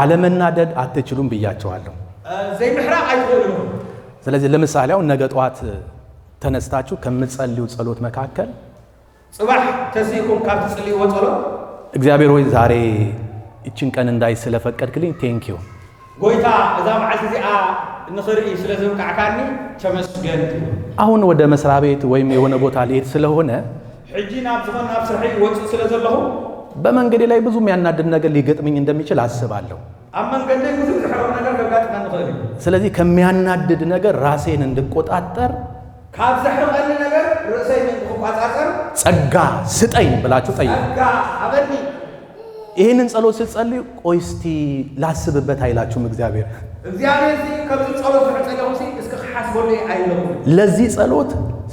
አለመናደድ አትችሉም ብያችኋለሁ። ዘይምሕራቅ ኣይትኽእሉ ኢኹም። ስለዚህ ለምሳሌ አሁን ነገ ጠዋት ተነስታችሁ ከምትጸልዩ ጸሎት መካከል ፅባሕ ተሲእኩም ካብ ትፅልይዎ ጸሎት እግዚአብሔር ሆይ ዛሬ ይችን ቀን እንዳይ ስለፈቀድክልኝ thank you። ጎይታ እዛ መዓልቲ እዚኣ ንኽርኢ ስለ ዘብቃዕካኒ ተመስገን ትብል። አሁን ወደ መስሪያ ቤት ወይም የሆነ ቦታ ልሄድ ስለሆነ ሕጂ ናብ ዝኾነ ናብ ስርሒ ይወፅእ ስለ ዘለኹ በመንገዴ ላይ ብዙ የሚያናድድ ነገር ሊገጥመኝ እንደሚችል አስባለሁ። ኣብ መንገደይ ብዙሕ ዝሕርቕ ነገር ከጋጥመኒ ይኽእል እዩ። ስለዚህ ከሚያናድድ ነገር ራሴን እንድቆጣጠር ካብ ዘሕርቐኒ ነገር ርእሰይ ምእንቲ ክቆፃፀር ጸጋ ስጠኝ ብላችሁ ጠይቁ። ጸጋ ሃበኒ። ይህንን ጸሎት ስትጸልዩ ቆይ እስቲ ላስብበት አይላችሁም እግዚአብሔር። እግዚአብሔር እዚ ከምዚ ጸሎት ዝሕፀለኹ እስኪ ክሓስበሉ ኣይብለኩም። ለዚህ ጸሎት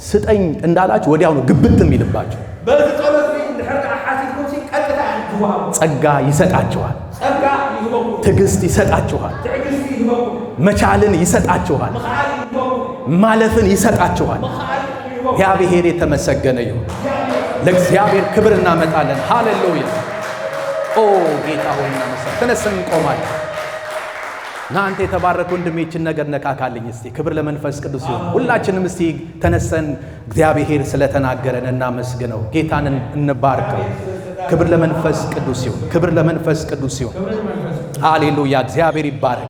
ስጠኝ እንዳላችሁ ወዲያው ነው ግብት የሚልባችሁ። በዚ ጸሎት እዚ እንድሕር ደኣ ሓሲብኩም ቀጥታ ዝወሃቡ ጸጋ ይሰጣችኋል፣ ጸጋ ይህበኩም፣ ትዕግስት ይሰጣችኋል፣ ትዕግስቲ ይህበኩም፣ መቻልን ይሰጣችኋል፣ ምኽኣል ይህበኩም፣ ማለፍን ይሰጣችኋል። ምኽኣል ይህበኩም። እግዚአብሔር የተመሰገነ ይሁን። ለእግዚአብሔር ክብር እናመጣለን። ሃሌሉያ። ኦ ጌታ ሆይ እናመሰግናለን። ተነስተን እንቆማለን። እናንተ የተባረከ ወንድሜ ይህችን ነገር ነካካልኝ እስቲ። ክብር ለመንፈስ ቅዱስ ይሁን። ሁላችንም እስቲ ተነስተን እግዚአብሔር ስለተናገረን እናመስግነው። ጌታን እንባርከው። ክብር ለመንፈስ ቅዱስ ይሁን። ክብር ለመንፈስ ቅዱስ ይሁን። ሃሌሉያ። እግዚአብሔር ይባረክ።